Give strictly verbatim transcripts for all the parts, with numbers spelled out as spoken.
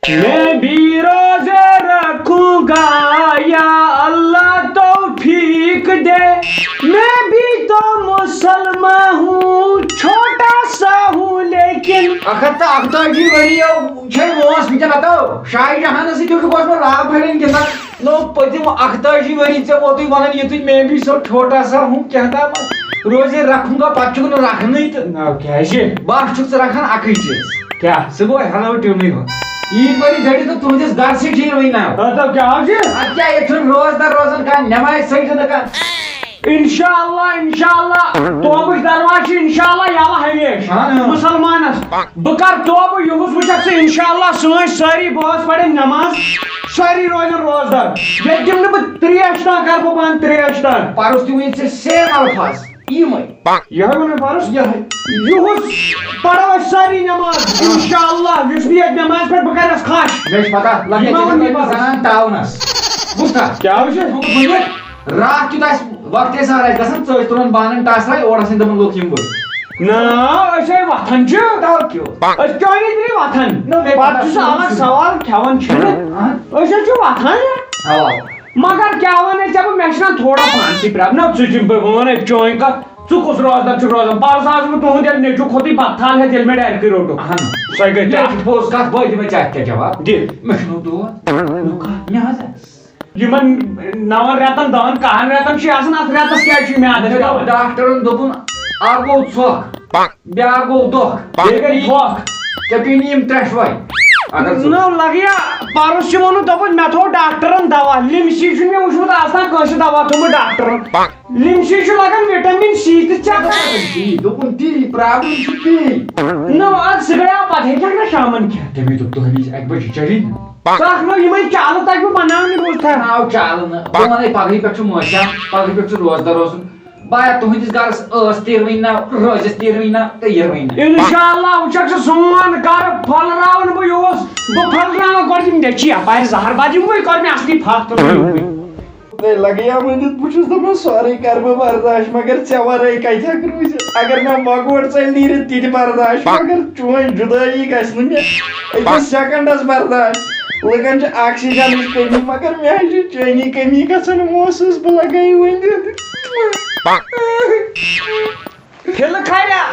میں بھی روزے رکھوں گا، یا اللہ توفیق دے۔ میں بھی تو مسلمان ہوں، چھوٹا سا ہوں لیکن۔ اکھ ہتھ تہٕ اکتٲجی ؤری یو چھے وونس وٕنکیٚن ہتو شاہ جہانس سۭتۍ چھُکھ اوسمُت راب پھٔلٮ۪ن گِنٛدان۔ نو پٔتِم اکتٲجی ؤری ژےٚ ووتُے ونان یُتُے میں بھی سو چھوٹا سا ہوں کہتا روزے رکھوں گا، پتہٕ چھُکھ نہٕ رکھنٕے تہٕ۔ نہ کیٛازِ؟ بس چھُکھ ژٕ رکھان اکٕے چیٖز۔ کیٛاہ؟ سُہ گوٚو ہٮ۪لو ٹیوٗنٕے ہوت۔ عیٖد ؤری دٔڑِتھ تہٕ تُہنٛدِس گرسٕے چھِ یِوٕے ناو۔ مطلب کیٛاہ حظ چھِ؟ ادٕ کیٛاہ ییٚتہِ چھُنہٕ روزدار روزان کانٛہہ، نٮ۪مازِ سۭتۍ چھُنہٕ کانٛہہ۔ انشاءاللہ، انشاءاللہ، توبٕچ دروازٕ چھِ انشاءاللہ یلہٕ ہمیشہِ۔ اہن۔ مسلمانس۔ بہٕ کرٕ توبہٕ، یُہُس وٕچھکھ ژٕ انشاءاللہ، سٲنۍ سٲری بٲژ پرن نٮ۪ماز، سٲری روزن روزدار۔ ییٚتہِ دِمہٕ نہٕ بہٕ تریش تام، کرٕ بہٕ بنٛد تریش تام۔ پرُس تہِ ؤنِتھ ژےٚ same الفاظ، یِمے۔ یِہوٚے ووٚن مےٚ پرُس۔ یِہوٚے۔ یُہُس پرو أسۍ سٲری نٮ۪ماز، انشاءاللہ، یُس نہٕ ییٚتہِ نٮ۪مازِ پٮ۪ٹھ، بہٕ کرس خش۔ مےٚ چھِ پتہ، لۄکٹہِ یہِ ما ووٚن مےٚ پرُس۔ زنان ٹاونس۔ بوٗزتھا؟ کیٛاہ وٕچھِ؟ راتھ کیُتھ آسہِ وقتہِ سحر آسہِ گژھان، ژٕ ٲسۍ تُلان بانن ٹاسراے، اورٕ آسان دَپان لُکھ یِم بٔڑۍ۔ نہ، أسۍ ہے وۄتھان چھِ۔ تو کیوں؟ أسۍ کیٛازِ نہٕ وۄتھان؟ نہ، مےٚ پتہٕ چھُ سُہ الگ سوال، کھٮ۪وان چھِنہٕ۔ اہن۔ أسۍ حظ چھِ وۄتھان۔ اوا۔ مگر کیٛاہ وَنے ژےٚ بہٕ، مےٚ چھِنہ تھوڑا پانسٕے پرٛابلم۔ نہ، ژٕ چھِ، بہٕ وَنے چٲنۍ کَتھ، ژٕ کُس روزدار چھُکھ روزان؟ پَرُس آز بہٕ تُہُنٛد ییٚلہِ نیٚچوٗ کھوٚتُے بَتہٕ تھل ہٮ۪تھ، ییٚلہِ مےٚ ڈٮ۪رکٕے روٚٹُکھ۔ اہن۔ سۄے گٔے یہِ کَتھ۔ چھُ پوٚز کَتھ، بہٕ دِمے ژےٚ اَتھ کیٛاہ جواب؟ دِ۔ مےٚ چھُنہٕ دود۔ نہ کَتھ۔ مےٚ حظ یِمن نَون رٮ۪تن، دَہن، کَہن رٮ۪تن چھُ آسان، اَتھ رٮ۪تس کیٛازِ چھُ میادس مےٚ دوٚپ، پٮ۪وان؟ ڈاکٹرن دوٚپُن، اکھ گوٚو ژھۄکھ، بیٛاکھ گوٚو دۄکھ۔ بیٚیہِ گٔے پھۄکھ۔ ژےٚ پیٚیہِ نہٕ یِم ترٛٮ۪شوَے۔ اگر ژٕ نہ لگیا، پرُس چھُ ووٚنمُت، دوٚپُن، مےٚ تھوٚو ڈاکٹرن دوا، لِمسی چھُنہٕ مےٚ وُچھمُت آز تام کٲنٛسہِ دوا تھوٚومُت ڈاکٹرن۔ لِمسی چھُ لگان وِٹامِن سی تہٕ ژےٚ کیٛاہ؟ تی، دوٚپُن تی، problem چھُ تی۔ نہ، اَدٕ سُہ گٔیو پتہٕ، ہیٚکہِ ہا نہ شامن کھٮ۪تھ۔ تٔمۍ دوٚپ، تُہۍ أنِو اَکہِ بجہِ چٔرِنۍ۔ تَتھ منٛز یِمَے چالہٕ تَگہِ بہٕ بَناونہِ روٗز تھا۔ ناو چالہٕ نہٕ۔ بہٕ وَنَے پَگہٕے پٮ۪ٹھ چھُ موسم، پَگہٕے پٮ۪ٹھ چھُ روزدار روزُن۔ بایا تُہٕنٛدِس گَرَس ٲس تیٖروٕنۍ ناو، روزٮ۪س تیٖروٕنۍ ناو تہٕ یِروٕنۍ ناو۔ اِنشاءاللہ وٕچھَکھ ژٕ سون گَرٕ پھۄلراوَن بہٕ یُہُس۔ بہٕ پھۄلراوَن گۄڈٕ یِم نیٚچی یَپارِ زَہر بَد یِموٕے کوٚر مےٚ اَصلی پھَکھ تُلمُت۔ تۄہہِ لگیا ؤنِتھ، بہٕ چھُس دَپان سورُے کَرٕ بہٕ برداش، مگر ژےٚ وَرٲے کَتہِ ہٮ۪کہٕ روٗزِتھ؟ اگر مےٚ مۄگوٹ ژَلہِ نیٖرِتھ تہِ تہِ برداش، مگر چٲنۍ جُدٲیی گژھِ نہٕ مےٚ أکِس سٮ۪کنٛڈَس برداش۔ لُکَن چھِ آکسیجنٕچ کٔمی، مگر مےٚ حظ چھِ چٲنی کٔمی گژھان محسوٗس۔ بہٕ لگے ؤنِتھ۔ پھِلہٕ کھریا،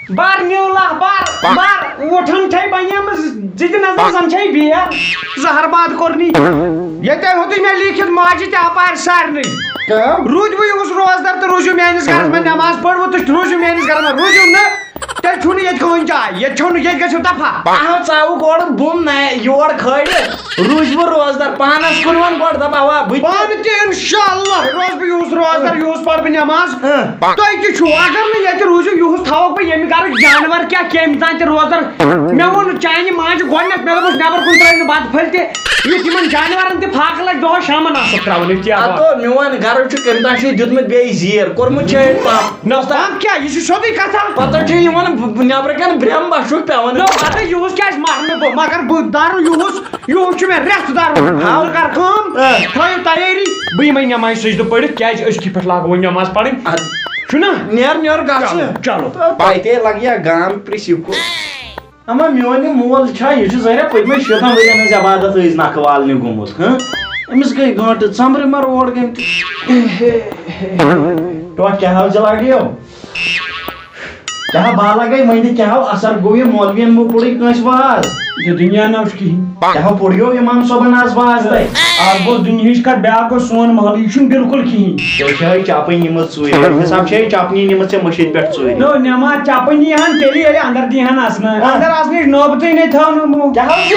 بر نیوٗلہ، بر، بر، وُٹھن چھے بنیمٕژ زِ تہِ نظر زن چھے بیر۔ زہر باد کوٚرنی۔ ییٚتہِ ہیوٚتُے مےٚ لیٖکھِتھ ماجہِ تہِ اپارِ سارنٕے۔ کیٛاہ؟ روٗدۍ وۄنۍ اوس روزدار تہٕ روٗزِو میٲنِس گرس منٛز نماز پٔرمٕژ تہٕ روٗزِو میٲنِس گرس منٛز، روٗزِو نہٕ، تیٚلہِ چھُو نہٕ ییٚتہِ کٕہٕنۍ جاے، ییٚتہِ چھو نہٕ، ییٚتہِ گژھِو دفع۔ اہو، ژاوُکھ اورٕ بۄن، نہ یور کھٲلِتھ۔ روٗزۍ وۄنۍ روزدار، پانس کُن وَن گۄڈٕ، دَپ اَوا، بہٕ تہِ۔ پانہٕ تہِ اِنشاءاللہ روزٕ بہٕ یُہُس روزدار، یُہُس پَرٕ بہٕ نٮ۪ماز۔ ہہ۔ تُہۍ تہِ چھِو، اگر نہٕ ییٚتہِ روٗزِو، یُہُس تھاوَکھ بہٕ ییٚمہِ گَرٕکۍ جانوَر کیٛاہ، کیٚمۍ تام تہِ روزدار۔ مےٚ ووٚن چانہِ ماجہِ گۄڈٕنٮ۪تھ، مےٚ دوٚپُس، نٮ۪بَر کُن ترٛٲیِو نہٕ بَتہٕ پھٔلۍ تہِ۔ یُتھ یِمَن جانوَرَن تہِ فاقہٕ لَگہِ، دۄہَس شامَن آسَکھ ترٛاوان أتھی آباد۔ ہَتو، میون گَرٕ چھُ کٔمۍ تام چھُ دیُتمُت بیٚیہِ زیٖر، کوٚرمُت چھُ أمۍ پَمپ۔ نہ، پَمپ کیٛاہ؟ یہِ چھُ سیوٚدُے کَتھا۔ پَتہٕ چھُ یِوان نٮ۪برٕ کَنہِ برٛمبَس چھُکھ پٮ۪وان۔ نہ، پَتہٕ یُہُس کیٛازِ مَرنہٕ بہٕ؟ مگر بہٕ دَرٕ یُہُس۔ یُہُس چھُ مےٚ رٮ۪تھ دَرُن۔ ہاو۔ ژٕ کر کٲم، آ۔ تھٲیِو تیٲری، بہٕ یِمَے نٮ۪مازِ سجدٕ پٔرِتھ، کیٛازِ أزکی پٮ۪ٹھ لاگو وۄنۍ نٮ۪ماز پَرٕنۍ۔ اَدٕ چھُنہ؟ نیر، نیر، گژھ۔ چلو، چلو۔ تۄہہِ تے لَگہِ یا گام پرٛژھِو کُس۔ اما میون یہِ مول چھا، یہِ چھُ ظٲہرا پٔتمٮ۪ن شیٖتَن ؤرِین ہٕنٛز عبادت أزۍ نَکھٕ والنہِ گوٚمُت، ہہ؟ أمِس گٔے گٲنٛٹہٕ، ژَمبرٕ مَرٕ اورٕ گٔمٕتۍ۔ ٹوٹھ کیٛاہ حال چھِ لَگیو؟ کیٛاہ بالا گٔے وۄنۍ، کیٛاہ اثر گوٚو یہِ مولوین مہٕ پوٚرُے کٲنٛسہِ واز؟ یہِ دُنیا نہ وٕچھ کِہیٖنۍ۔ کیٛاہ پوٚریو اِمام صٲبن آز واز تۄہہِ؟ اکھ گوٚو دُنیہٕچ کتھ، بیٛاکھ گوٚو سون محلہٕ، یہِ چھُنہٕ بِلکُل کِہیٖنۍ۔ ژےٚ چھےٚ چپٕنۍ نِمٕژ ژوٗرِ، حساب چھےٚ چپنی نِمٕژ ژےٚ مٔشیٖد پٮ۪ٹھ ژوٗرِ۔ نو، نٮ۪ماز چپٕنۍ یی ہن تیٚلہِ، ییٚلہِ اندر دی ہن اژنہٕ۔ آ۔ اندر اژنٕچ نوبتٕے نے تھٲو نہٕ یِمو۔ کیٛاہ حظ چھِ؟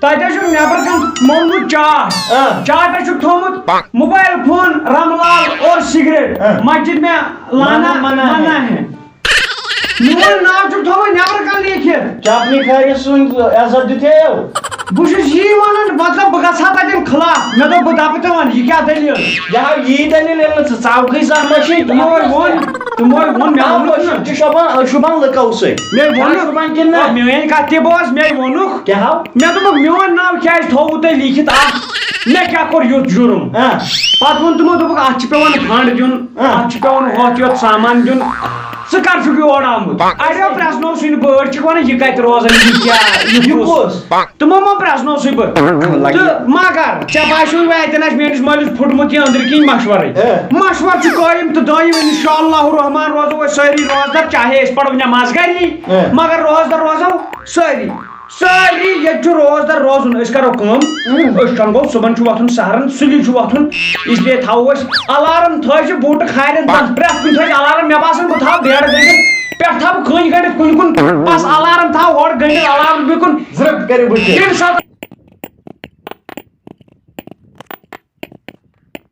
تَتہِ حظ چھُ نٮ۪برٕ کَنہِ موٚنمُت چاے۔ آ۔ چاے پٮ۪ٹھ چھُکھ تھوٚومُت موبایل فون، رَمہٕ لال اور سگریٹ۔ آ۔ مسجد میں لانا منع ہے۔ منع ہے۔ میون ناو چھُکھ تھوٚومُت نٮ۪برٕ کَنہِ لیٖکھِتھ۔ چاپنی کھارِ سُنٛد عزت دِتھیو۔ بہٕ چھُس یی وَنان، مطلب، بہٕ گژھٕ ہا تَتٮ۪ن خلاف۔ مےٚ دوٚپ، بہٕ دَپہٕ تِمَن، یہِ کیٛاہ دٔلیٖل؟ یہِ ہا یی دٔلیٖل ییٚلہِ نہٕ ژٕ ژاوکھٕے زانٛہہ مٔشیٖد۔ تِمو ہے ووٚن، تِمو ہے ووٚن، مےٚ ووٚنُکھ نہٕ۔ ژٕ شوٗبان، شوٗبان لُکو سۭتۍ۔ مےٚ ووٚنُکھ۔ شوٗبان کِنہٕ نہ؟ آ، میٲنۍ کَتھ تہِ بوز، مےٚ ووٚنُکھ۔ کیٛاہ ہو؟ مےٚ دوٚپُکھ، میون ناو کیٛازِ تھووُ تۄہہِ لیٖکھِتھ اَتھ؟ مےٚ کیٛاہ کوٚر یُتھ جُرُم؟ آ۔ پَتہٕ ووٚن تِمو، دوٚپُکھ، اَتھ چھِ پٮ۪وان فنٛڈ دیُن، آ۔ اَتھ چھِ پٮ۪وان ہۄتھ یۄتھ سامان دیُن۔ ژٕ کَر چھُکھ یور آمُت؟ اَڑیو پرٛژھنو سٕنٛدۍ بٲٹھۍ چھِکھ وَنان، یہِ کَتہِ روزان، یہِ کیٛاہ، یہِ یہِ کُس؟ کُس؟ تِمو ما پرٛزنوو سُے بہٕ؟ لگے۔ تہٕ مگر ژےٚ باسیٚو وَتٮ۪ن آسہِ میٛٲنِس مٲلِس پھُٹمُت یہِ أنٛدرۍ کِنۍ مَشوَرٕے۔ اے۔ مَشوَرٕ چھُ قٲیِم تہٕ دٲیِم، اِنشاء اللہ الرحمن روزو أسۍ سٲری روزدار، چاہے أسۍ پَرو نٮ۪ماز گَری، اے۔ مگر روزدار روزو سٲری۔ سٲری ییٚتہِ چھُ روزدار روزُن۔ أسۍ کَرو کٲم، اۭں۔ أسۍ شۄنٛگو، صُبحن چھُ وۄتھُن سحرن، سُلی چھُ وۄتھُن، اس لیے تھاوو أسۍ الارم، تھٲیزِ بوٗٹہٕ کھارٮ۪ن تَل، پرٛٮ۪تھ کُنہِ تھٲیزِ الارم۔ مےٚ باسان، بہٕ تھاوٕ بیڈ گٔنٛڈِتھ، پٮ۪ٹھٕ تھاوٕ کٔنۍ گٔنٛڈِتھ کُنہِ کُن، بس الارم تھاو ہورٕ گٔنٛڈِتھ، الارم بیٚیہِ کُن۔ زرٕپ کٔرِو بٕتھِ۔ ییٚمہِ ساتہٕ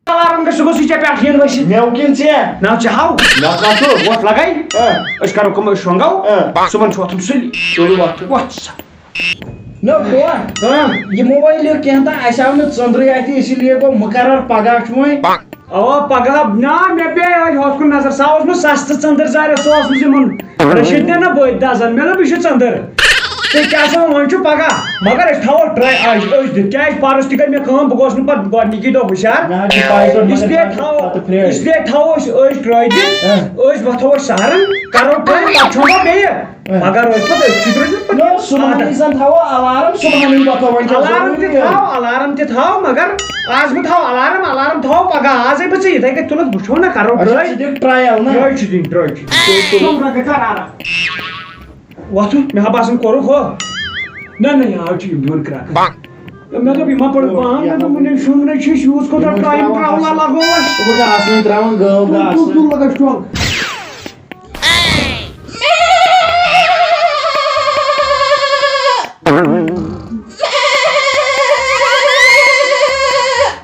الارم گژھِ، سُہ گوٚژھ یہِ ژےٚ پٮ۪ٹھ یِن ؤسِتھ۔ مےٚ کِنہٕ ژےٚ؟ نہ، ژےٚ ہاو۔ مےٚ کَتھ چھُ؟ وۄتھ لگے۔ اۭں۔ أسۍ کرو کٲم، أسۍ شۄنٛگو۔ اۭں۔ صُبحن چھُ وۄتھُن سُلہِ۔ تُلِو وۄتھُن۔ وۄتھ سا۔ نہ، بوے۔ اۭں۔ یِمو وٲلۍ لیوٚکھ کینٛہہ تہٕ اَسہِ آو نہٕ ژٔنٛدرٕے اَتھِ، اسی لیے گوٚو مُقرر پگاہ چھُ وۄنۍ۔ اوا، پگاہ، نہ، مےٚ پیٚیہِ أتھۍ ہۄتھ کُن نظر۔ سُہ اوس نہٕ سستہٕ ژٔنٛدٕر زارِ، سُہ اوس نہٕ یِمن رٔشیٖد نے نہ بٔتۍ دزن۔ مےٚ دوٚپ، یہِ چھُ ژٔنٛدٕر۔ تہٕ کیٛاہ سا وۄنۍ چھُ پگاہ، مگر أسۍ تھاوو ٹراے أزۍ، أزۍ دِتھ۔ کیٛازِ پرُس تہِ گٔے مےٚ کٲم، بہٕ گوس نہٕ پتہٕ گۄڈنِکی دۄہ ہُشار۔ مےٚ حظ چھِ پَے، ژٕ اس مگر لیے پَتہٕ، تھاوو، پَتہٕ پھرٛے۔ اس لیے تھاوو أسۍ أزۍ ٹراے دِتھ، ہہ۔ أزۍ وۄتھو أسۍ سحرن، کرو ٹراے، پتہٕ چھۄنٛگو بیٚیہِ۔ ہہ۔ مگر أسۍ پتہٕ، أسۍ چھِ درٛٲمٕتۍ پتہٕ نو، صُبحن عادت۔ یی زن تھاوو الارم، صُبحنٕے وۄتھو وۄنۍ کیٛاہ الارم تہِ ضروٗری؟ تھاو، الارم تہِ تھاو، مگر آز مہٕ تھاو الارم، الارم تھاو پگاہ، آزے بہٕ ژٕ یِتھے کٔنۍ تُلتھ وٕچھو نہ، کرو اچھا، ٹراے۔ ژٕ دِکھ ٹرایل نہ؟ ٹراے چھِ دِنۍ، ٹراے چھِ دِنۍ۔ تُل، تُل۔ ژٕ رَٹھ کر آرام۔ وۄتھُن، مےٚ ہا باسان کوٚرُکھ ہُہ۔ نہ، نہ، یہِ حظ چھُ یِم دِوان کرٛٮ۪کھ۔ مےٚ دوٚپ، یہِ ما پٔر پان، مےٚ دوٚپ، وٕنہِ شۄنٛگنَے چھِ أسۍ، یوٗت کوٗتاہ ٹایم ترٛاوُن لگوو اَسہِ۔ یِمو چھِ آسان ترٛاوان گٲو تُل، تُل، گاسہٕ۔ تُل، لگٲے شۄنٛگ۔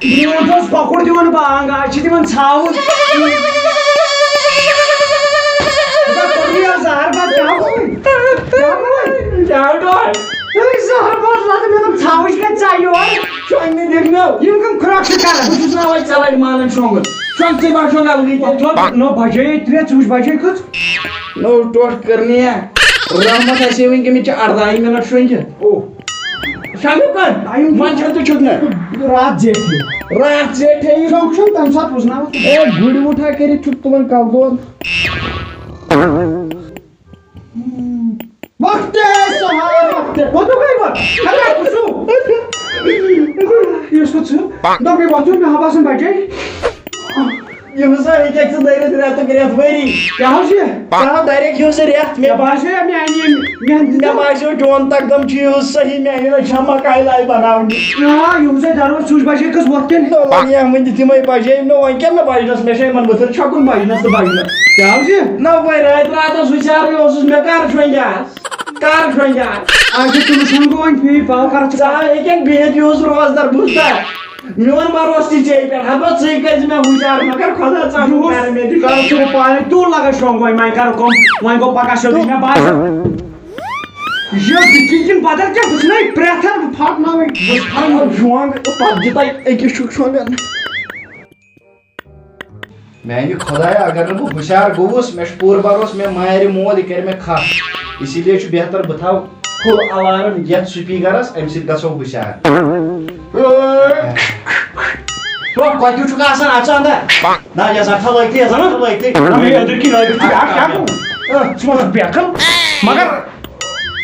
برٛونٛٹھ اوس کۄکُر دِوان بانگ، آز چھِ دِوان ژھاوُل۔ خۄدا کوٚر مےٚ یہِ زہر باد، کیٛاہ گوٚوُے؟ کیٛاہ گوٚوُے؟ کیٛاہ گوٚوُے؟ ہے، زہر باد لگہٕ، مےٚ دوٚپ، ژھاوٕج کَتہِ ژایہِ یور؟ شۄنٛگنہِ دِکھ نہٕ۔ یِم کَم خراب چھِ کران؟ بہٕ چھُس نہٕ وۄنۍ ژےٚ لَٹہِ مانان شۄنٛگُن۔ شۄنٛگ ژٕے ما شۄنٛگ الگٕے تیٚلہِ؟ نو بجے ترٛےٚ، ژٕ وٕچھ بجے کٔژ؟ نو ٹوٹھ کٔرنی یا۔ رحمت آسہِ وٕنہِ گٔمٕتۍ چھِ اَرداہٕے مِنٹ شۄنٛگِتھ۔ او۔ شامیُک کر؟ ٹایم چھُ منٛز چھا تُہۍ چھُکھ نہ؟ راتھ زیٹھٕے۔ راتھ زیٹھٕے؟ شۄنٛگ چھُنہٕ تَمہِ ساتہٕ وُزناوان۔ اے، گُرۍ وُٹھا کٔرِتھ چھُکھ تُلان کلہٕ دود۔ وقتے سہار وقتے۔ وۄتھُو گٔے وۄتھ۔ خبر کُسُو۔ یُس کُس چھُ؟ دوٚپمَے وۄتھُو، مےٚ ہا باسان بجے۔ یِم ہسا ہیٚکہِ ژٕ دٔرِتھ رٮ۪تُک رٮ۪تھ ؤری۔ کیٛاہ حظ یہِ؟ ژٕ ہا دَرٮ۪کھ یِہُس رٮ۪تھ۔ مےٚ مےٚ باسیو میٛانہِ ییٚمہِ، میٛانہِ مےٚ باسیو چون تقدم چھُ یِہُس صحیح، میٛانہِ لَٹہِ چھا مکاے لایہِ بناونہِ۔ آ، یِہُس ہے دَرو سُچ بجے کٔژ وۄتھ تیٚلہِ؟ نہ، وۄنۍ یہِ ہا ؤنۍ دِتھ یِمَے بجے، نہ وۄنۍ کیٛاہ مےٚ بجنَس، مےٚ چھا یِمَن بٕتھِ چھَکُن بجنَس تہٕ بجنَس۔ کیٛاہ حظ یہِ؟ نہ، وۄنۍ راتہِ راتَس ہُشارٕے اوسُس، مےٚ کَر شۄنٛگہِ آز؟ کَر شۄنٛگہِ آز؟ اَچھا، تٔمِس ووٚن بہٕ وۄنۍ فی الحال کَرَکھ ژٕ ژٕ ہا ہیٚکَکھ بِہِتھ یِہُس روزدَر بوٗزتھا؟ میون بروسہٕ تہِ ژےٚ پٮ۪ٹھ، ہا بہٕ ژٕے کٔرۍ زِ مےٚ ہُشار، مگر خۄدا ژانُن یُس کَرِ مےٚ تہِ۔ کَرٕ ژٕ پانَے، تُل لگا شۄنٛگ وۄنۍ، وۄنۍ کَرو کٲم، وۄنۍ گوٚو پَکان سیوٚدُے، مےٚ باسیو۔ یہِ تہِ کِنۍ بدل کینٛہہ، بہٕ چھُس نَے پرٛٮ۪تھ ساتہٕ، بہٕ پھاٹناوَے، بہٕ پھاٹناوَے شۄنٛگ، پَتہٕ دِتَے أکِس چھُکھ شۄنٛگان۔ میانہِ خۄدایہ، اگر نہٕ بہٕ ہُشار گوٚوُس، مےٚ چھُ پوٗرٕ بروسہٕ مےٚ مارِ مول، یہِ کرِ مےٚ کھَٹھ۔ اسی لیے چھُ بہتر بہٕ تھاوٕ full alarm یتھ speakerس، امہِ سۭتۍ گژھو ہُشار۔ ٹوٹھ، کۄتیُک چھُکھ آسان؟ اژٕ اندر۔ نہ، یزار تھاو لٲگتھٕے، یزار تھاو لٲگتھٕے۔ نہ، مےٚ أنٛدٕرۍ کِنۍ لٲگِتھ چھُ، اَتھ کیٛاہ گوٚو؟ ژٕ ما چھُکھ بیقل؟ مگر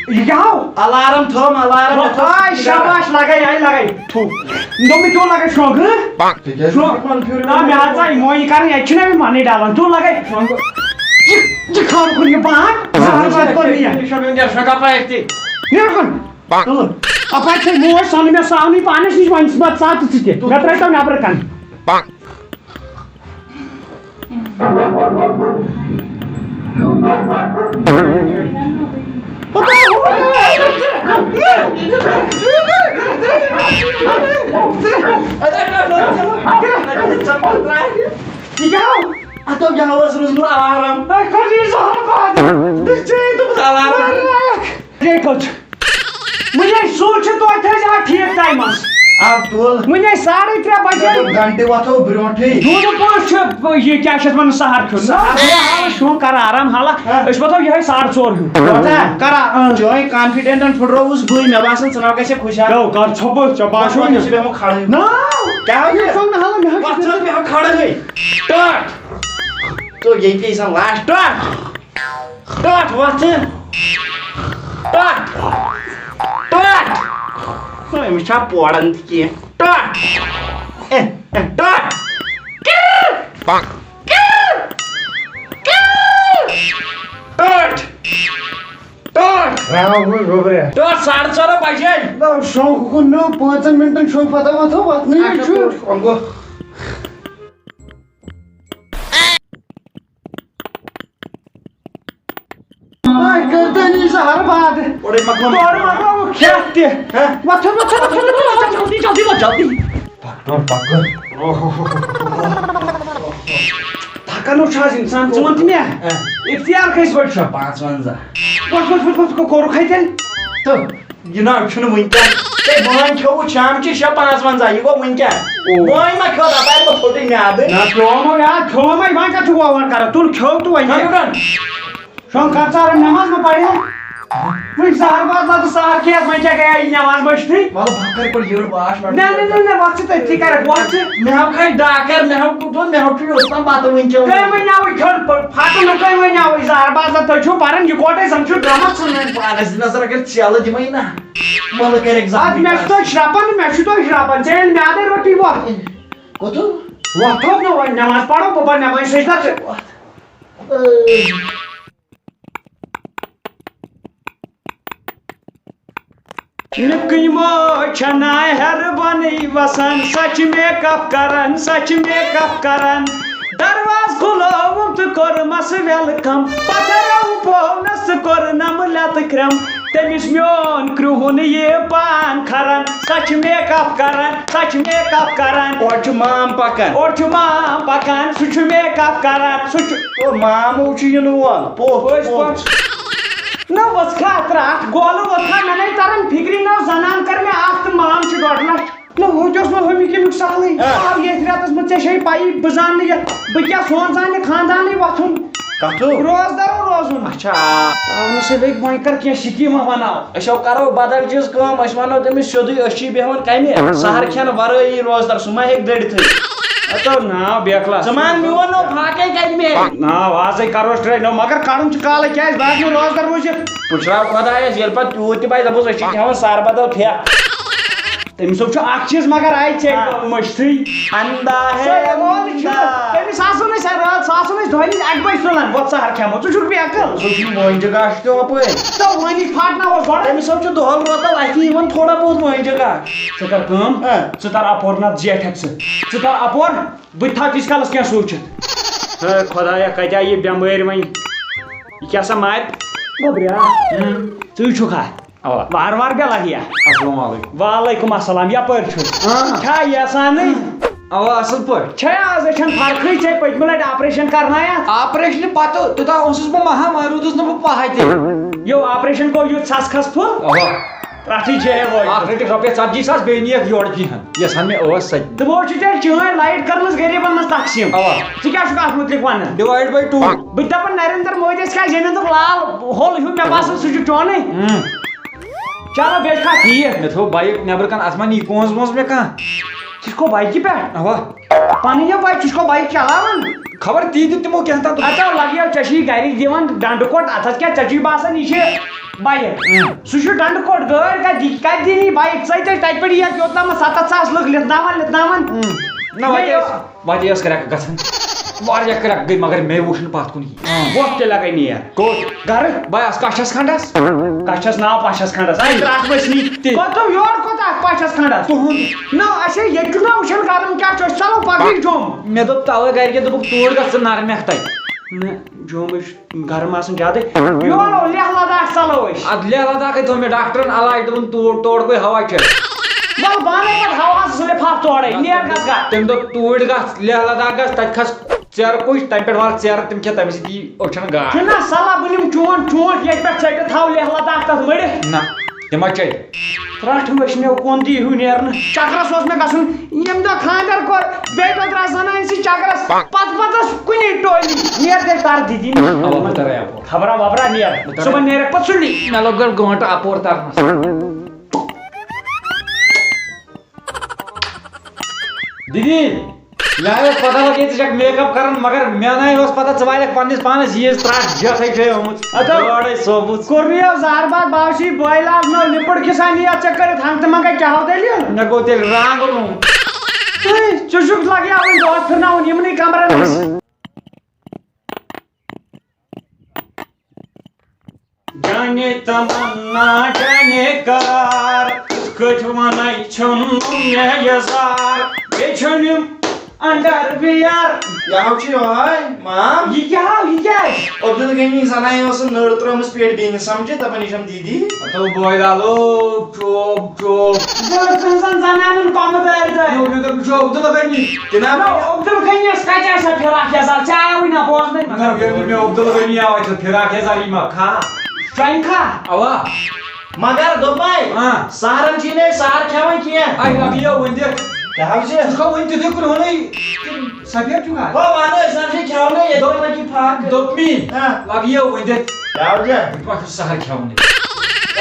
یہِ کیٛاہ ہو؟ Alarm تھٲوٕم، alarm مےٚ تھٲوٕم۔ آے، شاباش، لگے، آے، لگے۔ تھو۔ دوٚپمَے، تھو لگے شۄنٛگ، ہٕنٛہ؟ تِکیٛازِ شۄنٛگ۔ ژٕ چھُکھ پانہٕ پھیورمُت۔ نہ، مےٚ ہا ژاے مویہِ کرٕنۍ، اَتہِ چھُنہ مےٚ مَنٕے ڈَلان۔ تھو لگے۔ شۄنٛگ۔ یہِ، یہِ خانہٕ کُن یہِ پان۔ زہر باد کوٚر مےٚ یہِ۔ یہِ چھُ مےٚ وٕنکیٚس شۄنٛگ اَپٲرۍ تہِ۔ نیرٕ کُن۔ تُل۔ اَپٲرۍ چھے موج سۄنہٕ مےٚ ساونٕے پانَس نِش، وۄنۍ ژٕ پَتہٕ ژٕ تہِ۔ مےٚ ترٛٲے تو نٮ۪برٕ کَنہِ۔ یہِ کیٛاہ ہو؟ اَتھ دوٚپ یہِ ہا اوس روٗزمُت alarm۔ ہے، کھوٚت یہِ زہر باد۔ ژےٚ چھے دوٚپمُت alarm۔ ہے، کھوٚت۔ وٕنہِ سُل چھِ توتہِ تھٲیزِ اَتھ ٹھیٖک ٹایمَس۔ آ، تُل۔ وٕنہِ ساڑے ترٛےٚ بجے۔ گنٹہٕ وۄتھو برونٹھٕے۔ دوٗنہٕ پانٛژھ چھُ یہِ کیٛاہ چھِ اَتھ وَنان، سحر کھیوٚن۔ سحر۔ نہ، حالہ شوٗ، کَرا آرام، حالہ۔ ہہ۔ أسۍ وۄتھو یِہوٚے ساڑٕ ژور ہیوٗ۔ کوتاہ؟ کَرا، اۭں۔ چٲنۍ confidentن پھٕٹرووُس بٕے، مےٚ باسان ژٕ نہ گژھکھ ہُشار۔ تو کر ژھۄپہٕ، ژےٚ باسیو وۄتھ، نہٕ؟ أسۍ بیٚہمو کھڑے۔ نہ۔ کیٛاہ یہِ گوٚو؟ چھُنہٕ حالہ، مےٚ حظ چھُ وۄتھ، ژٕ بیٚہمو کھڑے۔ ٹٲٹھ۔ ژٕ ییٚتی آسان last ٹٲٹھ۔ ٹٲٹھ وۄتھ ژٕ۔ ٹۄٹھ! ٹۄٹھ! أمِس چھا پوران تہِ کینٛہہ؟ ٹۄٹھ! اے، اے، ٹۄٹھ! کِر! کِر! کِر! ٹۄٹھ! ٹۄٹھ! راو گوٚو گوٚبریا۔ ٹۄٹھ ساڑٕ ژورو بجے۔ نہ، شونٛکھ کُن نیوٗ پانٛژن منٹن شونٛکھ، پتہ وۄتھو وۄتھنٕے اچھا، چھُ۔ ٹۄٹھ، وۄنۍ گوٚو۔ آے، کٔرۍتو نہٕ یہِ زہر باد۔ اورَے مۄکلاو۔ اورٕ مۄکلاوُکھ کھٮ۪تھ تہِ۔ ہہ؟ وۄتھو، وۄتھو، وۄتھو، وۄتھو، جلدی، جلدی، وۄتھ، جلدی۔ پکھ، پکھ، پکھ۔ تھکان چھُ آز اِنسان، ژٕ وَن تہٕ مےٚ۔ ہہ۔ اختیار کٔژِ بجہِ چھُ؟ پانٛژوَنٛزاہ۔ وۄتھ، وۄتھ، وۄتھ، وۄتھ، کوٚرُکھ ہے تیٚلہِ؟ تہٕ؟ یہِ نہ چھُنہٕ وٕنکٮ۪ن۔ ہے، وۄنۍ کھیوٚوُ شام چہِ شےٚ پانٛژوَنٛزاہ، یہِ گوٚو وٕنکٮ۪ن۔ او۔ وۄنۍ ما کھیوٚو دَپارِ ما پھوٚٹُے میادٕ؟ نہ، کھیوٚومَے، آ، کھیوٚومَے، وۄنۍ کَتھ چھُ وۄنۍ کَران؟ تُل کھیوٚو تہٕ وۄنۍ کھیوٚو کیٛاہ؟ کَتھ؟ شۄنٛگ کر ژٕ آرام، نٮ۪ماز مہ پرِ۔ وٕنۍ سحر باز لگہٕ سحر کھٮ۪تھ، وۄنۍ کیٛاہ گٔیے یہِ نٮ۪ماز مٔشتٕے؟ وَلہٕ بہٕ کَرٕ پَتہٕ یٔڑ واش وَٹہٕ۔ نہ، نہ، نہ، نہ، وَتھ ژٕ تٔتھی کَرَکھ، وَتھ ژٕ۔ مےٚ ہاو کھَے ڈاکر، مےٚ ہاو کوٚت، مےٚ ہاو چھُ یوٚتام بَتہٕ وٕنکٮ۪ن۔ کٔمۍ وۄنۍ آوُے کھیوٚن؟ پھَٹہٕ نہٕ کٔمۍ وۄنۍ آوُے؟ سحر باز، تُہۍ چھِو پَران یِکوَٹَے، زَن چھُ درٛامُت ژھٕنُن۔ پانَس نظر اگر ژیلہٕ دِمَے نہ، مَلہٕ کَرٮ۪کھ زَن اَدٕ مےٚ چھُ تۄہہِ شرٛپان، مےٚ چھُ تۄہہِ شرٛپان، ژےٚ ییٚلہِ میٛادَے روٚٹٕے وۄتھ۔ کوٚتُن؟ وۄتھوکھ نہٕ وۄنۍ، نٮ۪ماز پَرو، بہٕ پَرٕ نٮ۪مازِ سٔجدَس۔ وۄتھ۔ نِکٕے موج چھےٚ ناے ہٮ۪رٕ بۄنٕے وَسان، سۄ چھِ میک اپ کران، سۄ چھِ میک اپ کران۔ دروازٕ کھُلووُم تہٕ کوٚرمَس ویلکم۔ پَتھر پوونَس تہٕ کوٚرنَم لَتہٕ کرٛم۔ تٔمِس میون کرٛہُن یہِ پان کھران، سۄ چھِ میک اپ کران، سۄ چھِ میک اپ کران۔ اورٕ چھُ مام پکان۔ اورٕ چھُ مام پکان، سُہ چھُ میک اپ کران، سُہ چھُ۔ تو مامو چھُ یِنہٕ وول، پوٚت، پٔز پوٚت۔ پٲٹھۍ۔ نہ وٕژھ کھا ترٛٹھ، گولہٕ ووٚتھ کھا، مےٚ نَے تران فِکرِ، نہ زنان کٔر مےٚ اکھ تہٕ مام چھُ ڈۄڈ لَچھ۔ نہ ہُتہِ اوس نہٕ ہُمہِ کِنیُک سہلٕے۔ آ۔ آو ییٚتھۍ رٮ۪تس منٛز، ژےٚ چھے پَیی، بہٕ زانہٕ نہٕ یَتھ، بہٕ کیٛاہ سونٛچ زانہٕ خانٛدانٕے وۄتھُن۔ کَتھٕ؟ روزدارو روزُن۔ اچھا۔ آونہٕ سۭتۍ لٔگۍ وۄنۍ کر کینٛہہ سِکیٖمہ بناو۔ أسۍ ہو کرو بدل چیٖز کٲم، أسۍ وَنو تٔمِس سیوٚدُے، أسۍ چھِ بیٚہوان کَمہِ؟ سحر کھٮ۪ن ورٲیی روزدار، سُہ ما ہیٚکہِ دٔڑِتھٕے؟ ہتو ناو بیکلا۔ ژٕ مان میون ناو فاقے کَتہِ مےٚ؟ ناو آزے کروس ٹرے نو، مگر کڑُن چھُ کالے، کیازِ بہٕ ہیٚکہٕ نہٕ روزدار روٗزِتھ۔ پُشراو خۄدایس، ییٚلہِ پتہٕ تیوٗت تہِ باسہِ، دَپُس أسۍ چھِ کھٮ۪وان سر بدل پھیٚکھ۔ تٔمِس چھُ اکھ چیٖز مگر آیہِ ژےٚ آ۔ مٔشتھٕے۔ اندھا ہے سُہ وَنان چھُ، اندھا۔ تٔمِس آسو نہٕ أسۍ راتھ، سُہ آسو نہٕ أسۍ دۄہلہِ اَکہِ بجہِ تُلان، وۄتھ سہر کھٮ۪مو، ژٕ چھُکھ بیقل۔ سُہ چھُ وٲنجہِ گاش تہِ ہۄپٲرۍ۔ تہٕ وۄنۍ پھاٹناوہوس گۄڈٕ۔ تٔمِس حظ چھُ دۄہل روتل اَتھِ یِوان تھوڑا بہت وٲنجہِ گاش۔ ژٕ کر کٲم، آ۔ ژٕ تر اپور نتہٕ زیٹھکھ ژٕ۔ ژٕ تر اپور، بہٕ تہِ تھاو تیٖتِس کالس کینٛہہ سوٗنٛچِتھ۔ ہے خۄدایا، کتہِ آیہِ یہِ بٮ۪مٲرۍ وۄنۍ؟ یہِ کیٛاہ سا مارِ؟ گوٚبریا، ہم۔ ژٕے چھُکھا؟ اوا۔ وار وار بیٚلہ ہیا۔ السلام علیکم۔ وعلیکم السلام، یپٲرۍ چھُ؟ آ۔ چھا یژھانٕے؟ اوا، اصل پٲٹھۍ۔ چھے آز أچھن فرقٕے، ژےٚ پٔتمہِ لٹہِ آپریشن کرنایتھ؟ آپریشنہِ پتہٕ توٚتام اوسُس بہٕ مہا، وۄنۍ روٗدُس نہٕ بہٕ پاہے تہِ۔ یو آپریشن گوٚو یُتھ سس کھس پھُل؟ اوا۔ ترٹھٕے چھے ہے وۄنۍ۔ اکھ رٔٹِکھ رۄپیس ژتجی ساس، بیٚیہِ نِیَکھ یورٕ کینٛہہ۔ یۄس ہن مےٚ ٲس سۄ تہِ۔ تہٕ وۄنۍ چھُ تیٚلہِ چٲنۍ لایٹ کٔرمٕژ غریٖبن منٛز تقسیٖم۔ اوا۔ ژٕ کیٛاہ چھُکھ اتھ مُتعلق ونان؟ Divide by two۔ بہٕ تہِ دپان نریندر مودی یس کیٛاہ زٔمیٖن دوٚپ لال ہول ہیوٗ، مےٚ باسان سُہ چھُ چونٕے۔ ہم۔ چلو، بیٚیہِ چھا ٹھیٖک؟ مےٚ تھٲو بایِک نٮ۪برٕ کَنہِ، اَتھ ما نی کونٛز وونٛز مےٚ کانٛہہ؟ ژٕ چھُکھ بایِکہِ پٮ۪ٹھ؟ اَوا۔ پَنٕنۍ یہِ بایِک، ژٕ چھُکھ بایِک چلاوان؟ خبر تی دیُت تِمو کینٛہہ تام۔ اَتھ آو لَگیو، ژےٚ چھُے گَرِکۍ دِوان ڈَنڈٕ کوٚٹ، اَتھ حظ کیٛاہ، ژےٚ چھُے باسان یہِ چھِ بایِک؟ اۭں۔ سُہ چھُ ڈَنڈٕ کوٚٹ، گٲڑۍ کَتہِ دِی، کَتہِ دِنۍ یہِ بایِک؟ ژَے ژَے تَتہِ پٮ۪ٹھ یِیَکھ یوٚت تامَتھ سَتَتھ ساس لُکھ لِتھناوان، لِتھناوان۔ اۭں۔ نہ، وۄنۍ مےٚ کیٛاہ ٲس؟ وَتہِ ٲس کرٛٮ۪کھ گژھان۔ واریاہ کرٛٮ۪کھ گٔے، مگر مےٚ وُچھ نہٕ پَتھ کُن کِہیٖنۍ۔ وۄٹھ تہِ لگے نیر۔ کوٚت؟ گرٕ۔ بَس، کَچھَس کھنٛڈَس۔ کَچھَس ناو پَچھَس کھنٛڈَس۔ اَے، ترٛٹھ ؤسۍ نی تہِ۔ کوٚت یور کوٚت اَتھ پَچھَس کھنٛڈَس؟ تُہُنٛد۔ نہ، اَسے ییٚتہِ چھُنہ وٕچھان گرم کیٛاہ چھُ، أسۍ ژَلو پَگہٕے جوٚم۔ مےٚ دوٚپ تَوَے گرِکٮ۪ن، دوٚپُکھ، توٗرۍ گژھ ژٕ نَرٕ مٮ۪کھ تَتہِ۔ نہ، جوٚم أسۍ گرم آسان زیادے۔ یور او لیہ لداخ ژلو أسۍ۔ ادٕ لیہ لداخے تھوٚو مےٚ ڈاکٹرن علاج، دوٚپُن تور، تور کوٚے ہوا چھُ۔ ول بانَے پٮ۪ٹھ ہواس لفاف تورے، نیر گژھ گا۔ تٔمۍ دوٚپ توٗرۍ گژھ، لیہ لداخ گژھ، تتہِ کھس ژیرٕ کُج، تمہِ پٮ۪ٹھ وال ژیرٕ، تِم کھےٚ تمہِ سۭتۍ یی أچھن گاش۔ چھُنہ صلاح، بہٕ نِمہٕ چون چونٛٹھ ییٚتہِ پٮ۪ٹھ ژٔٹِتھ تھاو لیہ لداخ تتھ مٔڑِتھ۔ نہ، تِم ما چلہِ۔ ترٛٹھ وٕچھ مےٚ کُن تہِ ہیوٗ نیرنہٕ۔ چکرس اوس مےٚ گژھُن۔ ییٚمہِ دۄہ خانٛدر کوٚر، بیٚیہِ دۄہ درٛاس زنانہِ سۭتۍ چکرس۔ پتہٕ پتہٕ ٲس کُنی ٹولی۔ نیر تیٚلہِ تر دیٖدی۔ اوا، بہٕ ترے اپور۔ خبرا وبرا نیر۔ بہٕ ترے۔ صُبحن نیرکھ پتہٕ سُلی۔ مےٚ لوٚگ گۄڈٕ گٲنٛٹہٕ اپور ترنس۔ دیٖدی، مےٚ آیہِ اوس پتہ لگے ژٕ چھکھ میک اپ کران، مگر مےٚ نہ اوس پتہ ژٕ والکھ پننِس پانس ییٖژ ترٛٹھ جتھے چھے آمٕژ۔ ادٕ گٲڑے ثوبوٗت۔ کوٚر مےٚ یہِ زہر باد باوشی بٲے لال نٔو لِپٕٹ کِس اَنہِ یتھ ژےٚ کٔرِتھ ہنٛگتہٕ منٛگے کیٛاہ ہو دٔلیٖل؟ مےٚ گوٚو تیٚلہِ رانٛگ روٗم۔ ہے، ژٕ چھُکھ لگہِ ہا وۄنۍ دۄہ پھِرناوُن یِمنٕے کمرن منٛز۔ جانے تمنا جانے قرار، کِتھ کٲٹھۍ وَنَے ژھیوٚن مےٚ یہِ زار؟ بیٚیہِ چھُنہٕ یِم underwear۔ یہِ ہاو چھُ یِہوٚے، مام۔ یہِ کیٛاہ ہاو؟ یہِ کیٛازِ؟ عبدالغنی زنانہِ ٲس نٔر ترٲومٕژ پیٹہِ بیٚنہِ سمکھِ، دَپان، یہِ چھَم دیٖدی۔ ہتو بٲے لالو، چوب، چوب۔ بہٕ ٲسٕس زَن زنانَن کۄمہٕ دٲرۍ دٲرۍ۔ یو، مےٚ دوٚپ، یہِ چھُ عبدالغنی۔ جناب۔ نہ، عبدالغنیَس کَتہِ آسہِ سۄ فراک یزار؟ ژےٚ آیوٕے نہ بوزنَے۔ مگر ییٚلہِ مےٚ عبدالغنی آو اَتہِ فراک یزار، یہِ ما کھا؟ شۄنٛگہِ کھا؟ اوا۔ مگر دوٚپمَے، آ۔ سحرن چھِی نہٕ أسۍ سحر کھٮ۪وان کینٛہہ۔ اَسہِ لَگہِ یہِ ؤنۍ دِ۔ کیٛاہ حظ چھِ؟ ژٕ چھُکھا وٕنہِ تِتھُے کُنہِ وَنَے؟ کِنہٕ سفید چھُکھا؟ ہو، وَنہٕ أسۍ نہ چھِ کھٮ۪وانٕے، ییٚتہِ دوٚپ-، وَنان چھِ فاقہٕ۔ دوٚپمی، آ۔ لَگہِ یہِ ؤنۍ دِ۔ کیٛاہ حظ چھِ؟ بہٕ ما چھُس سحر کھٮ۪وانٕے؟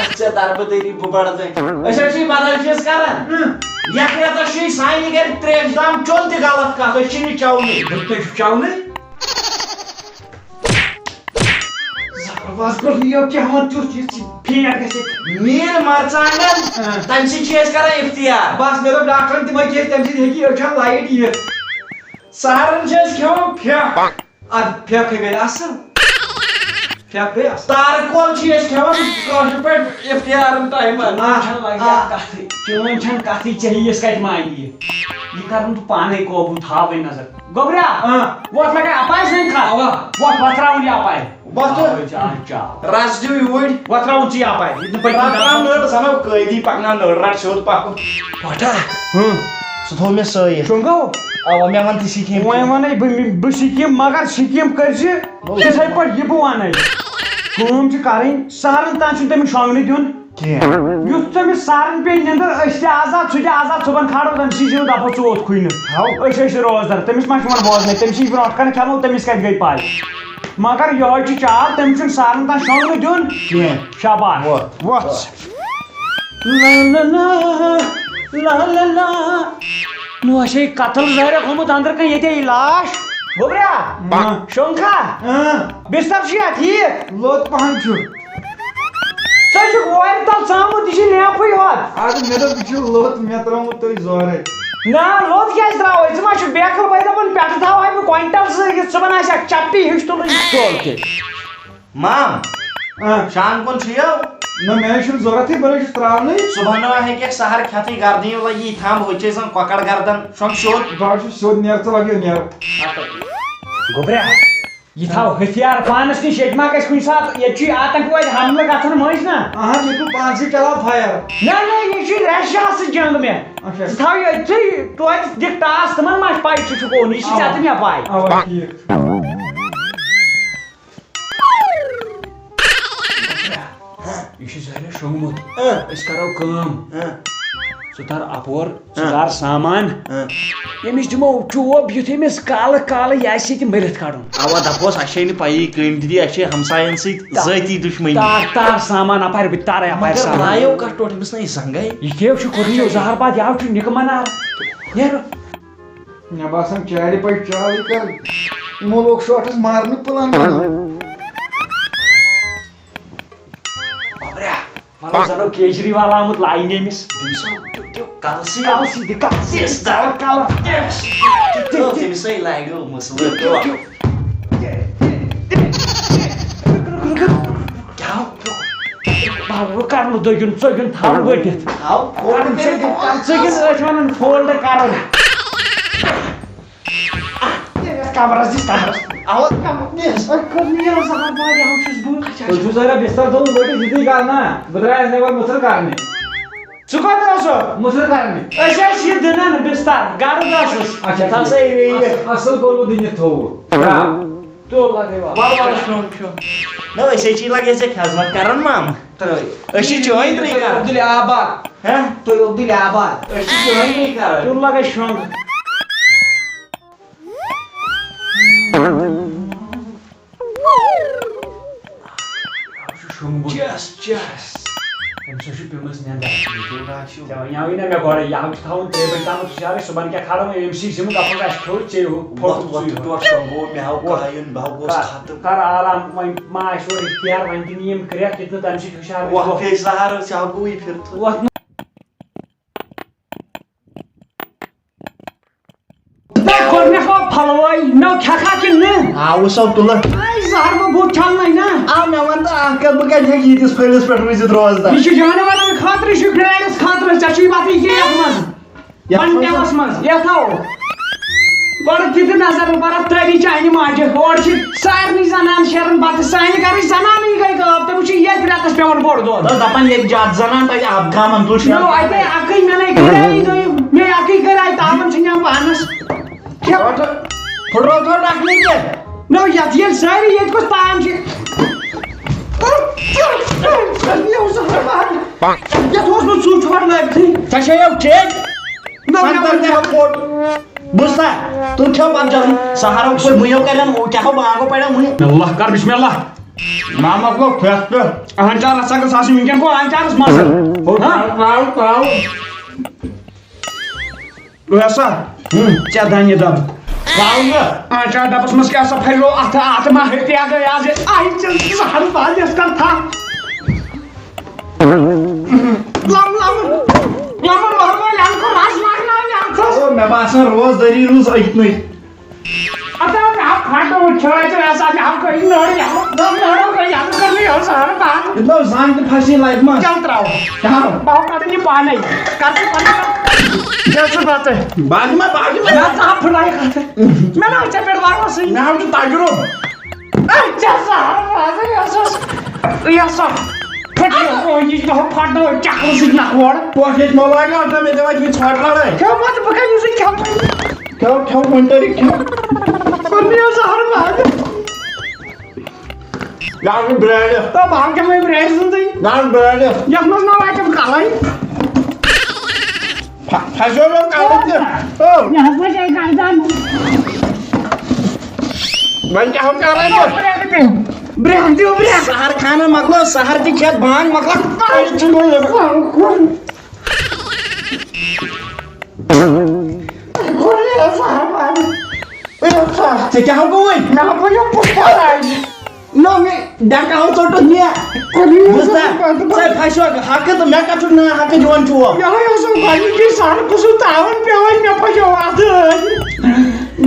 اَتھ ژےٚ دربہٕ دٲری بہٕ بَڑٕ تۄہہِ۔ أسۍ حظ چھِ بدل چیٖز کران۔ اۭں۔ یَتھ رٮ۪تَس چھُے سانہِ گَرِ ترٛیش دام چوٚن تہِ غلط کَتھ، أسۍ چھِنہٕ چٮ۪وانٕے۔ دوٚپ تۄہہِ چھُ چٮ۪وانٕے؟ زبردست کوٚر یہِ کیٛاہ وَن تیُتھ یہِ ژٕ پھینٛٹ گژھِ۔ میٖر مرژانٛگن، اۭں۔ تَمہِ سۭتۍ چھِ أسۍ کران اِفتِیار۔ بس مےٚ دوٚپ ڈاکٹرن تِمے کیٛازِ تَمہِ سۭتۍ ہیٚکہِ أچھن لایٹ یِتھ۔ سحرن چھِ أسۍ کھٮ۪وان پھٮ۪کھ۔ اَدٕ پھٮ۪کھ ہے گٔے اَصٕل۔ پھٮ۪کھ گٔے اَصٕل۔ تارٕ کۄل چھِ أسۍ کھٮ۪وان کٲشِر پٲٹھۍ اِفتِیارَن ٹایمَن۔ آ، آ۔ کَتھٕے، چٲنۍ چھَنہٕ کَتھٕے، ژےٚ یِیَس کَتہِ معنی یہِ؟ یہِ کَرُن تہٕ پانَے قوبوٗل، تھاو وۄنۍ نظر۔ گوٚبریا، آ۔ وۄتھ لگے اَپاے سٕنٛدۍ کَتھ۔ اَوا۔ وۄتھ، وۄتھراوُن یہِ اَپاے۔ وۄتھ۔ اَوَے جان چاو۔ رَس دیُو یوٗرۍ۔ وۄتھراوُن ژٕ یہِ اَپاے۔ یہِ نہٕ پٔتۍ کِنۍ رَس درٛاو نٔر، ژٕ اَنو قٲدی پَکناو نٔر، رَٹ سیوٚد پَکُن۔ پَٹا۔ ہُم۔ سُہ تھوٚو مےٚ سٲیِتھ۔ شۄنٛگو؟ اَوا، مےٚ وَن تہِ سِکیٖم وۄنۍ کینٛہہ۔ وَنَے بہٕ، بہٕ سِکیٖم، مگر سِکیٖم کٔرۍ زِ تِتھَے پٲٹھۍ یہِ بہٕ وَنَے۔ کٲم چھِ کَرٕنۍ، سَہرَن تام چھُنہٕ تٔمِس شۄنٛگنہٕ دیُن۔ کینٛہہ۔ یُتھ تٔمِس سارن پیٚیہِ نِندٕر، أسۍ تہِ آزاد، سُہ تہِ آزاد، صُبحن کھالو تٔمۍ سٕے زیُن دَپو ژٕ اوتھُے نہٕ۔ ہاو۔ أسۍ ٲسۍ روزدر، تٔمِس ما چھُ وۄنۍ بوزنَے، تٔمۍ سٕے برونٛٹھ کَنہِ کھٮ۪مو، تٔمِس کَتہِ گٔے پَے؟ مگر یِہوٚے چھِ چال، تٔمِس چھُنہٕ سارن تام شۄنٛگنہٕ دیُن۔ کینٛہہ۔ شاباش۔ وۄتھ۔ وۄتھ۔ لا لا لا، لا لا لا۔ نو اَسے قتل ظٲہرہ گوٚمُت، أنٛدرٕ کَنہِ ییٚتے یہِ لاش۔ گوٚبرا، اۭں۔ شۄنٛگ کھا؟ اۭں۔ بستر چھُ یا ٹھیٖک؟ لوٚت پہن چھُ۔ ژٕ چھُکھ وارِ تل ژامُت، یہِ چھُ لیفٕے ہوت۔ اَدٕ مےٚ دوٚپ، یہِ چھُ لوٚت، مےٚ ترٛوومُت تُہۍ زورے۔ نہ، لوٚت کیٛازِ ترٛاوَے؟ ژٕ ما چھُکھ بیکھُل؟ بہٕ دَپان، پٮ۪ٹھٕ تھاوہاے بہٕ کویِنٹل زٕ، یہِ صُبحن آسہِ اَکھ چپٹی ہِش تُلٕنۍ۔ تُل تہِ۔ مام، اۭں۔ شام کُن چھُ یو۔ نہ، مےٚ چھُنہٕ ضوٚرتھٕے، بہٕ نَے چھُس ترٛاونٕے۔ صُبحن ہیٚکہِ اَکھ سحر کھٮ۪تھٕے گردنہِ، وَلہٕ یی تھامہٕ، ہُتہِ چھِ أسۍ زَن کۄکر گردن، شۄنٛگ سیوٚد۔ بہٕ حظ چھُس سیوٚد، نیر ژٕ وَگیو نیر۔ گوٚبرا، یہِ تھاو ہتھیار پانس نِش، ییٚتہِ ما گژھِ کُنہِ ساتہٕ، ییٚتہِ چھُ یہِ آتنکوادی حملہٕ گژھان مٔنٛزۍ نا۔ اہن، ییٚتہِ گوٚو پانسٕے چلاو فایر۔ نہ، نہ، یہِ چھُ رشیا سۭتۍ جنگ مےٚ۔ اچھا۔ ژٕ تھاو یہِ أتھٕے، توتہِ دِکھ ٹاس تِمن ما چھِ پاے ژٕ چھُکھ اوٚن، یہِ چھِ اوا۔ ژےٚ تہِ مےٚ پاے۔ اوا، ٹھیٖک۔ یہِ چھُ ظٲہرا شۄنٛگمُت۔ اۭں۔ أسۍ کرو کٲم۔ اۭں۔ ژٕ تر اپور، ژٕ اۭں۔ کر سامان۔ اۭں۔ ییٚمِس دِمو چوب، یُتھ أمِس کالہٕ کالہٕ یہِ آسہِ ییٚتہِ مٔرِتھ کڑُن۔ اوا، دپوس، اَسہِ چھے نہٕ پَیی کٔمۍ تہِ، اَسہِ چھے ہمساین سۭتۍ تا-، ذٲتی دُشمنی۔ تار، تار سامان اپارِ، بہٕ تہِ تارے اپارِ مگر سامان۔ لایو کتھ ٹوٹھ أمِس نہ یہِ زنگے۔ یہِ کیٛاہ چھُ کوٚرمُت؟ یہِ زہر باد، یہِ چھُ نِکہٕ منار۔ نیرو۔ مےٚ باسان، چارِ پَزِ چالٕے کَرٕنۍ۔ یِمو لوگ شاٹَس مارنہٕ پٕلان بَناوُن۔ بابریا، وَلہٕ زَنو کیجریوال آمُت لاینہِ أمِس۔ تٔمِس آو ٹیوٚپ ٹیوٚپ کَلسٕے۔ کَلسٕے دِ، کَلسٕے۔ یَس دَر۔ کَلَس۔ تٔمِس ہے لَگیو مسلہٕ۔ کیٛاہ؟ بہٕ کرٕ نہٕ دٔگِن ژٔگِن تھاوٕ ؤٹِتھ۔ تھاو fold کٔرِتھ۔ ژٔگِن ٲسۍ وَنان fold کَرُن۔ یَتھ کَمرَس دِس کَمرَس۔ اَوا کَمرَس دِس۔ أسۍ کٔر نہٕ یہِ زَہر باد، یَہَو چھُس بہٕ۔ تُہۍ چھِو ذرا بِستَر تھوٚومُت ؤٹِتھ، یِتُے کَرنا۔ بہٕ درٛایَس نٮ۪بَر مُژُر کَرنہِ۔ ژٕ کوٚت اوسُکھ؟ مُژُر کَرنہِ۔ أسۍ ٲسۍ یہِ دٕنان بِستَر، گَرٕ درٛاسُس۔ اچھا، ٹھیٖک۔ تَس ہے بیٚیہِ۔ اَص-، اَصٕل کوٚروٕ دٕنِتھ تھوٚوُ۔ آ۔ تُل لَگے وَلہٕ۔ وَلہٕ وَلہٕ شۄنٛگ شۄنٛگ۔ نہ، أسۍ ہے چھِ لَگے ژےٚ خدمت کَران، مام۔ ترٛٲیِو۔ أسۍ چھِ چٲنۍ ترٛٲے کَران۔ عبدالآباد۔ ہہ؟ تُہۍ عبدالآباد۔ أسۍ چھِ چٲنۍ ترٛٲے کَران۔ تُل لَگے شۄنٛگ۔ شۄنٛگمُت۔ چَس، چَس۔ أمِس حظ چھُ پیوٚمُت نٮ۪نٛدر۔ یہِ کیٛاہ چھُ؟ ژےٚ وَنیٛاوُے نہ مےٚ گۄڈَے، یہِ حظ چھُ تھاوُن ترٛیٚیہِ بَجہِ تامَتھ ہُشارَے، صُبحن کیٛاہ کھالو أمۍ سٕے ذِمہٕ، دَپُن اَسہِ کھیوٚو ژےٚ ہیوٗ، وۄتھ، پھوٚٹُن وۄتھ، ژٕے ہیوٗ۔ ٹوٹھ شۄنٛگو، مےٚ ہاو کَتھ؟ کایُن، بہٕ ہاو گوس کَر، کھَتہٕ۔ کَر آرام، وۄنۍ ما آسہِ اورٕ اختیار، وۄنۍ دِنہٕ یِم کرٛٮ۪کھ، ییٚتہِ نہٕ تَمہِ سۭتۍ ہُشار وۄتھ گوٚو۔ پیٚیہِ سہارٕ، ژےٚ ہاو گوٚوُے پھِرتھٕ۔ وۄتھ نہٕ۔ تۄہہِ کوٚر مےٚ ہو پھلوٲے، مےٚ کھٮ۪کھا کِنہٕ نہٕ؟ آوُس سا تُلہٕ۔ اے زہر ما بوٗد کھٮ۪منَے نا۔ آ، مےٚ وَن تہٕ اَکھ کَتھ، بہٕ کَتہِ ہٮ۪کہٕ ییٖتِس پھٔلِس پٮ۪ٹھ روٗزِتھ روزدار؟ یہِ چھُ جانوَرَن خٲطرٕ، یہِ چھُ گرٛینَس خٲطرٕ، ژےٚ چھُے پَتہٕ یہِ کیٛاہ یَتھ منٛز؟ یَتھ منٛز پنٛڈیلَس منٛز، یَتھ آو۔ گۄڈٕ دِتہٕ نظر، بہٕ پَرٕ تٲریٖخ چانہِ ماجہِ، ہورٕ چھِ سارنٕے زَنان شیران بَتہٕ، سانہِ گَرٕچ زَنانٕے گٔے غٲب، تٔمِس چھُ یَتھ رٮ۪تَس پٮ۪وان بوٚڑ دۄد۔ بہٕ دَپان ییٚتہِ زیادٕ زَنان تَتہِ آب گامَن تُل چھِ۔ نو، اَتہِ اَکٕے مےٚ نَے کَرے یہِ دۄیِم، مےٚ اَکٕے کَرے، تاوَن چھُ مےٚ پانَس۔ کھٮ۪و۔ پھُٹرو تھوڑا ڈَکھ نہٕ کینٛہہ۔ نو، یَتھ ییٚلہِ سٲری ییٚتہِ کُس تام چھِ۔ یَتھ اوس نہٕ ژوٗ چھۄٹ لٲگتھٕے۔ ژےٚ چھے یو ٹھیک؟ نو، سَنٛگتر مےٚ تہِ ہاو کوٚٹ۔ بوٗزتھا؟ تُہۍ کھیٚو پَتہٕ جلدی۔ سہارو کوٚر مُیو کَرن، او کیٛاہ ہو باغو پَڑا مُیو۔ اللہ کر بسم اللہ۔ مامَس گوٚو پھرٛٮ۪س پٮ۪ٹھ۔ اہن چار رَژھا گٔژھ آسٕنۍ وٕنکٮ۪ن گوٚو اہن چارَس منٛز۔ ہو، ہاں؟ ترٛاو، ترٛاو، ترٛاو۔ ویسا، ہم۔ ژےٚ دَنہِ دَب۔ ترٛاو نہٕ۔ اہن چار ڈَبَس منٛز کیٛاہ سا پھَلو اَتھٕ، اَتھٕ ما ہیٚتہِ اَگَے آز۔ آے ژےٚ زَہر بازیٚس کَر تھَپھ۔ لم لم، لمن ورمٲلۍ اَنکُر رس مۄکلاو یہِ اَتھس۔ او، مےٚ باسان روزدٲری روٗز أتنٕے۔ اَتھ آو مےٚ ہا پھٹووُت چھٲتۍ ویسا، مےٚ ہا کٔڑ نٔر یَلہٕ، دوٚپ نٔرو گٔے یَلہٕ، کٔر نہٕ یَلہٕ سہارٕ پَہَن۔ یہِ دوٚپ زَنگ تہِ پھَسے لَبہِ منٛز۔ چل ترٛاو۔ چل۔ بہٕ ہا کَڑٕ یہِ پانَے۔ کر ژٕ پَنُن کَتھ۔ کیٛاہ چھُ پَتہٕ؟ باجہِ ما، باجہِ ما۔ مےٚ ژاو پھٕٹرایہِ کَتھٕ۔ مےٚ نہ حظ ژےٚ پٮ۪ٹھ بھروسٕے۔ مےٚ حظ چھُ تجرُبہٕ۔ اے، ژےٚ زہر وازٕ یۄس ٲس، یۄس سۄ پھٕٹرٲو، یہِ چھِ دَپان پھٹنٲو چکرٕ سۭتۍ نکھٕ وورٕ۔ پوٹھۍ ییٚتہِ مۄلایہِ آسان، مےٚ دِوان چھِ ژھۄٹھ لڑٲے۔ کھیوٚو پتہٕ بہٕ کَتہِ چھُسے کھٮ۪وان؟ کھیوٚو، کھیوٚو، وٕنۍ تٔرِکھ کھیوٚو۔ کوٚر مےٚ یہِ زہر وازٕ۔ یہِ حظ چھُ برٛینٛڈ۔ تو بہٕ حظ کھٮ۪مہٕ یہِ برٛینٛڈ سٕنٛزٕے۔ نہ حظ برٛینٛڈ۔ یَتھ منٛز ما واتٮ۪م کَلَے؟ پھَ-، پھَسیو مےٚ کَلَس تہِ۔ او۔ یہِ حظ لَگہِ اَکہِ گَردَن۔ وۄنۍ کیٛاہ ہو کَران بہٕ؟ برٛینٛڈ دیُن، برٛینٛڈ۔ سحر خانَن مۄکلو، سحر تہِ کھٮ۪تھ بانٛگ مۄکلو۔ ژےٚ کیٛاہ ہو گوٚو وۄنۍ؟ مےٚ ہا گوٚو یہِ پھُٹران۔ نو مےٚ ڈکاو ژوٚٹُتھ مےٚ۔ کُنی بوٗزتھا؟ اوسُس نہٕ پتہٕ ژےٚ پھسیو حقہٕ تہٕ مےٚ کتھ چھُکھ نہٕ حقہٕ دِوان چوب؟ یہے اوسُم گۄڈنِکی سرٕ قٕصہٕ تاوان پیوان مےٚ پھسیو اتھٕ أتھۍ۔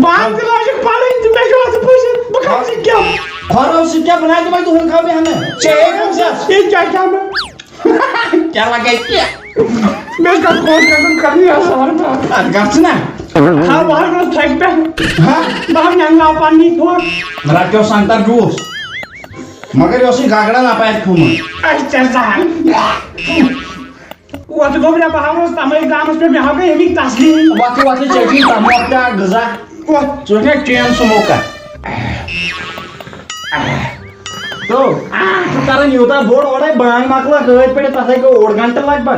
بہٕ ہا تہِ لاجہِ پرٕنۍ تہٕ مےٚ چھُ اتھٕ پھٔسِتھ۔ بہٕ کتھ سۭتۍ کھٮ۪مہٕ؟ کھۄرو سۭتۍ کیٛاہ؟ بہٕ نہ دِمے تُہُنٛد کھٮ۪و مےٚ ہنا۔ ژےٚ ہے کم زیادٕ۔ یہِ کیٛاہ کھٮ۪مہٕ؟ کیٛاہ لگے کیٛاہ؟ مےٚ چھُ خۄش گژھان کرنہِ آسان۔ اتھ گژھ نا۔ ہا، بہٕ حظ گوٚژھ تھٔکۍ پٮ۪ٹھ۔ ہا؟ بہٕ حظ نٮ۪نٛگلاو پننی تھوٚد۔ رٹیو سنگتر جوٗس۔ مگر یہِ اوسُے گگرن اپارِ کھیوٚمُت۔ اچھا، زہر۔ وۄتھ گوٚو مےٚ، بہٕ ہا اوسُس تَمے گامَس پٮ۪ٹھ، مےٚ ہا گٔے اَمِکۍ تسلی۔ وۄتھٕ، وۄتھٕ، ژےٚ چھُے تموکھ تہِ اکھ غذا۔ وۄتھ۔ ژٕ وٕچھ مےٚ چین سموکا۔ تو، ژٕ کران یوٗتاہ بوٚڑ اورے بانگ مۄکلٲکھ، أتھۍ پٮ۪ٹھ تَتھ ہے گوٚو اوٚڑ گنٹہٕ لگ بگ۔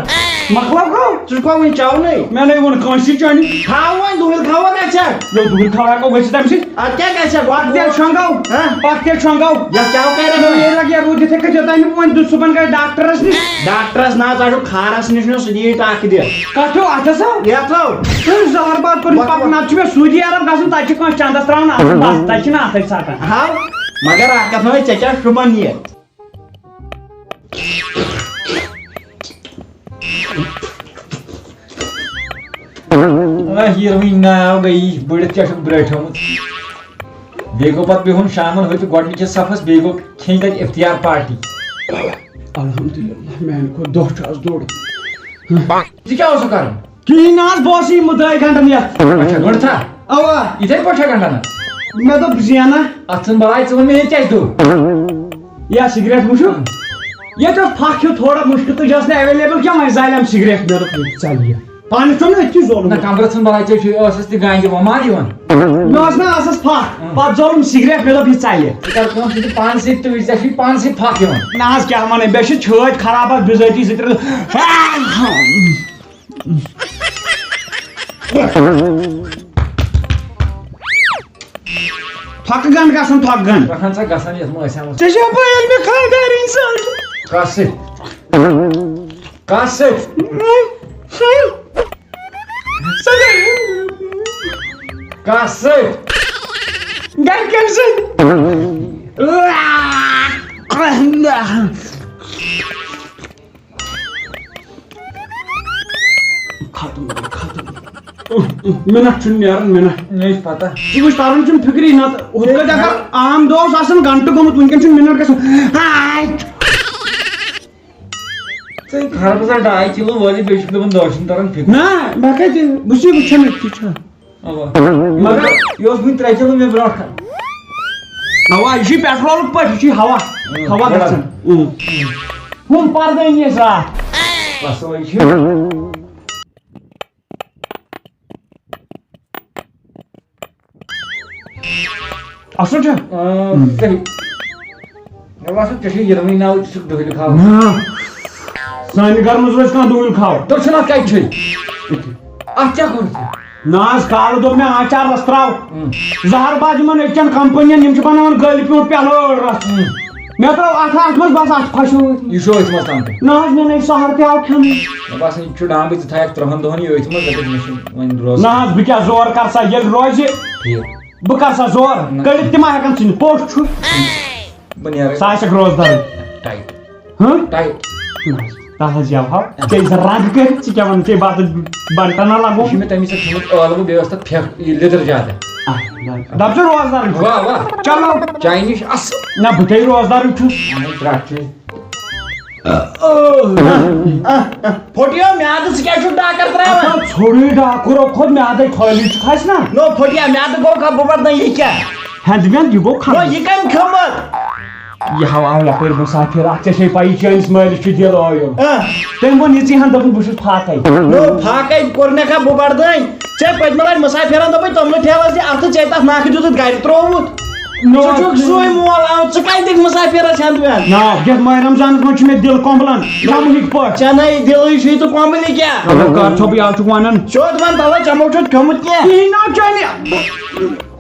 مۄکلٲو گوٚو؟ ژٕ چھُکھا وُنہِ چاونٕے؟ مےٚ نَے ووٚن کٲنٛسی چانہِ۔ تھاو وۄنۍ دُہِل کھاوا گژھِ ہا؟ یو دُہِل کھاوا گوٚو گژھِ تَمہِ سۭتۍ۔ اَدٕ کیٛاہ گژھِ ہا؟ پَتہٕ تیٚلہِ شۄنٛگو۔ ہہ؟ پَتہٕ تیٚلہِ شۄنٛگو۔ یَتھ کیٛاہ کَرِ؟ یہِ لَگہِ یا روٗد یِتھَے کٔنۍ یوٚتام نہٕ وۄنۍ دیُت صُبحن گژھِ ڈاکٹرَس نِش۔ ڈاکٹرَس نہ حظ، اَتھ چھُ کھارَس نِش نیُن، سُہ دِیہِ ٹَکھ دِتھ۔ کَتھ ہیوٚو؟ اَتھَس ہا؟ یَتھ ہو۔ تُہۍ زہر باد کوٚرمُت پَکُن، نَتہٕ چھُ مےٚ سعودی عرب گژھُن، تَتہِ چھِ کٲنٛسہِ چَندَس ترٛاوان اَتھٕ، بَس، تَتہِ چھِنہٕ اَتھَے ژَٹان۔ ہاو، مگر اَکھ کَتھ وَنے، ژےٚ کیٛاہ شوٗبان یہِ؟ آ، ہیٖروٕنۍ ناو گٔیی بٔڑِتھ، کیٛاہ چھُکھ برٛٹھیومُت؟ بیٚیہِ گوٚو پَتہٕ بِہُن شامَن ہوٚتہِ گۄڈٕنِکِس صفَس، بیٚیہِ گوٚو کھیٚنۍ تَتہِ اِفتِیار پارٹی۔ الحمدللہ، میٛانہِ کھۄتہٕ دۄہ چھُ آز دوٚر۔ ژٕ کیٛاہ اوسُکھ کَرُن؟ کِہیٖنۍ نہ حظ، بہٕ اوسُس یہِ مُدعٲے گنٛڈان یَتھ۔ اچھا، گنٛڈ تھا؟ اَوا۔ یِتھَے پٲٹھۍ چھا گنٛڈان؟ مےٚ دوٚپ زینہ۔ اَتھ ژھٕن بَلاے، ژٕ وَن مےٚ ییٚتہِ کیٛازِ دوٚر؟ یا سِگریٹ وٕچھُو؟ یَتھ اوس پھَکھ ہیوٗ تھوڑا مُشکِل تہٕ یہِ ٲس نہٕ ایویلیبل کینٛہہ، وۄنۍ زالٮ۪م سِگریٹ، مےٚ دوٚپ یہِ ژَلہِ یہِ۔ پانَس چھُنہٕ أتھی زولُمُت۔ نہ، کَمرَس ژھٕن بَلاے، ژےٚ چھُے ٲسَس تہِ گانجہِ وۄمار یِوان۔ مےٚ ٲس نہ ٲسَس پھَکھ، ہُم۔ پَتہٕ زولُم سِگریٹ، مےٚ دوٚپ یہِ ژَلہِ۔ ژٕ کَر کٲم، ژٕ دِ پانسٕے تُج، ژےٚ چھُے پانسٕے پھَکھ یِوان۔ نہ حظ، کیٛاہ وَنَے، مےٚ چھِ چھٲتۍ خراب اَکھ بِذٲتی زٕ ترٛےٚ۔ تھۄکہٕ گنٛڈ گژھن، تھۄکہٕ گنٛڈ۔ گژھن سا گژھن یتھ منٛز أسۍ ہٮ۪مو۔ ژےٚ چھےٚ پَے ییٚلہِ مےٚ خانٛدارِنۍ سۭتۍ۔ کَس سۭتۍ؟ کَس سۭتۍ؟ کَس سۭتۍ؟ گرِکٮ۪ن سۭتۍ۔ ختم، ختم۔ منٹ چھُنہٕ نیران، منٹ۔ مےٚ چھِ پتہ۔ ژٕ وٕچھ، تران چھُنہٕ فِکری، نتہٕ ہُتھ کٲٹھۍ اگر عام دۄہ اوس آسان گنٹہٕ گوٚمُت، وٕنکٮ۪ن چھُنہٕ منٹ گژھان۔ ہاے! ژٕ خربٕزہ ڈاے کِلوٗ وٲلِتھ، بیٚیہِ چھُکھ دَپان دۄہ چھُنہٕ تران فِکرِ۔ نہ، مےٚ کَتہِ؟ بہٕ چھُس، بہٕ چھُس نہٕ تہِ چھُ۔ اَوا۔ مگر یہِ اوس وٕنہِ ترٛےٚ کِلوٗ مےٚ برونٛٹھ کَنہِ۔ اَوا، یہِ چھُ پیٹرولُک پٲٹھۍ، یہِ چھُ ہوا، اۭں، ہوا بَڑان۔ گژھان۔ اۭں۔ ہُم پَردٲنی ٲسۍ راتھ۔ اَصٕل چھُ۔ اصل چھا؟ آ، صحیح۔ مےٚ باسان، ژےٚ چھُے یِنوٕے ناو، ژٕ چھُکھ دُہلہِ کھاوان۔ نہ۔ سانہِ گرٕ منٛز روزِ کانٛہہ دُہلہِ کھاو۔ تۄہہِ چھُنہ اَتھ کَتہِ چھُے؟ اَتھ کیٛاہ کوٚر ژےٚ؟ نہ حظ، کالہٕ دوٚپ مےٚ آچار رژھ ترٛاو۔ ہُم۔ زہر باد یِمن أزۍچٮ۪ن کمپنین، یِم چھِ بناوان گٔلۍ پیوٗنٛٹھ پٮ۪لہٕ ٲڑ رژھ۔ ہُم۔ مےٚ ترٛٲو اَتھ، اَتھ منٛز بس اَتھ پھَسیوو۔ یہِ چھُ أتھۍ منٛز تام تہِ۔ نہ حظ، مےٚ نَے سہر تہِ آو کھیوٚنُے۔ مےٚ باسان، یہِ چھُ ڈامبٕے، ژٕ تھاوکھ ترٛہَن دۄہَن یہِ أتھۍ منٛز، دَپکھ، مےٚ چھُ وۄنۍ روزُن۔ نہ حظ، بہٕ کیٛاہ زور کَرٕ سا، ییٚلہِ روزِ، ٹھیٖک۔ بہٕ کَرٕ سا زور، نہ۔ کٔڑِتھ تہِ ما ہٮ۪کَن ژھٕنِتھ، پوٚز چھُ۔ بہٕ نیرٕ۔ سُہ آسٮ۪کھ روزدَرٕے۔ ٹایِٹ۔ ہہ؟ ٹایِٹ۔ نہ حظ، نہ حظ، یَوٕ ہاو، ژےٚ یہِ رنٛگ کٔرِتھ، ژٕ کیٛاہ وَنان، ژےٚ بَتہٕ بَنٹَنا لَگوو۔ یہِ چھُ مےٚ تَمہِ ساتہٕ کھیوٚمُت ٲلوٕ، بیٚیہِ اوس تَتھ پھٮ۪کھ، یہِ لیٚدٕر زیادٕ۔ آ، دَپ ژٕ روزدَرٕے۔ واہ، واہ۔ چلو۔ چاے نِش اَصٕل۔ نہ، بہٕ کَتہِ روزدَرٕے چھُس۔ اَہَن حظ، ترٛٹھ چھُے۔ پھوٚٹیو میادٕ، ژٕ کیٛازِ چھُکھ ڈاکر ترٛاوان؟ اَتھ ژھوٚرُے ڈاکُر، او کھوٚت میادَے خٲلی چھُ کھَسہِ نا۔ نو پھوٚٹیا میادٕ گوٚو کھا بہٕ وَٹہٕ نہٕ یہِ کیٛاہ؟ ہٮ۪نٛد وٮ۪نٛد، یہِ گوٚو نو خَبر۔ یہِ کَمہِ کھیوٚمُت؟ یہِ ہاو آو یَپٲرۍ مُسافِر اَکھ، ژےٚ چھے پَیی چٲنِس مٲلِس چھُ دِل ٲیُل۔ اۭں۔ تٔمۍ ووٚن یِژٕے ہَن، دوٚپُن بہٕ چھُس فاقَے۔ نو فاقَے کوٚر مےٚ کھا بہٕ وَٹہٕ دٲنۍ۔ ژےٚ پٔتمہِ لَٹہِ مُسافِرَن دوٚپُے توٚملہٕ ٹھیلَس دِ اَتھٕ، ژےٚ تَتھ نَکھٕ دیُتُتھ گَرِ ترٛووُتھ۔ نو، ژٕ چھُکھ سُے مول، آو، ژٕ کَتہِ دِکھ مُسافِرَس ہٮ۪نٛد وٮ۪نٛد؟ نہ، یَتھ ماہِ رمضانَس منٛز چھُ مےٚ دِل کۄمبلان، کھٮ۪مہٕ نہٕ یِتھ پٲٹھۍ۔ ژےٚ نَے دِلٕے چھُے تہٕ کۄمبلہِ کیٛاہ؟ چلو کر ژھۄپہٕ، یہِ حظ چھُکھ وَنان۔ سیوٚد وَن تَلہٕ، ژےٚ مو چھُتھ کھیوٚمُت کینٛہہ؟ کِہیٖنۍ نہ چٲنہِ۔ یہِ،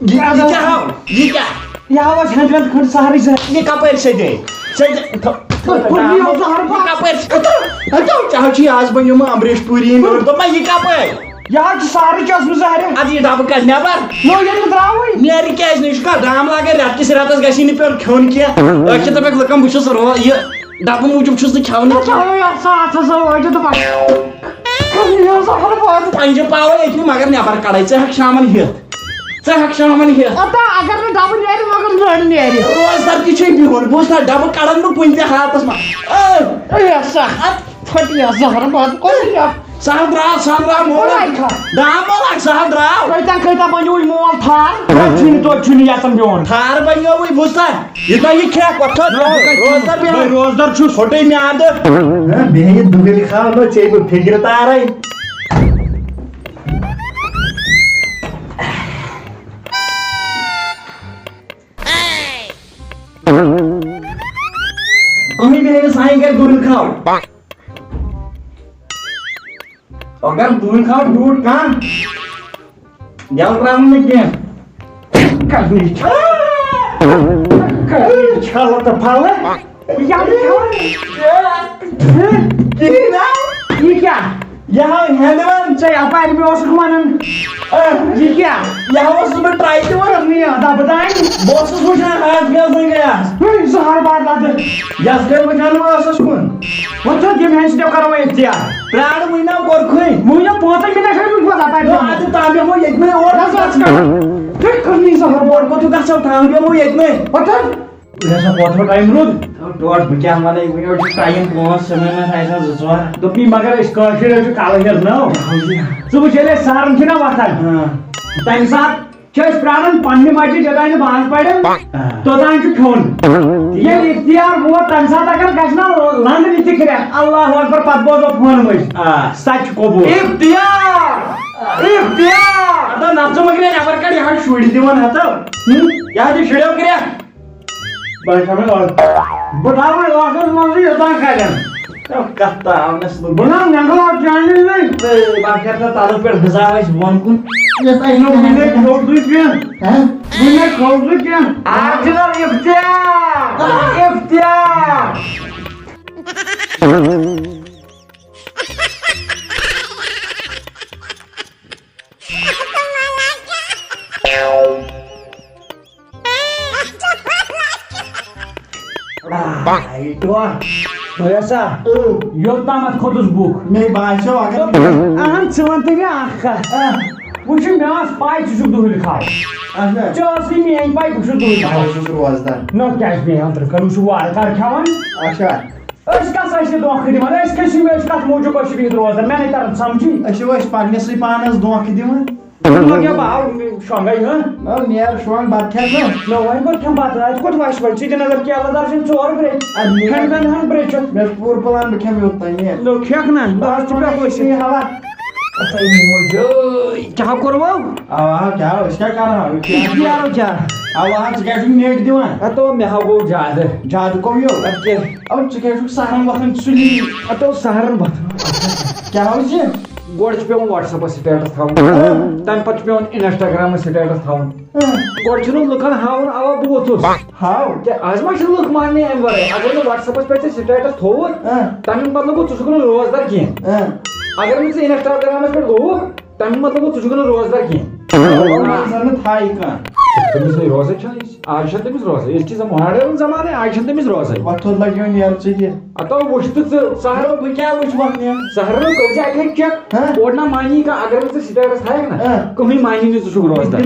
یہِ کیٛاہ ہاو؟ یہِ کیٛاہ؟ یہِ ہاو اَسہِ ہٮ۪نٛد وٮ۪نٛد کھٔنٛڈ سہرٕے زٕ۔ یہِ کَپٲرۍ سیٚدے؟ سیٚدے۔ تھو-، تھو-، تھو-، یہِ ہاو زہر یہِ بَتہٕ۔ کَپٲرۍ؟ ہَتو، ہَتو، ژےٚ حظ چھُے آز بَنیومُت امریش پوٗری نوٚر۔ دوٚپمَے، یہِ کَپٲرۍ؟ یہِ حظ چھُ سارٕ چشمہٕ زہرِ۔ اَدٕ یہِ ڈَبہٕ کَڑ نٮ۪بَر۔ نو، ییٚلہِ نہٕ درٛاوٕے۔ نیرِ کیٛازِ نہٕ؟ یہِ چھُ کانٛہہ دام لاگان، رٮ۪تہٕ کِس رٮ۪تَس گژھی نہٕ پیوٚن کھیوٚن کینٛہہ۔ أسۍ چھِ دَپان لُکَن، بہٕ چھُس رو-، یہِ ڈَبہٕ موٗجوٗب چھُس نہٕ کھٮ۪وان۔ ژےٚ چھےٚ یہِ ساتھ ہسا وٲتِتھ دَپان، یہِ ہسا ہر واتہِ۔ پنٛجہِ پاوَے أتھی مگر نٮ۪بَر کَڑَے، ژٕ ہٮ۪کھ شامَن ہٮ۪تھ۔ ژٕ ہٮ۪کھ شامَن ہٮ۪تھ۔ اَتا اگر نہٕ ڈَبہٕ نیرِ، مگر نٔر نیرِ۔ روزدَر تہِ چھُے بِہُن، بوٗزتھا، ڈَبہٕ کَڑَن نہٕ کُنہِ تہِ حالتَس منٛز۔ اے، اے، سا، اَتھ پھٔٹہِ یَتھ زہرٕ بَتہٕ کوٚر یَتھ۔ سہل درٛاو، سہل درٛاو، مول۔ وۄنۍ کھا۔ درٛاو مول اَکھ، سہل درٛاو۔ تۄہہِ تام کۭتیٛاہ بَنیووُے مول تھار؟ تۄہہِ چھُنہٕ، تۄہہِ چھُنہٕ یَژھان بیوٚن۔ تھار بَنیووُے، بوٗزتھا؟ یہِ تۄہہِ یہِ کھٮ۪کھ، وۄتھ تھوٚد۔ نہ، بہٕ کَتہِ روزدَر بیٚہمہٕ؟ بیٚہمہٕ۔ بہٕ روزدَر چھُس۔ پھوٚٹُے میٛادٕ۔ ہہ، بیٚیہِ یہِ دُہِل کھاو نہ، ژےٚ بہٕ فِکرِ تارَے۔ کٕہٕنۍ بیٚہہِ نہٕ سانہِ گَرِ دُہِل کھاو۔ اگر دوٗرِ تھاو ڈوٗر کانٛہہ، یَلہٕ ترٛاوُن نہٕ کینٛہہ۔ کَرنٕے چھِ، کَرنٕے چھَلہٕ تہٕ پھَلہٕ۔ یَلہٕ تھاوُن۔ کِہیٖنۍ نہ۔ یہِ کیٛاہ؟ یہِ ہاو ہٮ۪نٛدوٮ۪نٛد۔ ژےٚ یَپارِ مےٚ اوسُکھ وَنان۔ اَہ۔ یہِ کیٛاہ؟ یہِ ہاو اوسُس بہٕ ٹرٛاے تہِ وَنان۔ کَرنٕے اَدا بہٕ دانہِ۔ بہٕ اوسُس وٕچھان اَتھ کیٛاہ زَن گٔیَس۔ ہے، زٕ ہَر بار لَدٕ۔ یَتھ گٔے وٕچھان بہٕ ٲسَس کُن۔ وۄنۍ تھٲو ییٚمہِ ہَنہِ سۭتۍ کَرو اِفتِیار۔ پرٛار وٕنہِ نہ کوٚرکھٕے۔ وٕنہِ نہ پانٛژَے مِنَٹ چھِ وٕنہِ پَتہٕ اَپارِ نہ، بیٚہوان۔ اَدٕ تام بیٚہمو ییٚتہِ نٕے اور۔ نہ، ژٕ ژٕ کَر۔ تُہۍ کٔرنٕے زٕ ہَر بار۔ اور کوٚت گژھو؟ تام بیٚہمو ییٚتہِ نٕے۔ پَتہٕ یہِ ہسا ووت وۄنۍ ٹایم روٗد۔ ڈۄڈ بہٕ کیٛاہ وَنَے، وٕنہِ حظ چھُ ٹایم پانٛژھ، سَمے منٛز آسہِ ہا زٕ ژور۔ دوٚپمَے مگر أسۍ کٲشِرۍ حظ چھِ کَلہٕ ہیٚتھ نٔو۔ اَہَن حظ۔ ژٕ وٕچھ ییٚلہِ أسۍ سہرن چھِنہ وۄتھان، ہاں۔ تَمہِ ساتہٕ چھِ أسۍ پرٛاران پننہِ مسجد یوٚتام نہٕ بانٛگ پرن، آ۔ توٚتام چھُ کھیوٚن۔ ییٚلہِ اِفتِیار ووت، تَمہِ ساتہٕ اگر گژھِ نا لنٛد نِتھ تہِ کھرٛٮ۪کھ، اللہ اکبر، پتہٕ بوزو فونہٕ مٔنٛزۍ۔ آ۔ سۄ تہِ چھِ قبوٗل۔ اِفتِیار! اِفتِیار! اَدٕ نَژٕ وۄنۍ کرٛٮ۪کھ نٮ۪بر کڑ، یہِ حظ شُرۍ دِوان ہَتو۔ ہُم؟ یہِ حظ چھِ شُرٮ۪و کرٛٮ۪کھ۔ بہٕ چھَس وۄنۍ ٲس-، بہٕ تھاوٕ وۄنۍ ٲسَس منٛزٕے یوٚتام کَرٮ۪ن۔ کَتھ تاونَس منٛز۔ بہٕ نہ نٮ۪نٛگہٕ آو چانہِ نِش۔ ہے، بہٕ کَرٕ تَتھ تَلَس پٮ۪ٹھ حِساب اَسہِ بۄن کُن۔ یَتھ اَسہِ نہٕ وٕنہِ کھوٚت نہٕ کینٛہہ۔ ہہ؟ وٕنہِ کھوٚت نہٕ کینٛہہ۔ آ، جِناب، اِفتِیار! اِفتِیار! واہ۔ ویسا، اۭں۔ یوٚتامَتھ کھوٚتُس بُکھ۔ مےٚ باسیو اگر اہن، ژٕ وَن تہٕ مےٚ اَکھ کَتھ۔ آ۔ وٕچھ، مےٚ ٲس پَے ژٕ چھُکھ دُہٕلۍ کھاو۔ اچھا۔ ژےٚ ٲسٕے میٛٲنۍ پَے بہٕ چھُس دُہٕلۍ کھاو۔ بہٕ چھُس روزدار۔ نہ، کیٛازِ بیٚیہِ اَنترٕ کَرُن؟ وٕچھ، وارٕ کَر کھٮ۪وان۔ اچھا۔ أسۍ کَس ٲسۍ یہِ دھوکہٕ دِوان؟ أسۍ کٔژِ چھِ، أسۍ کَتھ موٗجوٗب ٲسۍ بِہِتھ روزدار؟ مےٚ نَے تَران سَمجھی۔ أسۍ چھِ أسۍ پننِسٕے پانس دھوکہٕ دِوان۔ مگر کیٛاہ بہٕ آو شۄنٛگے، ہہ؟ نہ، نیر شۄنٛگ، بَتہٕ کھٮ۪کھ نہ۔ نہ، وۄنۍ کوٚت کھٮ۪مہٕ بَتہٕ؟ اَتہِ کوٚت وَسہِ وۄنۍ؟ ژٕ تہِ نظر کیلہٕ دار چھِنہٕ ژور برٛے۔ اَدٕ نیر۔ کھٮ۪مہٕ زَن ہَن برٛے چھُ۔ مےٚ چھُ پوٗرٕ پلان، بہٕ کھٮ۪مہٕ یوٚتام نیر۔ نہ، کھٮ۪کھ نہ، بہٕ آز چھُس پٮ۪ٹھ ؤسِتھ۔ یہِ حالات۔ اَتھَے موجی، کیٛاہ کوٚروٕ؟ اَوا، کیٛاہ، أسۍ کیٛاہ کَرہاو؟ یہِ کیٛاہ؟ یہِ آو کیٛاہ؟ اَوا، ژٕ کیٛازِ چھُکھ نیٹ دِوان؟ ہَتو، مےٚ ہا گوٚو زیادٕ۔ زیادٕ گوٚو یہِ؟ اَدٕ کیٛاہ؟ اَو، ژٕ کیٛازِ چھُکھ سَہرَن وۄتھان سُلی؟ ہَتو، سَہرَن وۄتھان۔ کیٛاہ حظ چھِ؟ گۄڈٕ چھُ پٮ۪وان WhatsApp-س status تھاوُن۔ اۭں۔ تَمہِ پَتہٕ چھُ پٮ۪وان Instagram-س status تھاوُن۔ اۭں۔ گۄڈٕ چھُنہٕ لُکَن ہاوُن، اَوا، بہٕ ووٚتھُس۔ ہاو۔ کیٛاہ، آز ما چھِ لُکھ ماننٕے اَمہِ وَرٲے؟ اگر نہٕ WhatsApp-س پٮ۪ٹھ ژےٚ status تھوٚوُتھ، اۭں۔ تَمیُک مطلب گوٚو، ژٕ چھُکھ نہٕ روزدار کینٛہہ۔ اۭں۔ اگر نہٕ ژٕ Instagram-س پٮ۪ٹھ گوٚوُکھ، تَمیُک مطلب گوٚو، ژٕ چھُکھ نہٕ روزدار کینٛہہ۔ وۄنۍ زَن نہٕ تھایہِ کانٛہہ۔ تٔمِس نَے روزَے چھَنہٕ أسۍ۔ آز چھَنہٕ تٔمِس روزَے۔ أسۍ چھِ زَن modern زمانہٕ، آز چھَنہٕ تٔمِس روزَے۔ وۄتھ تھوٚد لَگیو نیر ژٕ تہِ۔ ہَتو وٕچھ تہٕ ژٕ، سَہرو۔ بہٕ کیٛاہ وٕچھِ وۄنۍ نیر؟ سَہرو کٔرۍ زِ اَکہِ لَٹہِ check۔ ہہ؟ اورٕ نہ مانی کانٛہہ، اگر نہٕ ژٕ status تھایَکھ نہ، ہہ۔ کٕہٕنۍ مانی نہٕ ژٕ چھُکھ روزدار۔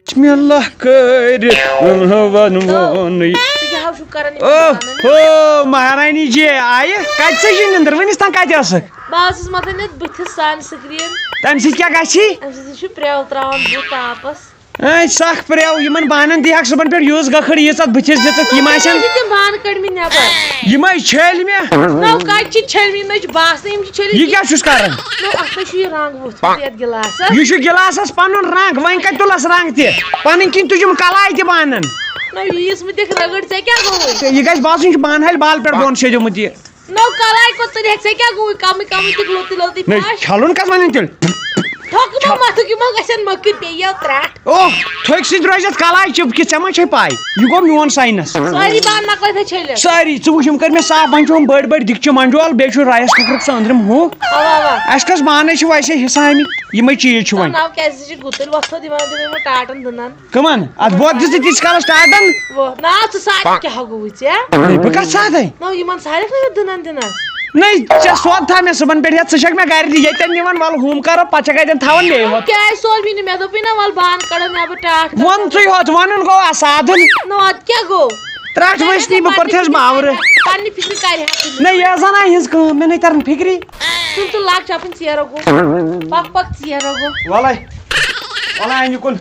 بِسمِ اللہ کٔرِتھ وَنہٕ ووٚنُے۔ ژٕ کیٛاہ حظ چھُکھ کران یِم او پانہٕ؟ ہو، مہرانی جی آیہِ۔ کَتہِ ژٕ چھِ نِندٕر؟ وٕنِس تام کَتہِ ٲسٕکھ؟ بہٕ حظ چھُس مَتھان یَتھ بٕتھِس sunscreen۔ تَمہِ سۭتۍ کیٛاہ گژھی؟ اَمہِ سۭتۍ چھُ پرٛٮ۪و ترٛاوان بُتھ تاپَس۔ اے، سخ پرٛٮ۪و، یِمَن بانَن دِہَکھ صُبحن پٮ۪ٹھ یُس گٔکھٕڑ ییٖژاہ بٕتھِس دِژٕکھ، یِم آسَن۔ تِم بانہٕ کٔڑۍ مٕتۍ نٮ۪بر۔ یِمَے چھٔلۍ مےٚ۔ نو، کَتہِ چھِ چھٔلۍ مٕتۍ؟ نہ چھِ باسنٕے، یِم چھِ چھٔلۍ مٕتۍ۔ یہِ کیٛاہ چھُس کَران؟ نو، اَتھ نہ چھُ یہِ رنٛگ ووٚتھمُت یَتھ گِلاسَس۔ یہِ چھُ گِلاسَس پَنُن رنٛگ، وۄنۍ کَتہِ تُلَس رنٛگ تہِ؟ پَنٕنۍ کِنۍ تُجِم کَلاے تہِ بانَن۔ نو، ییٖژ مٕتِکھ رگڑ، ژےٚ کیٛاہ گوٚوُے؟ یہِ گژھِ باسُن، یہِ چھُ بانہٕ ہَلہِ بال پٮ۪ٹھ بۄن شیٚدیومُت یہِ۔ نو کلاے کوٚت ژٕ نِکھ؟ ژےٚ کیٛاہ گوٚوُے؟ کمٕے کمٕے تہِ گوٚو تِلو تہِ نہ، پھش۔ چھلُن کس ونان تیٚلہِ؟ تھۄکہٕ ما چھل- متھُک، یِمو گژھن مۄکٕرۍ بیٚیہِ یَو ترٛٹھ۔ اوہ، تھٔکۍ سۭتۍ روزٮ۪س کلاے چِپکِتھ، ژےٚ ما چھے پاے؟ یہِ گوٚو میون ساینس۔ سٲری بانہٕ مۄکلٲے تھٲے چھٔلِتھ۔ سٲری، ژٕ وٕچھ، یِم کٔرۍ مےٚ صاف، وۄنۍ چھُ یِم بٔڑۍ بٔڑۍ دِکچہِ منجول، بیٚیہِ چھُ رایس کُکرُک سُہ أنٛدرِم ہُہ۔ اوا، اوا۔ اَسہِ کس بانہٕ چھِ ویسے حصہٕ آمٕتۍ، یِمے چیٖز چھِ وۄنۍ۔ ناو کیٛازِ چھِ گُتٕلۍ وۄتھو دِوان تِم یِمو ٹاٹن دٕنن؟ کٕمن؟ اتھ بۄد دِژ نہٕ تیٖتِس کالس ٹاٹن۔ وۄتھ۔ نا، ژٕ سا کیٛاہ گوٚوُے ژےٚ؟ ہے، بہٕ کتھ ساتھے؟ نو، یِمن سارٮ۪ن ہٕنٛدٮ۪ن دٕنن دِنس۔ نٔے، ژےٚ سوب تھا مےٚ صُبحن پٮ۪ٹھ ہٮ۪تھ، ژٕ چھکھ مےٚ گرِ دِ-، ییٚتٮ۪ن نِوان، ولہٕ ہُم کرو، پتہٕ چھکھ اتٮ۪ن تھاوان مے یوت۔ کیٛازِ سوز مےٚ نہٕ؟ مےٚ دوٚپُے نا، ولہٕ بہٕ انہٕ کڑو نٮ۪بر ٹاٹھ۔ ووٚن ژٕے ہوت، ونُن گوٚو اسادُن۔ نو، ادٕ کیٛاہ گوٚو؟ ترٛٹھ ژےٚ ؤسۍ نی، بہٕ پننہِ کوٚرتھس فِکرِ باورٕ۔ پننہِ فِکرِ کرِ ہا ژٕ۔ نہ، یہِ زنانہِ ہٕنٛز کٲم، مےٚ نَے تران فِکری۔ ژٕ تُل لاگ چپٕنۍ ژیرو گوٚو۔ پکھ پکھ ژیرو گوٚو۔ وَلَے، وَلَے اَنہِ کُن۔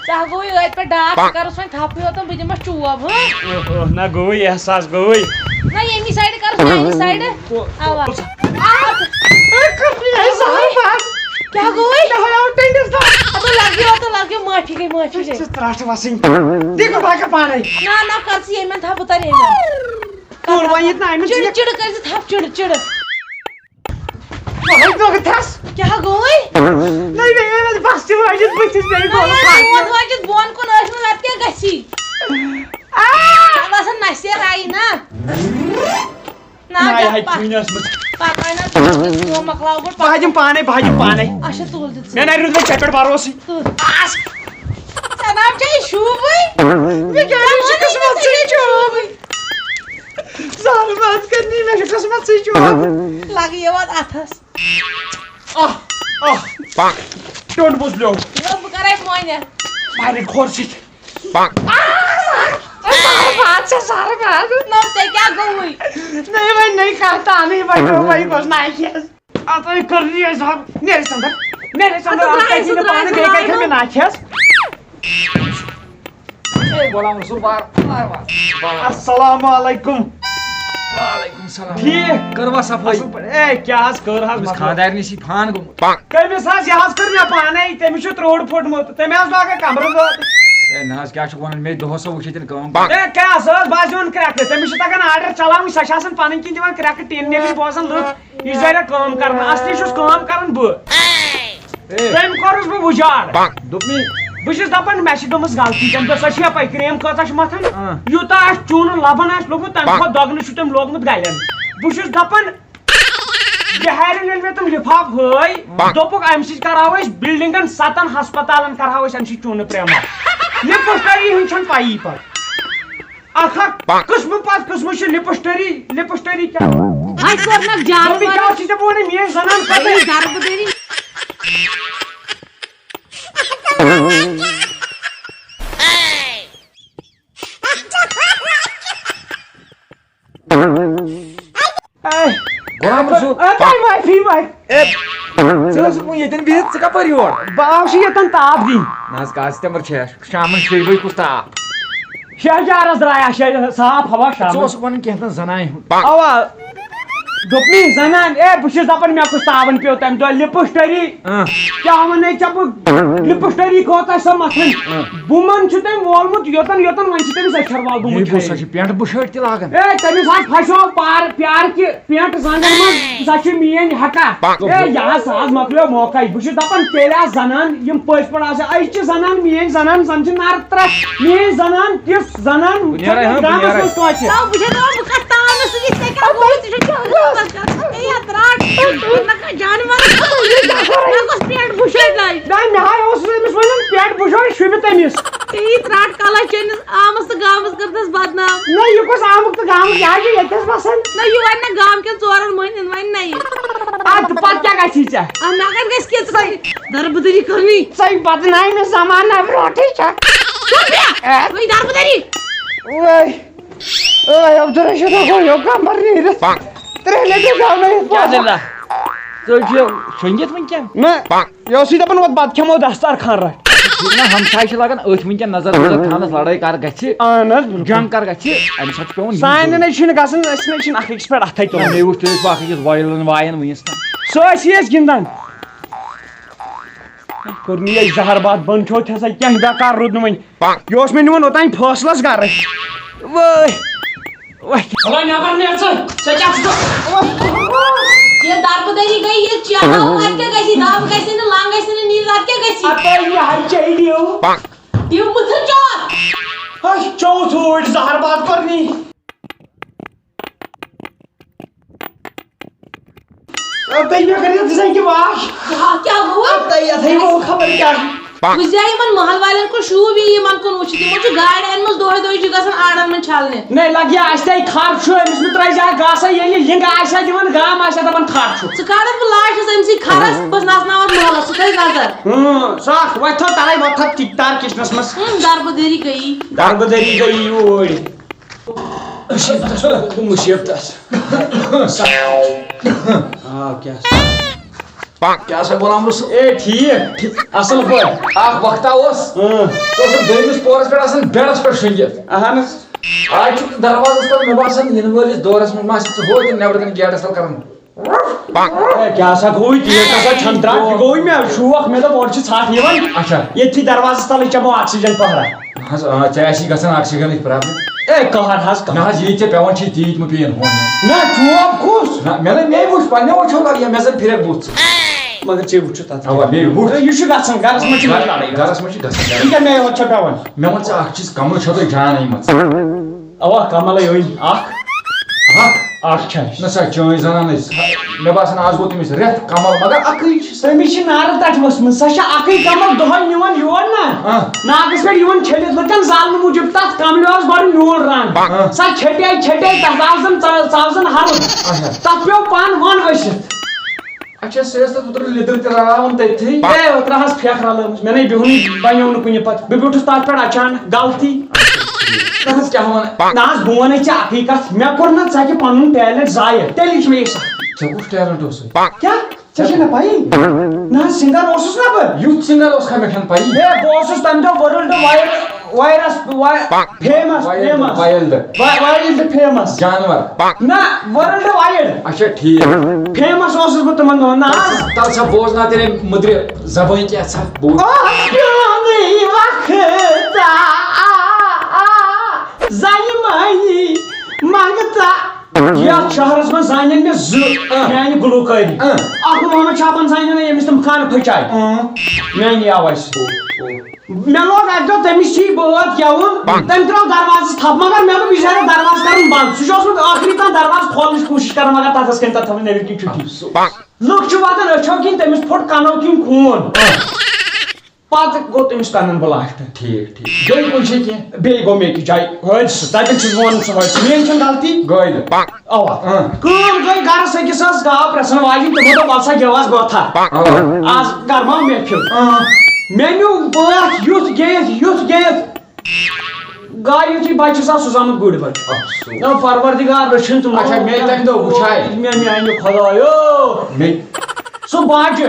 ژٕ ہا گوٚوُے أتھۍ پٮ۪ٹھ ڈاکھ، ژٕ کَرُس وۄنۍ تھپھٕے یوت، بہٕ دِمَس چوب، ہہ؟ اوہ، اوہ، نہ گوٚوُے احساس، گوٚوُے۔ نہ ییٚمی سایڈٕ کَرُس، میٛانہِ سایڈٕ۔ کو-، اَوا۔ آ۔ کیٛاہ گوٚوُے؟ مےٚ ہاو ٹٔنٛڈِس دَگ۔ اَدٕ لَگیو، اَدٕ لَگیو، معٲفی گٔے، معٲفی گٔے۔ ژٕ ترٛٹھ وَسٕنۍ۔ دِ بہٕ باقٕے پانَے۔ نہ، نہ، کَر ژٕ ییٚمٮ۪ن تھپھ، بہٕ تَرٕ ییٚمٮ۪ن۔ کوٚر وۄنۍ ییٚتہِ نہٕ أمِس چِڑٕ، یہِ۔ چِڑٕ کٔرۍ زِ تھپھ، چِڑٕ، چِڑٕ۔ وۄنۍ دوٚگُتھس۔ کیٛاہ گوٚوُے؟ نٔے، نٔے، نٔے، بس تہِ وٲجِتھ بٕتھِس، مےٚ گوٚو نہ، پھاٹہِ۔ ووت وٲجِتھ بۄن کُن ٲسۍ نہٕ، اَتھ کیٛاہ گژھی؟ آ! مےٚ باسان، نَسیر آیی نا۔ نہ، نہ، یہِ جَتھ ہَے پَتھ۔ چھُے نہٕ ٲسمٕژ۔ پَتہٕ وۄنۍ نہ، کٲم مۄکلاو گۄڈٕ، بہٕ ہا دِمہٕ پانے، بہٕ ہا دِمہٕ پانے۔ اچھا، تُل دِ ژٕ۔ مےٚ نہ روٗد نہٕ ژےٚ پٮ۪ٹھ بھروسٕے۔ تُل۔ آس۔ ژےٚ ناو چھےٚ یہِ شوٗبٕے؟ مےٚ کیٛازِ چھُ قٕسمت سۭتۍ شوٗبٕے؟ زہرٕ باد کٔرنی، مےٚ چھُ قٕسمت سۭتۍ شوٗبٕے۔ لگہٕ یِوان اَتھس۔ آہ، آہ۔ ٹیوٚنٛڈ بوز لیو۔ یہِ اوس بہٕ کرے مۄنہِ۔ مارِ کھۄر سۭتۍ۔ آہ، زہرٕ باد چھےٚ، زہرٕ باد۔ نہ، ژےٚ کیٛاہ گوٚوُے؟ نہ، وۄنۍ نٔے کانٛہہ تانٕے، وۄنۍ گوٚو، وۄنۍ گوٚژھ ناکہِ حظ۔ اَتھ ہے کٔر نہٕ یہِ زَب-، نیرِ ژَندَر، نیرِ ژَندَر، اَتھ اَتھ درٛاے، کَتہِ سُہ نہٕ درٛاے، پانہٕ سُہ بیٚیہِ درٛاے کَتہِ نہٕ۔ مےٚ ناکھِ حظ۔ اے، غلام رسول بار، بار، بار، بار۔ السلام علیکم۔ وعلیکم السلام۔ ٹھیٖک۔ کٔروا صفٲیی؟ اَصٕل پٲٹھۍ۔ اے، کیٛاہ حظ کٔر حظ أمِس مطلب؟ خانٛدارنہِ سۭتۍ فان گوٚمُت۔ کٔمِس حظ؟ یہِ حظ کٔر مےٚ پانَے، تٔمِس چھُ ترٛوٚٹ پھوٚٹمُت، تٔمۍ حظ لاگان کَمرٕ وٲر۔ اے، نہ حظ، کیٛاہ چھُکھ وَنان؟ مےٚ دۄہَس وٕچھِتھ کٲم۔ اے، کیٛاہ، سۄ ٲس باسیٚوان کرٛٮ۪کہٕ، تٔمِس چھِ تَگان آرڈر چلاوٕنۍ، سۄ چھِ آسان پَنٕنۍ کِنۍ دِوان کرٛٮ۪کہٕ، ٹیٖن نیٚبرۍ بوزان لُکھ۔ یہِ چھُ واریاہ کٲم کران، اصلی چھُس کٲم کران بہٕ۔ اے۔ تٔمۍ کوٚرُس بہٕ وُجار۔ دوٚپمَے۔ بہٕ چھُس دَپان، مےٚ چھِ گٔمٕژ غلطی، تٔمۍ دوٚپ، سۄ چھِ یَپٲرۍ کرٛیم کۭژاہ چھِ مَتھان؟ آ۔ یوٗتاہ اَسہِ چوٗنہٕ لَبَن آسہِ لوٚگمُت، تَمہِ آ۔ کھۄتہٕ دۄگنہٕ چھُ تٔمۍ لوگمُت گَلٮ۪ن۔ بہٕ چھُس دَپان، بِہارٮ۪ن ییٚلہِ مےٚ تِم لِفاف ہٲے، آ۔ دوٚپُکھ، اَمہِ سۭتۍ کَرہاو أسۍ بِلڈِنٛگَن سَتَن ہسپتالَن کَرہاو أسۍ اَمہِ سۭتۍ چوٗنہٕ پرٛٮ۪مہٕ۔ لپسٹری ہٕنٛز چھَنہٕ پَیی پَتہٕ۔ اَتھ ہا قٕسمہٕ پَتہٕ قٕسمہٕ چھِ لپسٹری، لپسٹری کیٛاہ؟ ہاے کوٚرنَکھ جانور۔ دوٚپمَے کیٛاہ چھِ ژےٚ بہٕ وَنان، میٛٲنۍ زَنان کَتہِ؟ بیٚیہِ گَرٕ بہٕ دٔری۔ A, Ghulam Rasool. اے، تۄہہِ معٲفی، معٲفی۔ اے، ژٕ ٲسٕکھ وۄنۍ ییٚتٮ۪ن بِہِتھ، ژٕ کَپٲرۍ یور؟ بہٕ آوُس ییٚتٮ۪ن تاپھ دِنہِ۔ نہ حظ، کَس تہِ مَر چھِ اَسہِ؟ شامَن شیٚیہِ بَجہِ کُس تاپھ؟ شہجارس درٛاے اَسہِ صاف ہوا ژٕ شامَن۔ اوسُکھ وَنان کینٛہہ تام زَنانہِ ہُنٛد۔ اَوا، دوٚپمَے زَنان، اے، بہٕ چھُس دَپان مےٚ کُس تاوَن پیوٚو تَمہِ دۄہ، لِپٕسٹری۔ اۭں۔ کیٛاہ وَنَے ژےٚ بہٕ؟ لِپٕسٹری کۭژاہ چھِ سۄ مَتھان؟ اۭں۔ بُمَن چھُ تٔمۍ وولمُت یوٚتَن یوٚتَن، وۄنۍ چھِ تٔمِس أچھَر وال بُمہٕ یے گوٚو، چھَلٕنۍ۔ سۄ چھِ پٮ۪نٛٹ بُشٲٹۍ تہِ لاگان۔ اے، تٔمِس حظ پھَسیو پار-، پیارٕ کہِ پینٹ زنٛگن منٛز، سۄ چھِ میٲنۍ ہکا۔ اے، یہِ حظ، سُہ حظ مۄکلیو موقعے۔ بہٕ چھُس دپان، تیٚلہِ آسہٕ زنان، یِم پٔزۍ پٲٹھۍ آسہٕ، أزۍ چھِ زنان، میٲنۍ زنان، زن چھِ نر ترٛٹھ۔ میٲنۍ زنان، تِژھ زنان، بہٕ نیرے، ہاں، بہٕ گامس نیرے۔ منٛز کٲنٛسہِ۔ تو بہٕ چھَس دَپان، بہٕ کَتھ تانَس سۭتۍ، ژےٚ کیٛاہ گوٚوُے؟ ژٕ چھُکھ جانورَس منٛز گژھان۔ اے، یَتھ رَٹ، نہ کانٛہہ جانور۔ مےٚ گوٚژھ پینٹ بُشٲٹۍ لاگٕنۍ۔ نہ، مےٚ ہاے اوس أمِس وَنان، پینٹ بُشٲٹۍ شوٗبہِ تٔمِس۔ ژےٚ یی ترٛٹھ کَلَس چٲنِس آمَس تہٕ گامَس کٔرتھَس بدنام۔ نہ، یہِ کُس آمُت تہٕ گامُت، یہِ حظ چھِ ییٚتہِ حظ بَسان۔ نہ، یہِ وَنہِ نہ گامہٕ کٮ۪ن ژورَن مٔہنِوٮ۪ن، وَنہِ نہ یہِ۔ اَدٕ پَتہٕ کیٛاہ گژھی ژےٚ؟ اَدٕ مےٚ کَتہِ گژھِ کینٛہہ، ژٕ کَتہِ دربٕدٔری کٔرنی؟ ژےٚ بدنامی زمانہ برونٛٹھٕے چھےٚ۔ چُپ بیٚہہ۔ اے۔ وۄنۍ دربٕدٔری۔ وٲے۔ اے، عبدالرشیٖد، ہا گوٚو یہِ کمبر نیٖرِتھ۔ ترٛےٚ لٹہِ گاونٲیِتھ کیٛاہ پوزٕ۔ دٔلیٖلہ؟ ژٕ چھُ شۄنٛگِتھ وٕنکٮ۪ن؟ نہ، یہِ اوسُے دَپان، وۄتھ بَتہٕ کھٮ۪مو دسترخوان رَٹھ۔ ٹھیٖک نہ، ہمساے چھِ لَگان أتھۍ وٕنکٮ۪ن نظر وٕظر تھاونَس، لڑٲے کر گژھِ، اہن حظ، بِلکُل۔ جنگ کر گژھِ، اَمہِ ساتہٕ چھُ پٮ۪وان یِہُنٛد سانٮ۪ن ضروٗرت۔ نَے چھِنہٕ گژھان، أسۍ نَے چھِنہٕ اَکھ أکِس پٮ۪ٹھ اَتھَے نہ، تُلان۔ مےٚ وٕچھ، تُہۍ ٲسِو اَکھ أکِس وۄیلَن وایان وٕنِس تام۔ سُہ ٲسی أسۍ گِنٛدان۔ کوٚر نہٕ یہِ زہر باد بنٛد، کھیوٚو تہِ ہسا کینٛہہ، بیکار روٗد نہٕ وۄنۍ۔ یہِ اوس مےٚ نیُن اوٚتام فٲصلَس گرٕ۔ وٲے، وٲے۔ وَلہٕ نٮ۪بر نیرٕ ژٕ، ژےٚ کیٛاہ چھُ؟ یہِ دربٕدٔری گٔے، یہِ چیکھ اَتھ کیٛاہ گژھی؟ دَب گژھِ نہٕ، لنٛگ گژھِ نہٕ، نیٖرِتھ اَتھ کیٛاہ گژھی؟ اَتھ تۄہہِ یہِ ہَے چیٚیہِ دِیِو۔ دِیِو مُژھُن چوب۔ ہَے چوٚو ژوٗرۍ زہر باد کوٚر نی۔ اَدٕ تُہۍ مےٚ کٔرِو زَنٛگہِ واش۔ کیٛاہ، کیٛاہ گوٚو؟ اَدٕ تۄہہِ یَتھ ہے گوٚو خبر کیٛاہ۔ وٕچھ زِ یِمَن محل والٮ۪ن کُن شوٗب یی یِمَن کُن وٕچھِتھ۔ یِمو چھُ گاڑِ اَنِمٕژ دۄہَے دۄہَے چھِ گژھان آڑَن منٛز چھَلنہِ۔ نَے لَگہِ ہا اَسہِ تۄہہِ خر چھُ، أمِس مہٕ ترٛٲیزِ ہا گاسَے، ییٚلہِ یہِ لِنٛگہٕ آسہِ ہا دِوان گام آسہِ ہا دَپان خر چھُ۔ ژٕ کھالَکھ بہٕ لاشَس أمۍ سٕے کھرَس، بہٕ نَژناوَتھ محلَس، ژٕ تھٲیِزِ نظر۔ اۭں، سۄ اَکھ وۄتھِ تھو تَلَے وۄتھِ تھو ٹِک ٹاک کِچنَس منٛز۔ اۭں، دربہٕ دٲری گٔیی۔ دربہٕ دٲری گٔیی یوٗرۍ۔ مُصیبت، مُصیبت۔ آ، کیٛاہ سا؟ کیٛاہ سا غلام رسول؟ اے، ٹھیٖک، اَصٕل پٲٹھۍ۔ اَکھ وقتا اوس، اۭں۔ ژٕ اوسُکھ دوٚیمِس پورَس پٮ۪ٹھ آسان بیڈَس پٮ۪ٹھ شۄنٛگِتھ۔ اَہَن حظ۔ آز چھُکھ دروازَس تَل، مےٚ باسان، یِنہٕ وٲلِس دورَس منٛز ما آسہِ ژٕ ہُتہِ نٮ۪برٕ کَنہِ گیٹَس تَل کَران۔ اے، کیٛاہ سا گوٚوُے؟ تیٖژ کیٛاہ سا چھَنہٕ ترٛٹھ؟ یہِ گوٚوُے مےٚ شوق، مےٚ دوٚپ، اورٕ چھِ ژھَٹھ یِوان۔ اچھا۔ ییٚتھی دروازَس تَلٕے چَمو آکسیٖجَن پَہرا۔ نہ حظ، آ، ژےٚ آسی گژھان آکسیٖجنٕچ پرابلم۔ اے، قہر حظ، قہر۔ نہ حظ، ییٚتہِ ژےٚ پٮ۪وان چھِ، تیٖتۍ مہٕ پیٚیَن ہُمَن۔ نہ، چوب کُس؟ نہ، مےٚ نَے، مے وٕچھ، پنٛنیو أچھو لَگہِ، مےٚ زَن پھِرِ بُتھ۔ مگر ژےٚ وٕچھُتھ اَتھ۔ اَوا، مے وٕچھ۔ یہِ چھُ گژھان، گَرَس منٛز چھِ گَرَس، لَڑٲے گژھان۔ گَرَس منٛز چھِ گژھان۔ یہِ کیٛاہ مے یوت چھےٚ پٮ۪وان؟ مےٚ وَن ژٕ اَکھ چیٖز، کَملہٕ چھےٚ تۄہہِ جانٕے یِمَن؟ اَوا، کَمَلَے أنۍ اَکھ۔ اَکھ؟ اَکھ چھےٚ اَسہِ۔ نہ سا، چٲنۍ زَنان ٲسۍ۔ مےٚ باسان، آز گوٚو تٔمِس رٮ۪تھ کَمَل، مگر اَکٕے چھِ۔ تٔمِس چھِ نارٕ تَتہِ ؤژھمٕژ، سۄ چھےٚ اَکٕے کَمَل دۄہَے نِوان یور نہ۔ آ۔ ناگَس پٮ۪ٹھ یِوان چھٔلِتھ لُکَن زالنہٕ موٗجوٗب، تَتھ کَملہِ اوس گۄڈٕ نیوٗل رنٛگ۔ آ۔ سۄ چھَٹے چھَٹے، تَتھ آو زَن ژَ-، ژاو زَن ہَرُد۔ اچھا۔ تَتھ پیوٚو پَن وَن ؤسِتھ۔ اچھا، سُہ ٲس تَتھ اوترٕ لیٚدٕر تہِ رَلاوان تٔتھی۔ اے، اوترٕ حظ پھٮ۪کھ رَلٲومٕژ، مےٚ نَے بیوٚہنُے بَنیو نہٕ کُنہِ پَتہٕ۔ بہٕ بیوٗٹھُس تَتھ پٮ۪ٹھ اچانک، غلطی۔ نہ حظ، کیٛاہ وَنہٕ؟ نہ حظ، بہٕ وَنَے ژےٚ اَکٕے کَتھ، مےٚ کوٚر نہ ژَکہِ پَنُن ٹیلنٹ ضایع، تیٚلہِ چھِ مےٚ یہِ سَخ۔ ژےٚ کُس ٹیلنٹ اوسُے؟ کیٛاہ؟ ژےٚ چھےٚ نہ پَیی؟ نہ حظ، سِنٛگَر اوسُس نہ بہٕ۔ یُتھ سِنٛگَر اوس کھا مےٚ چھَنہٕ پَیی۔ ہے، بہٕ اوسُس تَمہِ دۄہ ورلڈ وایِڈ وایرَس، وا-، فیمَس، وایلڈ، فیمَس۔ وایلڈ۔ وا-، وایلڈ فیمَس۔ جانوَر۔ نہ، ورلڈ وایِڈ۔ اچھا، ٹھیٖک۔ فیمَس اوسُس بہٕ تِمَن دۄہَن، نہ حظ۔ تَلہٕ سا بوزناو تیٚلہِ مٔدرِ زبٲنۍ کیٛاہ ژھا بوز۔ آ، پرٛونُے وقت آ، آ، آ، زَنہِ مٔہنی منٛگتا۔ یتھ شہرس منٛز زانن مےٚ زٕ آ۔ میانہِ گلوکٲری۔ آ۔ اکھ گوٚو محمد شابان زانن مےٚ، ییٚمِس تِم خانہٕ پھٔچاے۔ آ۔ میانہِ آوازِ سۭتۍ۔ او، او۔ مےٚ لوگ اکہِ دۄہ تٔمِس چھِ یہِ بٲتھ گٮ۪وُن، بنٛد۔ تٔمۍ ترٛٲو دروازس تھپھ، مگر مےٚ دوٚپ، یہِ چھُ ہٮ۪کان دروازٕ کرُن بنٛد۔ سُہ چھُ اوسمُت ٲخری تام دروازٕ کھولنٕچ کوٗشش کران، مگر تتھ ٲس کٔمۍ تتھ تھٲومٕژ نیٚبرۍ کِنۍ چھُٹی۔ افسوس۔ لُکھ چھِ واتان أچھو کِنۍ، تٔمِس پھوٚٹ کنو کِنۍ خوٗن۔ آ۔ پتہٕ گوٚو تٔمِس کنن بلاسٹ۔ ٹھیٖک، ٹھیٖک۔ بیٚیہِ کُنہِ جایہِ کینٛہہ؟ بیٚیہِ گوٚو مےٚ أکِس جایہِ حٲدثہٕ، تتٮ۪ن چھُس بہٕ ونان سُہ حٲدثہٕ، میٲنۍ چھَنہٕ غلطی۔ گٲڑۍ۔ اوا۔ اۭں۔ کٲم گٔے، گرس أکِس ٲس گاو پرٛژھن واجِنۍ، تِمو دوٚپ، "وَل سا گٮ۪و آز بٲتھا، اوا۔ آز گرماو محفل۔" اۭں۔ مےٚ نیوٗ بٲتھ یُتھ گیٚیِتھ، یُتھ گیٚیِتھ، گاو یُتھُے بچہِ سا سُہ زامُت گُرۍ بچہِ۔ افسوس۔ نہ، پروردگار رٔچھِن تِم۔ اچھا، مےٚ تَمہِ دۄہ وٕچھاے۔ مےٚ میانہِ خۄدایو۔ مےٚ سُہ بچہِ،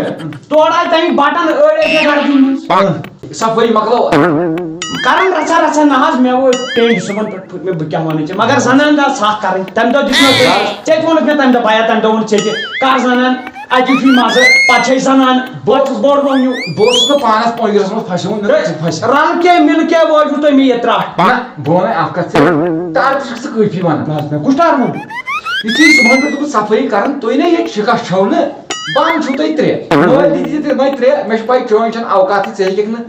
تورٕ آے تَمِکۍ بٹن أڑۍ ٲسۍ گردِ منٛز۔ صفٲیی مۄکلٲو۔ کران رژھا رژھا نہ حظ، مےٚ ووت ٹینڈ صُبحن پٮ۪ٹھ پھُٹ مےٚ، بہٕ کیٛاہ وَنہٕ ژےٚ، مگر زنان دار ژھکھ کرٕنۍ۔ تَمہِ دۄہ دیُت مےٚ ژےٚ، ژےٚ تہِ ووٚنُتھ مےٚ تَمہِ دۄہ، بیا، تَمہِ دۄہ ووٚن ژےٚ تہِ، کر زنان، اَتی چھُے مزٕ، پتہٕ چھے زنان، بہٕ اوسُس بوٚڑ بوٚن ہیوٗ۔ بہٕ اوسُس نہٕ پانس پۄنٛجہِ رژھمُت پھسیومُت، مےٚ دوٚپ ژٕ پھس۔ رل کے مل کے وٲجوٕ تُہۍ مےٚ یہِ ترٛٹھ۔ نہ، بہٕ وَنَے اکھ کتھ ژےٚ، ٹر تہِ چھُکھ ژٕ کٲفی وَنان۔ نہ حظ، مےٚ کُس ٹر ووٚن؟ یُتھُے صُبحن پٮ۪ٹھ دوٚپُکھ صفٲیی کران، تُہۍ نے ییٚتہِ شِکاہ چھَو نہٕ۔ بانہٕ چھُو تۄہہِ ترٛےٚ۔ مٲلۍ دِتۍ تہِ تِمَے ترٛےٚ، مےٚ چھُ پَے چٲنۍ چھَنہٕ اوقاتٕے، ژٕ ہیٚکَکھ نہٕ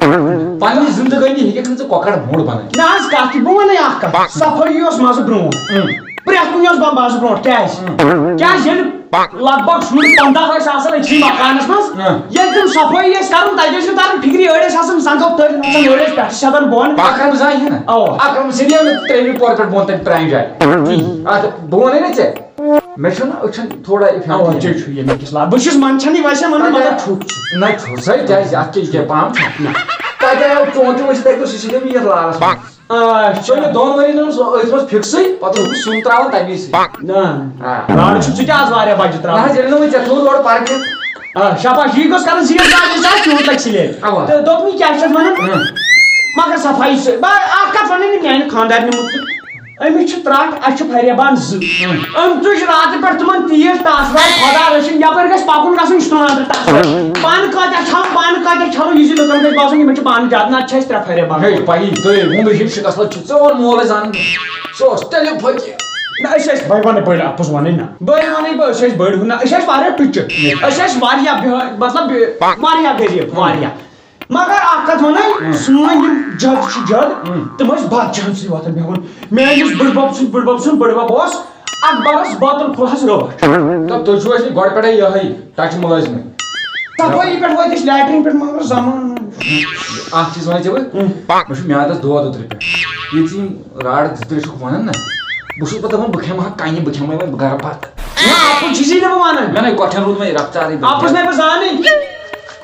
پنٛنہِ زِندگٲنی ہیٚکَکھ نہٕ ژٕ کۄکَر موٚنٛڈ بَنٲوِتھ۔ نہ حظ، کَتھ تہِ، بہٕ وَنَے اَکھ کَتھ، صفٲیی ٲس مَزٕ برٛونٛٹھ۔ اۭں۔ پرٛٮ۪تھ کُنہِ اوس بَ-، مَزٕ برٛونٛٹھ۔ کیٛازِ؟ اۭں۔ کیٛازِ ییٚلہِ لگ بگ شُرۍ پنٛداہ ٲسۍ آسان أکسٕے مکانَس منٛز، اۭں۔ ییٚلہِ تِم صفٲیی ٲسۍ کَران، تَتہِ ٲسۍ نہٕ تَران فِکرِ، أڑۍ ٲسۍ آسان زنٛگو تٔلۍ نَژان، أڑۍ ٲسۍ پٮ۪ٹھٕ سیٚدان بۄن۔ اکرم زانہِ نہ۔ اَوا۔ اکرم سٕنٛدِ نہٕ ترٛیٚیِمہِ پورٕ پٮ۪ٹھ بۄن تَمہِ پرٛانہِ جایہِ۔ اۭں۔ اَتھ بہٕ وَنے نہ ژےٚ، مےٚ چھُنہ أچھن تھوڑا اَوا، ژےٚ چھُے ییٚمہِ کِس لا-، بہٕ چھُس منٛدچھنٕے ویسے وَنان، مگر چھُکھ ژٕ۔ نہ چھُ سا، کیٛازِ اَتھ کیٛاہ یہِ کیٛاہ پام چھا؟ نہ۔ تَتہِ آو چون تہِ وٕچھِتھ، تَتہِ اوس سی سی ٹی وی یَتھ لالَس منٛز۔ آ، سُہ چھُ دۄن ؤرِین اوس أتھۍ منٛز فِکسٕے، پَتہٕ اوس سُہ سیُن ترٛاوان تَمی سۭتۍ۔ نہ۔ آ۔ راڈٕ چھُکھ ژٕ تہِ آز واریاہ بَجہِ نہ ترٛاوان۔ حظ، ییٚلہِ نہٕ وۄنۍ ژےٚ تھوٚو یورٕ پَرٕ کینٛہہ۔ آ، شاباش، یی گوٚژھ کَرُن زیٖٹھ راڈ، یُس آسہِ تیوٗت لَگہِ سِلیب۔ اَوا۔ تہٕ دوٚپُن، یہِ کیٛاہ چھِ اَتھ وَنان؟ اۭں۔ مگر صفٲیی سۭتۍ، بہٕ اَکھ کَتھ وَنہٕ نہٕ میٛانہِ خانٛدارنہِ مُتعلِق۔ أمِس چھِ ترٛٹھ، اَسہِ چھِ فریبان زٕ۔ أمۍ تُج راتہٕ پٮ۪ٹھ تِمن تیٖر ٹس وارِ، خۄدا رٔچھِنۍ، یپٲرۍ گژھِ پکُن گژھُن، یہِ چھُ تُلان تہٕ ٹس وارِ۔ بانہٕ کۭتیاہ چھلہٕ، بانہٕ کۭتیاہ چھلہٕ، یہِ زِ لُکن گژھِ باسُن، یِمن چھِ بانہٕ زیادٕ، نتہٕ چھِ اَسہِ ترٛےٚ فریبان۔ ہے، پَیی، تُہۍ ووٚنُے، یہِ شِکس لَگ چھُ ژور مول اَسہِ زانان۔ سُہ اوس تیٚلہِ فقیٖر۔ نہ، أسۍ ٲسۍ، بہٕ وَنہٕ بٔڑۍ اَپُز وَنٕے نہ۔ بٔڑۍ وَنٕے بہٕ، أسۍ ٲسۍ بٔڑۍ ہُہ نہ، أسۍ ٲسۍ واریاہ ٹُچہِ۔ أسۍ ٲسۍ واریاہ بے-، مطلب بے-، واریاہ غریٖب، واریاہ۔ مگر اکھ کتھ ونے، ہُم۔ سٲنۍ یِم جد چھِ جد، ہُم۔ تِم ٲسۍ بد جہن سۭتۍ وۄتھان بیہوان۔ میٲنِس بٕڈبب سُنٛد، بٕڈبب سُنٛد بٕڈبب اوس اکبرس بیت الخلاہس رٲچھ۔ تہٕ تُہۍ چھِو اَسہِ گۄڈٕ پٮ۪ٹھے یِہوٚے ٹچہِ مُلٲزمٕے۔ صفٲیی پٮ۪ٹھ وٲتۍ أسۍ لیٹرین پٮ۪ٹھ، مگر زمان۔ اکھ چیٖز ونے ژےٚ بہٕ، ہُم۔ مےٚ چھُ میادس دود اوترٕ پٮ۪ٹھ۔ ییٚلہِ ژٕ یِم راڈ زٕ ترٛےٚ چھُکھ ونان نہ، بہٕ چھُس پتہٕ دپان بہٕ کھٮ۪مہٕ ہا کنہِ، بہٕ کھٮ۪مہٕ ہا وۄنۍ، بہٕ کرٕ بتہٕ۔ نہ، اَپُز چھُسی نہٕ بہٕ ونان۔ مےٚ نے کۄٹھٮ۪ن روٗد وۄنۍ رفتارٕے۔ اَپُز نے بہٕ زانٕے۔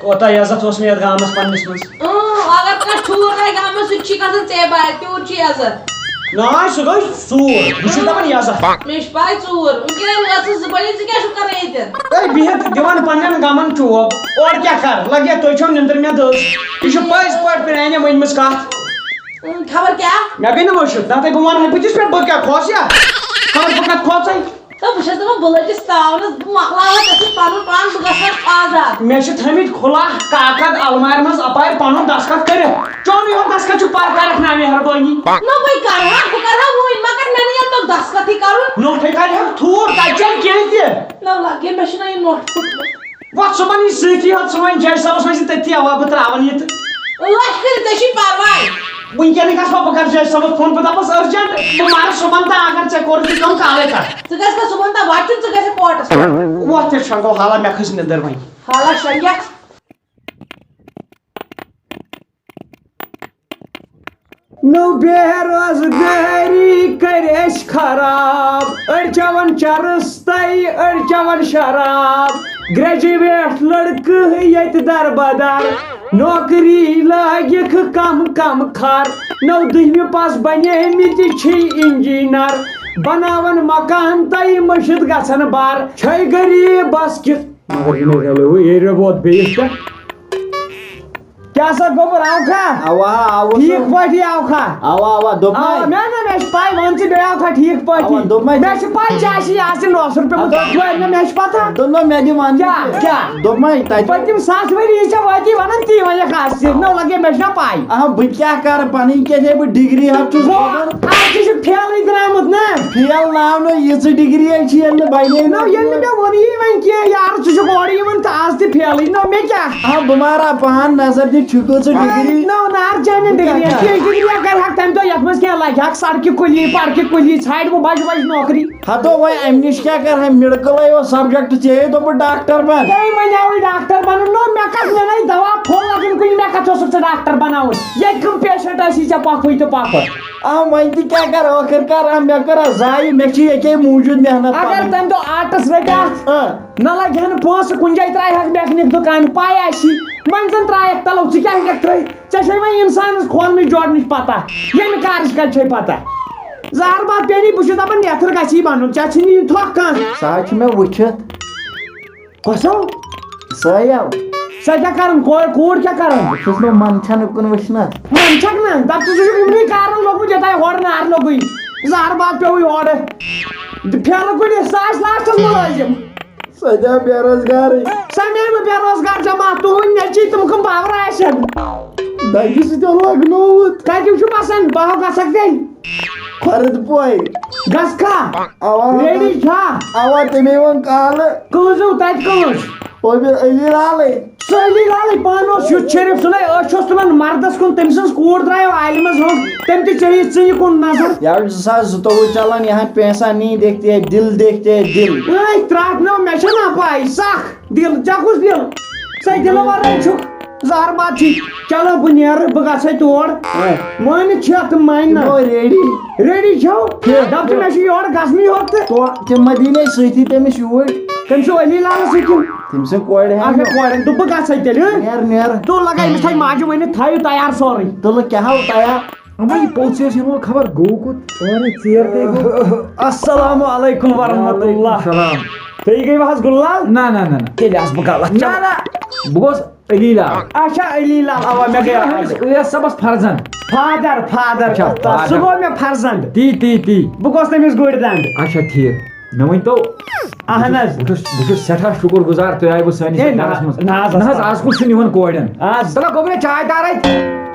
کوتاہ عزت اوس مےٚ یَتھ گامَس پنٛنِس منٛز۔ اۭں، اگر کانٛہہ ٹھوٗر لگہِ گامَس، سُہ تہِ چھُے گژھان ژےٚ بارِ، تیوٗت چھُے عزت۔ نہ، سُہ گوٚو ژوٗر۔ بہٕ چھُس دَپان یہِ عزت۔ مےٚ چھِ پَے ژوٗر۔ وٕنکٮ۪ن ٲسٕس زٕ بٔجے، ژٕ کیٛاہ چھُکھ کران ییٚتٮ۪ن؟ ہے، بِہِتھ دِوان پنٛنٮ۪ن غمَن چوب۔ اورٕ کیٛاہ کَرٕ؟ لَگہِ ہا تُہۍ چھو نیٚنٛدٕر مےٚ دٔز۔ یہِ چھُ پٔزۍ پٲٹھۍ پرٛانہِ ؤنۍمٕژ کَتھ۔ اۭں، خبر کیٛاہ؟ مےٚ گٔے نہٕ مٔشِتھ۔ نَتہٕ بہٕ وَنہٕ ہا، بہٕ کِتھ پٲٹھۍ، بہٕ کیٛاہ کھوژ یا؟ خبر بہٕ کَتھ کھوژَے؟ تہٕ بہٕ چھَس دَپان، بہٕ لٔجِس تاونَس، بہٕ مۄکلاوٕ ژےٚ سۭتۍ پَنُن پان، بہٕ گژھٕ ہا آزاد۔ مےٚ چھِ تھٲمٕتۍ کھُلا کاکد المارِ منٛز اَپارِ پَنُن دستخط کٔرِتھ۔ چونُے یوت دستخط چھُکھ پَر کَرَکھ نا مہربٲنی۔ نہ، بٔے کَرٕ ہا، بہٕ کَرٕ ہا وٕنۍ، مگر مےٚ نہٕ ییٚلہِ تۄہہِ دستخطٕے کَرُن۔ نوٚٹھٕے کَرِ ہا تھوٗر، تَتہِ چھَنہٕ کینٛہہ تہِ۔ نہ لَگے، مےٚ چھُنہ یہِ نوٚٹھ پھوٚٹمُت۔ وۄتھ صُبحن یی سۭتی، یوت صُبحن جج صٲبَس وَنہِ زِ تٔتی اَوا بہٕ ترٛاوَن یہِ تہٕ۔ ٲش کٔرِتھ، ژےٚ چھُے پَرواے۔ وٕنکیٚنٕے گژھٕ بہٕ، بہٕ کرٕ جج صٲبَس فون، بہٕ دَپَس urgent، بہٕ مَرٕ صُبحن تام، اگر ژےٚ کوٚرُتھ یہِ کٲم کالَے کَر۔ ژٕ گژھکھ صُبحن تام وَتہِ، ژٕ گژھکھ کورٹَس پٮ۪ٹھ۔ وۄتھ تیٚلہِ شۄنٛگو حالا، مےٚ کھٔژ نِندٕر وۄنۍ۔ حالا شۄنٛگَکھ۔ نو بے روزگٲری کٔرۍ أسۍ خراب، أڑۍ چٮ۪وان چرس تہٕ أڑۍ چٮ۪وان شراب۔ گریجویٹ لڑکہٕ ییٚتہِ دربدر، نوکری لٲگِکھ کم کم خر۔ نو دٔہمہِ پاس بنیمٕتۍ چھِ انجینر، بناوان مکان تہٕ مٔشِد گژھان بار۔ چھے غریبس کِتھ مگر یہِ نہٕ ریلوے ایریا ووت بیٚیِس پٮ۪ٹھ۔ کیٛاہ سا گوٚبُر، آوکھا؟ اوا، آوُس۔ ٹھیٖک پٲٹھی آوکھا؟ اوا، اوا، دوٚپمَے۔ آ، مےٚ نہ، مےٚ چھِ پَے، وَن ژٕ بیٚیہِ آوکھا ٹھیٖک پٲٹھی؟ اوا، دوٚپمَے۔ مےٚ چھِ پَے، ژےٚ آسی آز تہِ نوسُر پیوٚمُت۔ ہَتہٕ۔ وۄنۍ نہ، مےٚ چھِ پَتہ۔ دوٚپمَے، مےٚ دِ وَن کیٛاہ، ژٕ۔ کیٛاہ؟ دوٚپمَے، تَتہِ۔ پٔتِم سَتھ ؤری یہِ ژےٚ وٲتی وَنان، تی وَنٮ۪کھ آز تہِ۔ نہ لَگے، مےٚ چھِنہ پَے۔ اہا، بہٕ کیٛاہ کَرٕ پَنٕنۍ، کیٛاہ چھے بہٕ ڈگری ہَتھ چھُس گوٚو، پَران۔ آز تہِ چھُکھ فیلٕے درٛامُت نا۔ فیل ناو نہٕ، یِژٕ ڈگری ہے چھِ ییٚلہِ نہٕ بَنے۔ نہ، ییٚلہِ نہٕ مےٚ ووٚنُے وۄنۍ کینٛہہ، یارٕ، ژٕ چھُکھ اورٕ یِوان تہٕ آز تہِ فیلٕے۔ نہ، مےٚ کیٛاہ؟ آ، بہٕ مارا پان نظر دِ، چھُکھ ژٕ ڈگری؟ نہ، نار چانٮ۪ن ڈگری۔ ژٕ ڈگری اگر ہکھ، تَمہِ دۄہ یَتھ منٛز کینٛہہ لَگہِ ہَکھ، سڑکہِ کُلی، پڑکہِ کُلی، ژھانٛڈِ وۄنۍ بَجہِ بَجہِ نوکری۔ ہتو وۄنۍ اَمہِ نِش کیٛاہ کَرٕ ہا؟ مِڈکلٕے اوس سبجیکٹ، ژےٚ ہے دوٚپُت ڈاکٹر بَن۔ تٔمۍ وَنیٛاوٕے ڈاکٹر بَنُن۔ نہ، مےٚ کَتھ، مےٚ نَے دَوا پھوٚل لگن کُنہِ، مےٚ کتھ اوسُکھ ژٕ ڈاکٹر بناوُن؟ ییٚتہِ کٕم پیشنٹ ٲسی ژےٚ پۄپھٕے تہٕ پۄپھٕ؟ آ، وۄنۍ تہِ کیٛاہ کرٕ، ٲخٕر کار آ، مےٚ کٔر آ ضایع، مےٚ چھِ ییٚکے موٗجوٗد محنت اگر پنٕنۍ۔ تمہِ دۄہ آرٹس رٔٹۍ آسہٕ، آ۔ نہ لگہِ ہن پونٛسہٕ کُنہِ جایہِ، ترٛایہِ ہاکھ میکنِک دُکان، پاے آسی، وۄنۍ زن ترٛایکھ تلو، ژٕ کیٛاہ ہیٚککھ ترٛٲیِتھ؟ ژےٚ چھے وۄنۍ انسانس کھولنٕچ جوڑنٕچ پتہ، ییٚمہِ کارٕچ کتہِ چھے پتہ؟ زہر باد پیٚنی، بہٕ چھُس دپان نیتھٕر گژھی بنُن، ژےٚ چھُنہٕ یہِ تھۄکھ کانٛہہ۔ سُہ حظ چھُ مےٚ وٕچھِتھ۔ کۄسو؟ سُے یو۔ سۄ کیٛاہ کران؟ کورِ، کوٗر کیٛاہ کران؟ بہٕ چھُس نہٕ منٛدچھان اُکُن وٕچھنَس۔ منٛدچھکھ نہ؟ دَپ ژٕ چھُکھ یِمنٕے کارَن لوٚگمُت، یوٚتام ہورٕ نار لوٚگُے۔ زہر باد پیوٚوُے ہورٕ۔ پھیرٕ کُنہِ، سُہ آسہِ لاسٹَس مُلٲزِم۔ سۄ تہِ آو بے روزگارٕے۔ سۄ میلہِ نہٕ بے روزگار جماعت، تُہٕنٛدۍ نیٚچِی تِم کٕم باورٕ آسن۔ دَگہِ سۭتۍ لَگنووُتھ۔ کَتہِ چھُ پَسنٛد؟ بہٕ ہا گژھکھ تیٚلہِ۔ کھۄرٕد پورِ۔ گژھکھا؟ اَوا۔ ریڈی چھا؟ اَوا، تٔمۍ ووٚن کالہٕ۔ کٕہٕنٛز ٲس تَتہِ کٕہٕنٛز؟ اوبِ علی لالٕے۔ سُہ علی لالٕے پانہٕ اوس یُتھ شریٖف، سُہ نَے أچھ اوس تُلان مردَس کُن، تٔمۍ سٕنٛز کوٗر درٛایو عالمَس برونٛہہ، تٔمۍ تہِ چیٚیہِ ژٕنہِ کُن نظر۔ یارٕ، زٕ ساس زٕتووُہ چلان، یہاں پیسہ نہیں دیکھتے ہیں، دل دیکھتے ہیں، دل۔ اے، ترٛٹھ نہ، مےٚ چھَنہٕ پَے، سَکھ۔ دِل، ژےٚ کُس دِل؟ ژےٚ دِلہٕ وَرٲے چھُکھ زہر باد چھُے۔ چلو، بہٕ نیرٕ، بہٕ گژھے تور۔ ہہ۔ مٲنِتھ چھِ اَتھ مانہِ نہ۔ تِمو ریڈی۔ ریڈی چھَو؟ ٹھیٖک، دَپ ژٕ، ٹھیٖک۔ مےٚ چھُ یورٕ گژھنٕے یوت تہٕ۔ تو، تِم مہ دِی مےٚ سۭتی تٔمِس یوٗرۍ۔ تٔمِس چھُ علی لالَس سۭتۍ یُن۔ تٔمۍ سٕنٛدۍ کورِ ہٮ۪ن اَچھا، یُن۔ کورٮ۪ن دوٚپ، بہٕ گژھے تیٚلہِ، ہہ؟ نیر، نیر۔ تُل لگا أمِس تھایہِ ماجہِ ؤنِتھ، تھٲیِو تیار سورُے۔ تُلہٕ کیٛاہ ہو تیار؟ اَمے پوٚژھ یَس یِنہٕ وۄنۍ خبر گوٚو کوٚت۔ اورٕ ژیر تہِ گوٚو۔ السلام علیکم ورحمۃ اللہ۔ وعلیکم السلام۔ تُہۍ گٔیوٕ حظ گُل لال؟ نہ، نہ، نہ، نہ۔ تیٚلہِ آسہٕ بہٕ غلط۔ نہ، نہ۔ بہٕ گوس علی لال۔ اچھا، علی لال، اوا، مےٚ گٔے یہِ اویس صٲبس فرزند۔ Father, father. اچھا، فادر۔ سُہ گوٚو مےٚ فرزند۔ تی، تی، تی۔ بہٕ گوس تٔمِس گُرۍ دنٛد۔ اچھا، ٹھیٖک۔ مےٚ ؤنۍ تو، اہن حظ۔ بہٕ چھُس، بہٕ چھُس سٮ۪ٹھاہ شُکُر گُزار، تُہۍ آیوٕ سٲنِس ہے، یَتھ گرس نہ، منٛز۔ نہ حظ، نہ حظ، اَسلام۔ آز کُس چھُنہٕ یِوان کورٮ۪ن؟ آز۔ تَلہ گوٚبرے چاے دار اَتہِ۔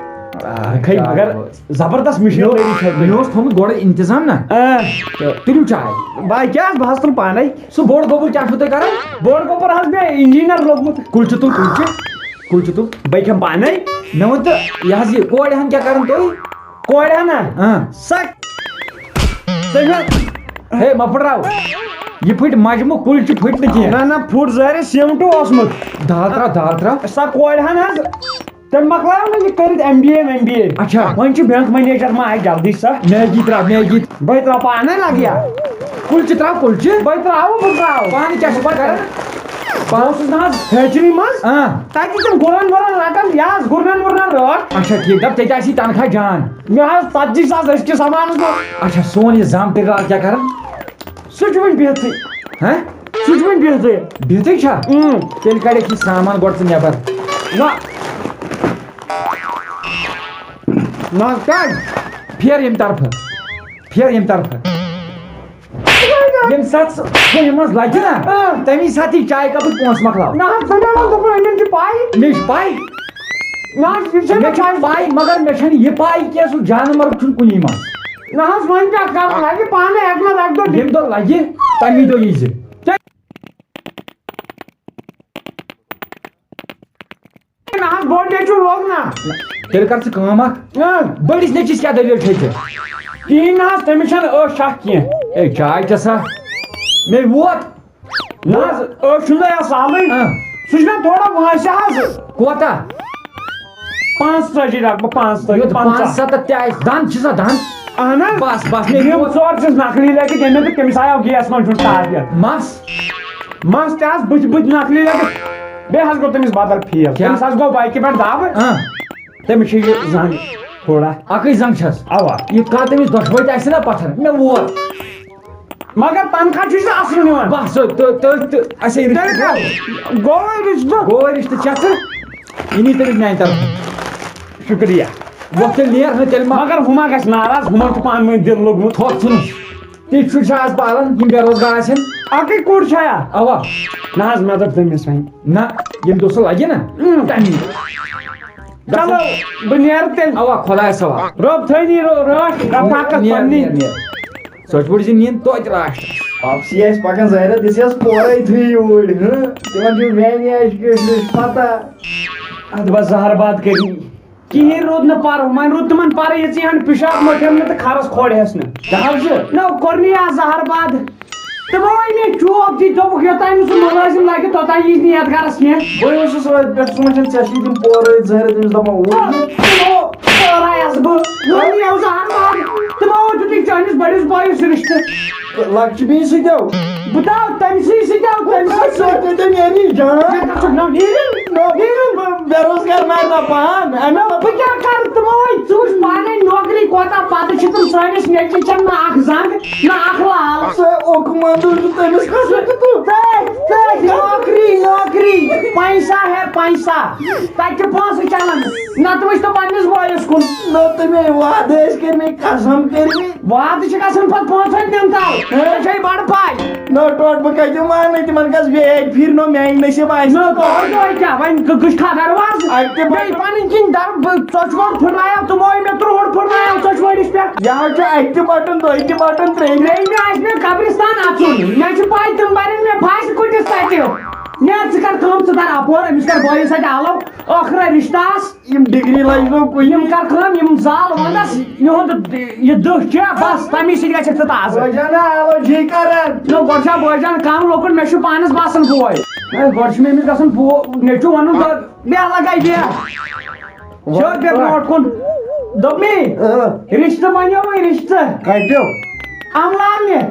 آ، کھے، کیٛاہ مگر گوٚو؟ زبردست مِشیٖن مےٚ، لٲگِتھ چھےٚ تۄہہِ۔ مےٚ اوس تھوٚمُت گۄڈٕ انتظام نا۔ آ۔ تہٕ تُلِو چاے۔ بہٕ کیٛاہ حظ، بہٕ حظ تُلہٕ پانے۔ سُہ بوٚڑ گوٚبُر کیٛاہ چھُو تُہۍ کران؟ بوٚڑ گوٚبُر حظ مےٚ انجینئر لوٚگمُت۔ کُلچہِ تُل، کُلچہِ۔ کُلچہِ تُل۔ بہٕ کھٮ۪مہٕ پانے۔ مےٚ ؤنۍ تو، یہِ حظ یہِ کورِ ہن کیٛاہ کران تُہۍ؟ کورِ ہنا؟ آ۔ سۄ تٔمۍ ہے، مہ پھٕٹراو۔ یہِ پھٕٹۍ مجمہٕ، کُلۍ چھِ پھٕٹۍ نہٕ کینٛہہ۔ نہ، نہ، پھُٹ ظٲہرِ سیٖمٹہٕ اوسمُت۔ دال ترٛاو، دال ترٛاو۔ سۄ کورِ ہن حظ، تٔمۍ مۄکلایو نہ یہِ کٔرِتھ ایم بی اے ویم بی اے۔ اچھا۔ وۄنۍ چھُ بینک منیجر ما آسہِ جلدی سا۔ میگی ترٛاو، میگی۔ بہٕ ترٛاو پانے لگیا۔ کُلچہِ ترٛاو، کُلچہِ۔ بہٕ ترٛاوٕ، بہٕ ترٛاوٕ۔ پانہٕ کیٛاہ چھُکھ کران؟ بہٕ اوسُس نہ حظ ہیچری منٛز۔ آ۔ تَتہِ تِم گُرن وُرن رٹان، یہِ حظ گُرنن وُرنن رٲچھ۔ اچھا، ٹھیٖک۔ دَپ، ژےٚ تہِ آسی تنخواہ جان۔ مےٚ حظ ژتجی ساس أزکِس زمانس منٛز۔ اچھا، سون یہِ زام تہِ آز کیٛاہ کران؟ سُہ چھُ وۄنۍ بِہتھٕے۔ ہہ؟ سُہ چھُ وۄنۍ بِہتھٕے۔ بِہتھٕے چھا؟ اۭں۔ تیٚلہِ کڑکھ یہِ سامان گۄڈٕ ژٕ نٮ۪بر۔ نہ۔ نہ حظ، کڑ۔ پھیر ییٚمہِ طرفہٕ۔ پھیر ییٚمہِ طرفہٕ۔ ییٚمہِ ساتہٕ سُہ کُنہِ منٛز لگہِ نا، اۭں۔ تَمی ساتہٕ یی چایہِ کپٕکۍ پونٛسہٕ مۄکلاو۔ نہ حظ، ژٕ مےٚ وَن، دوٚپُن أمِس چھِ پَے۔ مےٚ چھِ پَے۔ نہ حظ، یہِ چھےٚ مےٚ مےٚ چھِ پَے۔ پَے، مگر مےٚ چھَنہٕ یہِ پَے کینٛہہ، سُہ جانوَر چھُنہٕ کُنی منٛز۔ نہ حظ، وۄنۍ کیٛاہ کرٕ؟ لگہِ پانَے اَکہِ نہ اَکہِ دۄہ۔ ییٚمہِ دۄہ لگہِ، تَمی دۄہ ییٖزِ۔ نہ حظ، بوٚڑ نیٚچوٗ لوٚگ نہ۔ تیٚلہِ کر ژٕ کٲم اکھ۔ اۭں۔ بٔڑِس نیٚچوِس کیٛاہ دٔلیٖل چھے ژےٚ؟ کِہیٖنۍ نہ حظ، تٔمِس چھَنہٕ أچھ اکھ کینٛہہ۔ ہے، چاے چےٚ سا؟ مےٚ ووت۔ نہ حظ، أچھ چھُنہٕ تۄہہِ آسان سہلٕے۔ اۭں۔ سُہ چھُنہ تھوڑا وٲنٛسہِ حظ۔ کوتاہ؟ پانٛژتٲجی رَٹہٕ بہٕ، پانٛژتٲجی، یوٚت پنٛژاہ۔ پانٛژھ ستتھ تہِ آسہِ، دَنٛد چھِ سا دَنٛد؟ اہن حظ۔ بس، بس، مےٚ یِم ووت۔ ژور چھِس نقلی لٔگِتھ، ییٚمہِ دۄہ تٔمِس آیو گیس منٛز چھُنہٕ تاپھ یَتھ۔ مَس؟ مَس تہِ حظ بٕتھِ بٕتھِ نقلی لٔگِتھ۔ بیٚیہِ حظ گوٚو تٔمِس بدل فیل۔ کیٛاہ؟ تٔمِس حظ گوٚو بایکہِ پٮ۪ٹھ دَب۔ اۭں۔ تٔمِس چھِ یہِ زنٛگ تھوڑا۔ اَکٕے زنٛگ چھَس؟ اَوا۔ یہِ کَتھ تٔمِس دۄشوَے تہِ آسہِ نا پَتھر؟ مےٚ ووت۔ مگر تنخواہ چھُے ژٕ اَصٕل نِوان۔ بَس، تہٕ، تہٕ، تہٕ، اَسے تیٚلہِ رِشتہٕ۔ کیٛاہ؟ گوٚوٕے رِشتہٕ۔ گوٚوٕے رِشتہٕ، ژےٚ ژٕ؟ یہِ نی تٔمِس میٛانہِ طرفہٕ۔ شُکریہ۔ وۄتھ تیٚلہِ نیر، نہ تیٚلہِ ما۔ مگر ہُہ ما گژھِ ناراض، ہُمن چھُ پانہٕ ؤنۍ دِل لوٚگمُت۔ تھوٚکھ ژھٕنُس۔ تی چھُ شاہ آز پالان، یِم بے روزگار آسن۔ اَکٕے کوٗر چھا یا؟ اَوا۔ نہ حظ، مےٚ دوٚپ تٔمِس وۄنۍ۔ نہ، ییٚمہِ دۄہ سُہ لگہِ نا، اۭں۔ تَمی۔ چلو، بہٕ نیرٕ تیٚلہِ۔ اَوا، خۄدایَس حوالہٕ۔ رۄب تھٲینی رو-، رٲچھ، رفاقت نیر، پننی۔ نیر، نیر۔ سۄچھ بٔڑ زِ نیٖن توتہِ راشٹرس۔ واپسی آسہِ پکان زہرت، دِژیس پورے تھٕے یوٗرۍ، ہہ؟ تِمن چھُ میانہِ عشقہٕ ہٕنٛز پتہ۔ ادٕ بس زہر باد کٔرِنۍ۔ کِہیٖنۍ روٗد نہٕ پرٕ، وۄنۍ روٗد تِمن پرٕ یہِ ژٕ ہن پِشاب مٔٹھیو نہٕ تہٕ کھرس کھولہس نہٕ۔ کیٛاہ حظ چھُ؟ نہ، کوٚرنٕے آز زہر باد۔ تِمو وَنہِ مےٚ چوب تہِ، دوٚپُکھ، یوٚتام نہٕ سُہ مُلٲزِم لَگہِ، توٚتام یی نہٕ یَتھ گَرَس کینٛہہ۔ بہٕ اوسُس وۄنۍ پٮ۪ٹھ سونٛچان، ژےٚ چھُے تِم پورٕ أتھۍ زَہرِ تٔمِس دَپان، اوٗرۍ نہٕ۔ تِمو پورایَس بہٕ، وۄنۍ یَوٕ زَہر مار۔ تِمو دیُتُے چٲنِس بٔڑِس بٲیِس رِشتہٕ۔ لۄکچہِ بیٚنہِ سۭتۍ آو۔ بہٕ تہِ آو تٔمۍ سٕے سۭتۍ، آو تٔمۍ سۭتۍ۔ سۭتۍ تہِ نیری جان۔ مےٚ کَتھ چھُ ناو نیٖرِن؟ نیٖرِن۔ بے روزگار مارِ نا پان۔ اَمہِ نہ، بہٕ کیٛاہ کَرٕ؟ تِمو وۄنۍ ژٕ وٕچھ پانَے نوکری کوتاہ، پَتہٕ چھِ تِم سٲنِس نیٚچوِس چھَنہٕ نہ اَکھ زنٛگ، نہ اَکھ لال۔ سُہ اوکُن منظوٗر چھُ تٔمِس کھسان تہٕ تُل۔ تٔتھۍ، تٔتھۍ، نوکری، نوکری، پیسہ ہے پیسہ۔ تَتہِ چھِ پونٛسہٕ چَلان۔ نَتہٕ وٕچھ تو پنٛنِس بٲیِس کُن۔ نہ، تٔمۍ وعدٕ ٲسۍ کٔرمٕتۍ، قسم کٔرمٕتۍ۔ وعدٕ چھِ گژھان پَتہٕ پانٛژھ ہَتہِ دِنہٕ تَل۔ ہے۔ ژےٚ چھے بَڑٕ پَے۔ نہ، ٹوٹھ بہٕ کَتہِ مانَے تِمَن، گژھ بیٚیہِ اَکہِ پھِرِ نہ میٛانہِ نصیٖب آسہِ۔ نہ، تۄہہِ تۄہہِ کیٛاہ؟ وۄنۍ گٔ-، گٔژھ خبر وَز۔ اَکہِ تہِ بیٚیہِ پَنٕنۍ کِنۍ دَر-، بہٕ ژۄچہِ ووٚڑ پھٕٹرایو تِمو، مےٚ ترٛووُر پھٕٹرایو ژۄچہِ ووٚڑِس پٮ۪ٹھ۔ یہِ حظ چھُ اَکہِ تہِ بَٹُن، دۄیہِ تہِ بَٹُن، ترٛیٚیہِ تہِ۔ ترٛیٚیہِ مےٚ آسہِ مےٚ قبرِستان اَژُن۔ مےٚ چھِ پَے تِم بَرَن مےٚ پھاسہِ کُٹھِس تَتہِ۔ نیر ژٕ کَر کٲم، ژٕ دَر اَپور، أمِس کَر بٲیِس اَتہِ آلو۔ ٲخرٕ رِشتہٕ آس۔ یِم ڈگری لٲگۍ تو کُنہِ۔ یِم کر کٲم، یِم زال ونٛدس، یِہُنٛد یہِ دٕہ چھُ بس، تَمی سۭتۍ گژھکھ ژٕ تازٕ۔ بٲے جان، آلو جی کران۔ نہ، گۄڈٕ چھا بٲے جان کم لۄکُٹ، مےٚ چھُ پانس باسان بوے۔ ہے، گۄڈٕ چھُ مےٚ أمِس گژھان بو-، مےٚ چھُ ونُن، بہٕ، بیٚہہ لگے بیٚہہ۔ شو بیٚہہ برونٛٹھ کُن۔ دوٚپمی، اۭں۔ رِشتہٕ بنیو وۄنۍ رِشتہٕ۔ کتیو؟ املالنہِ۔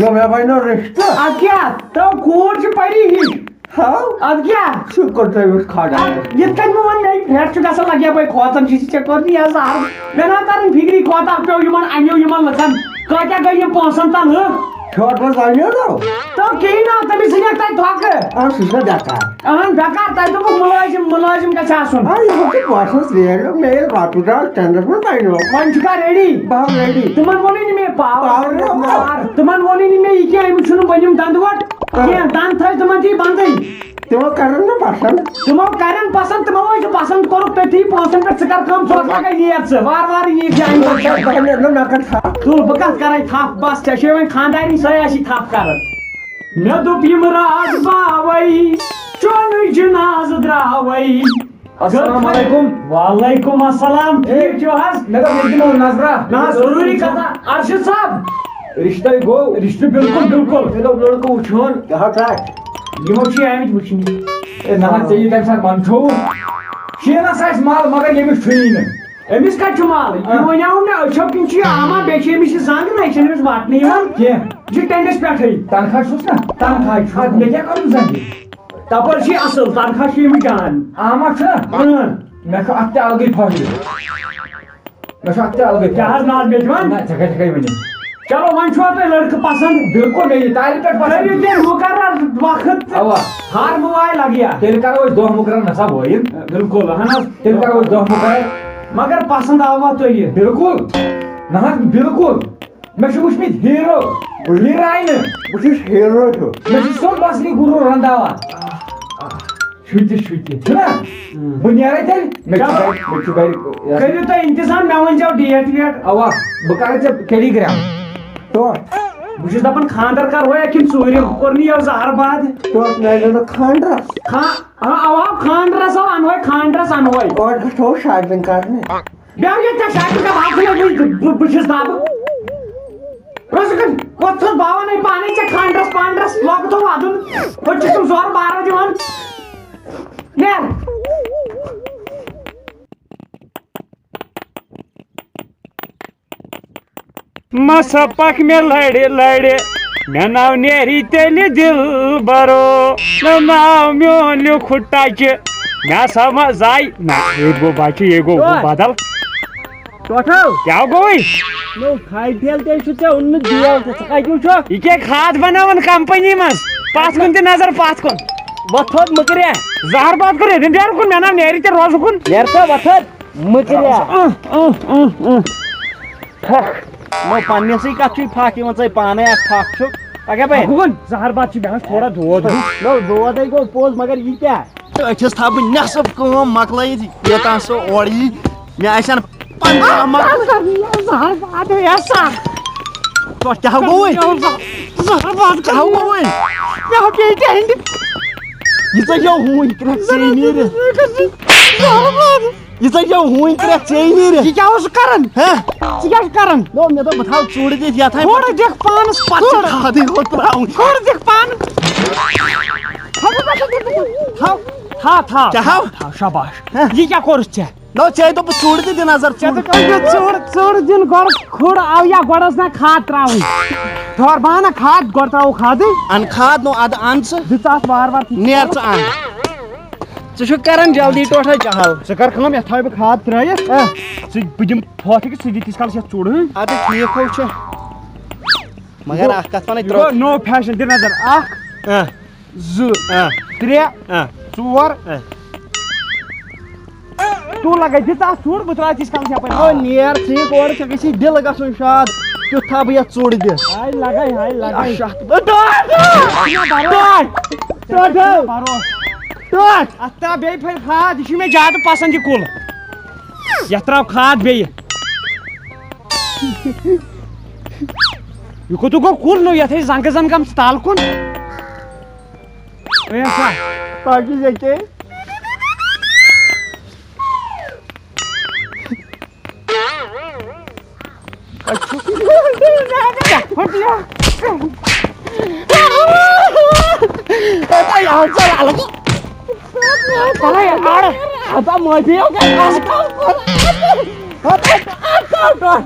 یو، مےٚ بنیو رِشتہٕ۔ اَدٕ کیٛاہ؟ ترٛٲو کوٗر چھِ پری ہِش۔ ہاو؟ اَدٕ کیٛاہ؟ سُہ کوٚر تۄہہِ وٕچھ کھاڑا۔ اَدٕ یِتھ کٔنۍ بہٕ وَنہٕ، مےٚ پھرٛٹھ چھُ گژھان، لَگیا بَے کھوژان چھِ، ژےٚ کوٚر نہٕ یہِ زَہر۔ مےٚ نا تَران فِکری کوتاہ پیوٚو یِمَن، اَنیو یِمَن لُکَن۔ کۭتیٛاہ گٔے یِم پونٛسَن تَل، ہہ؟ پھیوٚٹ منٛز اَنیو نو؟ تہٕ کِہیٖنۍ نہٕ، تٔمِس ژھٕنیکھ تَتہِ دھۄکہٕ۔ اَہَن، سُہ چھُنہ بیکار۔ اَہَن، بیکار، تَتہِ دوٚپُکھ مُلٲزِم، مُلٲزِم گژھِ آسُن۔ آ، یہِ گوٚو تہٕ باسان ریڈیو، مےٚ ییٚلہِ رۄپیہِ درٛاو ٹٮ۪نٛڈَرَس منٛز بَنیو۔ وۄنۍ چھُکھا ریڈی؟ بہٕ ہا ریڈی۔ تِمَن ووٚنُے نہٕ مےٚ پاور۔ پاور نہ۔ تِمَن ووٚنُے نہٕ مےٚ یہِ کینٛہہ، أمِس چھُنہٕ بٔنِم دَنٛدٕ وَٹ۔ کینٛہہ، دَنٛد تھٲے تِمن تہِ بنٛدٕے۔ تِمو کرن نہٕ پسنٛد۔ تِمو کرن پسنٛد، تِمو ہے چھُ پسنٛد کوٚرُکھ تٔتھی پونٛسن پٮ۪ٹھ، ژٕ کر کٲم، ژٕ وَتھ لگے نیر ژٕ، وارٕ وارٕ یی جایہِ۔ بہٕ کتھ کرٕ نقد تھپھ؟ تُل، بہٕ کتھ کرے تھپھ، بس، ژےٚ چھے وۄنۍ خانٛدارِنۍ سۄے آسی تھپھ کران۔ مےٚ دوٚپ یِم راتھ باوے، چونُے جنازٕ درٛاوے۔ السلام علیکم۔ وعلیکم السلام، ٹھیٖک چھِو حظ؟ مےٚ دوٚپ، ییٚتہِ دِمو نظرا۔ نہ حظ، ضروٗری کتھا۔ ارشد صاحب۔ رشتے گوٚو۔ رشتہٕ بِلکُل، بِلکُل۔ مےٚ دوٚپ، لڑکہٕ وٕچھون۔ کیٛاہ حظ چھُ؟ یِمو چھِ یہِ آمٕتۍ وٕچھنہِ۔ ہے، نہ حظ، ژےٚ یی تَمہِ ساتہٕ منٛدچھووُن۔ شیٖنَس آسہِ مَل، مگر ییٚمِس چھُیی نہٕ۔ أمِس کَتہِ چھُ مَل؟ یہِ آ۔ وَنیٛاو مےٚ، أچھو کِنۍ چھُ یہِ آما، بیٚیہِ چھِ أمِس یہِ زنٛگ نہ، یہِ چھَنہٕ أمِس وَٹنٕے یِوان۔ کینٛہہ۔ یہِ چھُ ٹٮ۪نٛڈَس پٮ۪ٹھٕے۔ تنخواہ چھُس نہ؟ تنخواہ چھُس۔ اَدٕ مےٚ کیٛاہ کَرُن زنٛگہِ؟ تَپٲرۍ چھُ یہِ اَصٕل، تنخواہ چھُ أمِس جان۔ آما چھُ؟ اۭں۔ مےٚ چھُ اَتھ تہِ الگٕے فٲیدٕ۔ مےٚ چھُ اَتھ تہِ الگٕے۔ کیٛاہ حظ ناو مےٚ دِوان؟ نہ، ژےٚ کَتہِ ہیٚکَے ؤنِتھ؟ چلو، وۄنۍ چھُوا تۄہہِ لٔڑکہٕ پَسنٛد؟ بِلکُل، مےٚ یہِ تالہِ پٮ۪ٹھ پَسنٛد۔ کٔرِو تیٚلہِ مُقرر وقت۔ اَوا۔ ہر موبایل لَگہِ یا؟ تیٚلہِ کَرو أسۍ دۄہ مُقرر، نہ سا وٲیِن۔ بِلکُل، اَہَن حظ۔ تیٚلہِ کَرو أسۍ دۄہ مُقرر۔ مگر پَسنٛد آوا تۄہہِ یہِ؟ بِلکُل۔ نہ حظ، بِلکُل۔ مےٚ چھِ وٕچھمٕتۍ ہیٖرو، ہیٖراینہٕ۔ بہٕ چھُس ہیٖرو ہیوٗ۔ مےٚ چھِ سیوٚد بَس یہِ غروٗر رَنٛداوان۔ شُتہِ، شُتہِ۔ چھُنہ؟ اۭں۔ بہٕ نیرے تیٚلہِ۔ مےٚ چھُ چلو۔ گرِ، مےٚ چھُ گرِ، یہِ ہسا۔ کٔرِو تُہۍ انتظام، مےٚ ؤنۍ زیو ڈیٹ ویٹ۔ اوا، بہٕ کرٕ ژےٚ ٹیلی گرام۔ ٹوٹھ۔ بہٕ چھُس دپان خانٛدر کرہویا کِنہٕ ژوٗرِ؟ کوٚر نہٕ یہِ زہر باد؟ ٹوٹھ، مےٚ نہٕ خانٛدرس۔ خا-، آ، اوا، خانٛدرس، اوا، انہوے، خانٛدرس انہوے۔ گۄڈٕ گژھو شاپنگ کرنہِ۔ بیٚہو ییٚتہِ تھَس، شاپنگ کرٕ، بہٕ، بہٕ، بہٕ، بہٕ چھُس دپان۔ رُکھ، وۄتھ تھوٚد باوَن ہے پانَے ژےٚ کھنٛڈرَس پانٛڈرَس لۄکہٕ تھوٚو وَدُن۔ ہُتہِ چھِ تِم زورٕ بارو دِوان۔ نیر۔ مسا پکھ مےٚ لڑِ لڑِ، مےٚ ناو نیری تیٚلہِ دِلبرو، مےٚ ناو میون لیوٚکھُن ٹچہِ، مےٚ ہسا ما زاے، نہ، ییٚتہِ گوٚو بچہِ، ییٚتہِ گوٚو ٹوٹھ۔ بدل۔ ٹوٹھو۔ کیٛاہ گوٚوٕے؟ نو، کھاے بیل تیٚلہِ چھُ ژےٚ اوٚنمُت بیل تہٕ ژٕ کَتہِ وٕچھو؟ یہِ کیٛاہ کھاد بناوان کمپنی منٛز؟ پتھ کُن تہِ نظر، پتھ کُن۔ وۄتھ تھوٚد مٕکرِ۔ زہر باد کوٚر ییٚتٮ۪ن بیرٕ کُن، مےٚ ناو نیرِ تہِ روزٕ کُن۔ نیر سا وۄتھ تھوٚد، مٕکرِ۔ اۭں، اۭں، اۭں، اۭں۔ پھکھ۔ نو، پننِسٕے کتھ چھُے پھکھ یِوان، ژے پانے اکھ پھکھ چھُ۔ پگاہ پے۔ ہُہ کُن، زہر باد چھُ مےٚ حظ تھوڑا دود ہیوٗ۔ نو، دودے گوٚو پوٚز، مگر یہِ کیٛاہ؟ تہٕ أتھِس تھاو بہٕ نٮ۪صٕف کٲم مۄکلٲیِتھ، یوٚتام سُہ اورٕ یی، مےٚ آسن پنٛداہ مۄکلٲیِتھ۔ زہر باد ہے سا۔ تۄہہِ کیٛاہ گوٚوُے؟ زہر باد کیٛاہ گوٚوُے؟ مےٚ ہا پیٚیہِ ٹٮ۪نٛڈِ۔ یہِ ژےٚ یو ہوٗنۍ کرٛٮ۪کھ ژےٚ نیٖرِتھ۔ زہر باد۔ یہِ ژےٚ چھےٚ ہوٗنۍ ترٛےٚ ژیٚے نیٖرِتھ۔ یہِ کیٛاہ اوس کران؟ ہہ؟ ژٕ کیٛاہ چھُکھ کران؟ نو، مےٚ دوٚپ بہٕ تھاوٕ ژوٗرٕ دِتھ یَتھ۔ ژوٗرٕ دِکھ پانَس، پَتہٕ چھِ ژوٗرٕ۔ کھادٕے ہوت ترٛاوٕنۍ۔ ژوٗرٕ دِکھ پانَس۔ تھاو، تھاو، تھاو، تھاو۔ کیٛاہ ہاو؟ تھاو، شاباش۔ ہہ؟ یہِ کیٛاہ کوٚرُتھ ژےٚ؟ نو، ژےٚ دوٚپُتھ ژوٗرٕ تہِ دِ نظر، ژےٚ ژوٗرٕ۔ دوٚپُتھ ژوٗرٕ، ژوٗرٕ دِن گۄڈٕ کھُر، آو یا گۄڈٕ ٲس نہ کھاد ترٛاوٕنۍ۔ ٹھٔہر بہٕ اَنہٕ کھاد، گۄڈٕ ترٛاوو کھادٕے۔ اَن کھاد، نو، اَدٕ اَن ژٕ۔ دِ ژٕ اَتھ وارٕ وارٕ۔ نیر ژٕ اَن۔ ژٕ چھُکھ کران جلدی ٹوٹھا جہل۔ ژٕ کر کٲم، یتھ تھاوٕ بہٕ کھاد ترٲیِتھ۔ آ۔ ژٕ، بہٕ دِمہٕ پھۄکھ أکِس، ژٕ دِ تیٖتِس کالس یتھ ژوٚڑ، ہٕنٛہ؟ ادٕ ٹھیٖک ہو چھُ۔ مگر اکھ کتھ ونے، یہِ ترٛوو۔ گوٚو نوٚو فیشن، دِ نظر۔ اکھ، آ۔ زٕ، آ۔ ترٛےٚ، آ۔ ژور۔ آ۔ تو لگے، دِ ژٕ اتھ ژوٚڑ، بہٕ ترٛاوٕ تیٖتِس کالس یپٲرۍ۔ او نیر ژٕ یہِ کورٕ، ژےٚ گژھی دِل گژھُن شاد، کیُتھ تھاو بہٕ یتھ ژوٚڑ دِتھ۔ ہاے لگے، ہاے لگے۔ اچھا۔ ٹوٹھ! ٹوٹھ! ٹوٹھ! ٹوٹھ! اتھ ترٛاو بیٚیہِ پھرِ فاد، یہِ چھُ مےٚ زیادٕ پسند یہِ کُل۔ یتھ ترٛاو کھاد بیٚیہِ۔ یہِ کوٚت گوٚو کُل نوٚو؟ یتھ ہے زنگہٕ زن گٔمژٕ تل کُن۔ اے سا۔ پکھ یہِ ییٚکے۔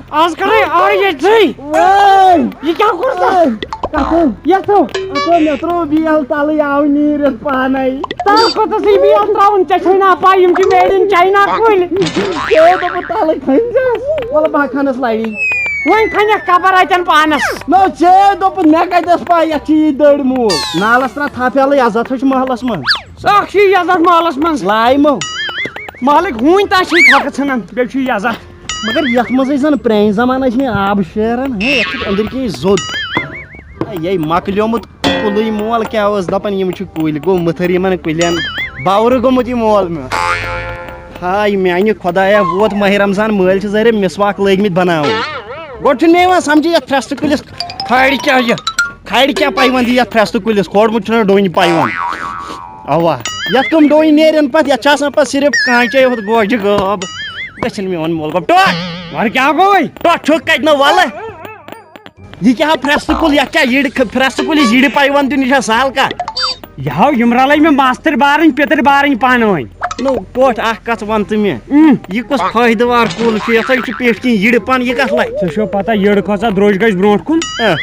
آز کَرے آر ییٚتہِ ژٕے۔ وٲے! یہِ کیٛاہ کوٚر ژےٚ؟ کَتھ؟ یَتھ ژٕ۔ اَتھ مےٚ ترٛوو بیل تَلٕے، آو نیٖرِتھ پانَے۔ تَلہٕ کوٚتَس یہِ بیل ترٛاوُن؟ ژےٚ چھے نا پَے یِم چھِ made in China کُلۍ؟ ژےٚ دوٚپُتھ تَلٕے کھٔنۍزٮ۪س۔ وَلہٕ بہٕ ہا کھَنَس لَڑی۔ وۄنۍ کھَنٮ۪کھ قبر اَتٮ۪ن پانَس۔ نہ، ژےٚ دوٚپُتھ مےٚ کَتہِ ٲس پَے یَتھ چھِ یہِ دٔرۍ موٗل؟ نالَس ترٛاو تھَپھ یَلہٕ، عزت چھُ محلَس منٛز۔ اَکھ چھِ عزت محلَس منٛز۔ لایمو۔ محلٕکۍ ہوٗنۍ تَس چھِ تھۄکہٕ ژھٕنان، بیٚیہِ چھُ یہِ عزت۔ مگر یتھ منٛز ٲسۍ زن پرٛانہِ زمانہٕ ٲسۍ مےٚ آب شیران، ہے، یتھ چھُ أنٛدٕرۍ کِنۍ زوٚد۔ ہے، یے مۄکلیومُت کُلُے مول کیٛاہ اوس دپان، یِم چھِ کُلۍ، گوٚو مٕتھٕر یِمن کُلٮ۪ن، باورٕ گوٚمُت یہِ مول میون۔ ہاے میانہِ خۄدایا، ووت ماہِ رمضان، مٲلۍ چھِ ظٲہرِ مسواک لٲگۍ مٕتۍ بناوٕنۍ۔ گۄڈٕ چھُنہٕ مےٚ یِوان سمجھِ، یتھ پھرستہٕ کُلِس کھالہِ کیٛاہ یہِ، کھالہِ کیٛاہ پیوند یہِ یتھ پھرستہٕ کُلِس، کھولمُت چھُنہ ڈوٗنۍ پیوند۔ اوا، یتھ کٕم ڈوٗنۍ نیرن پتہٕ، یتھ چھِ آسان پتہٕ صرف کانچے یوت گوجہِ غٲب۔ گژھن میون مول گۄب ٹوٹھ۔ وَلہٕ کیٛاہ گوٚوُے؟ ٹوٹھ چھُکھ کتہِ نہ وَلہٕ؟ یہِ کیٛاہ پھرٛستہٕ کُل، یتھ کیٛاہ یِڑِ، پھرٛستہٕ کُلِس یِڑِ پیوند دیُن، یہِ چھا سہل کتھ؟ یہِ ہاو، یِم رلے مےٚ ماستٕرۍ بارٕنۍ، پِتٕرۍ بارٕنۍ پانہٕ ؤنۍ۔ نو ٹوٹھ، اکھ کتھ ون ژٕ مےٚ، اۭں۔ یہِ کُس فٲیدٕ وار کُل چھُ، یتھ ہا چھُ پیٹھۍ کِنۍ یِڑِ پن، یہِ کتھ لگہِ؟ ژےٚ چھو پتہ، یٔڑ کھۄژان درٛوج گژھِ برونٛٹھ کُن۔ اۭں۔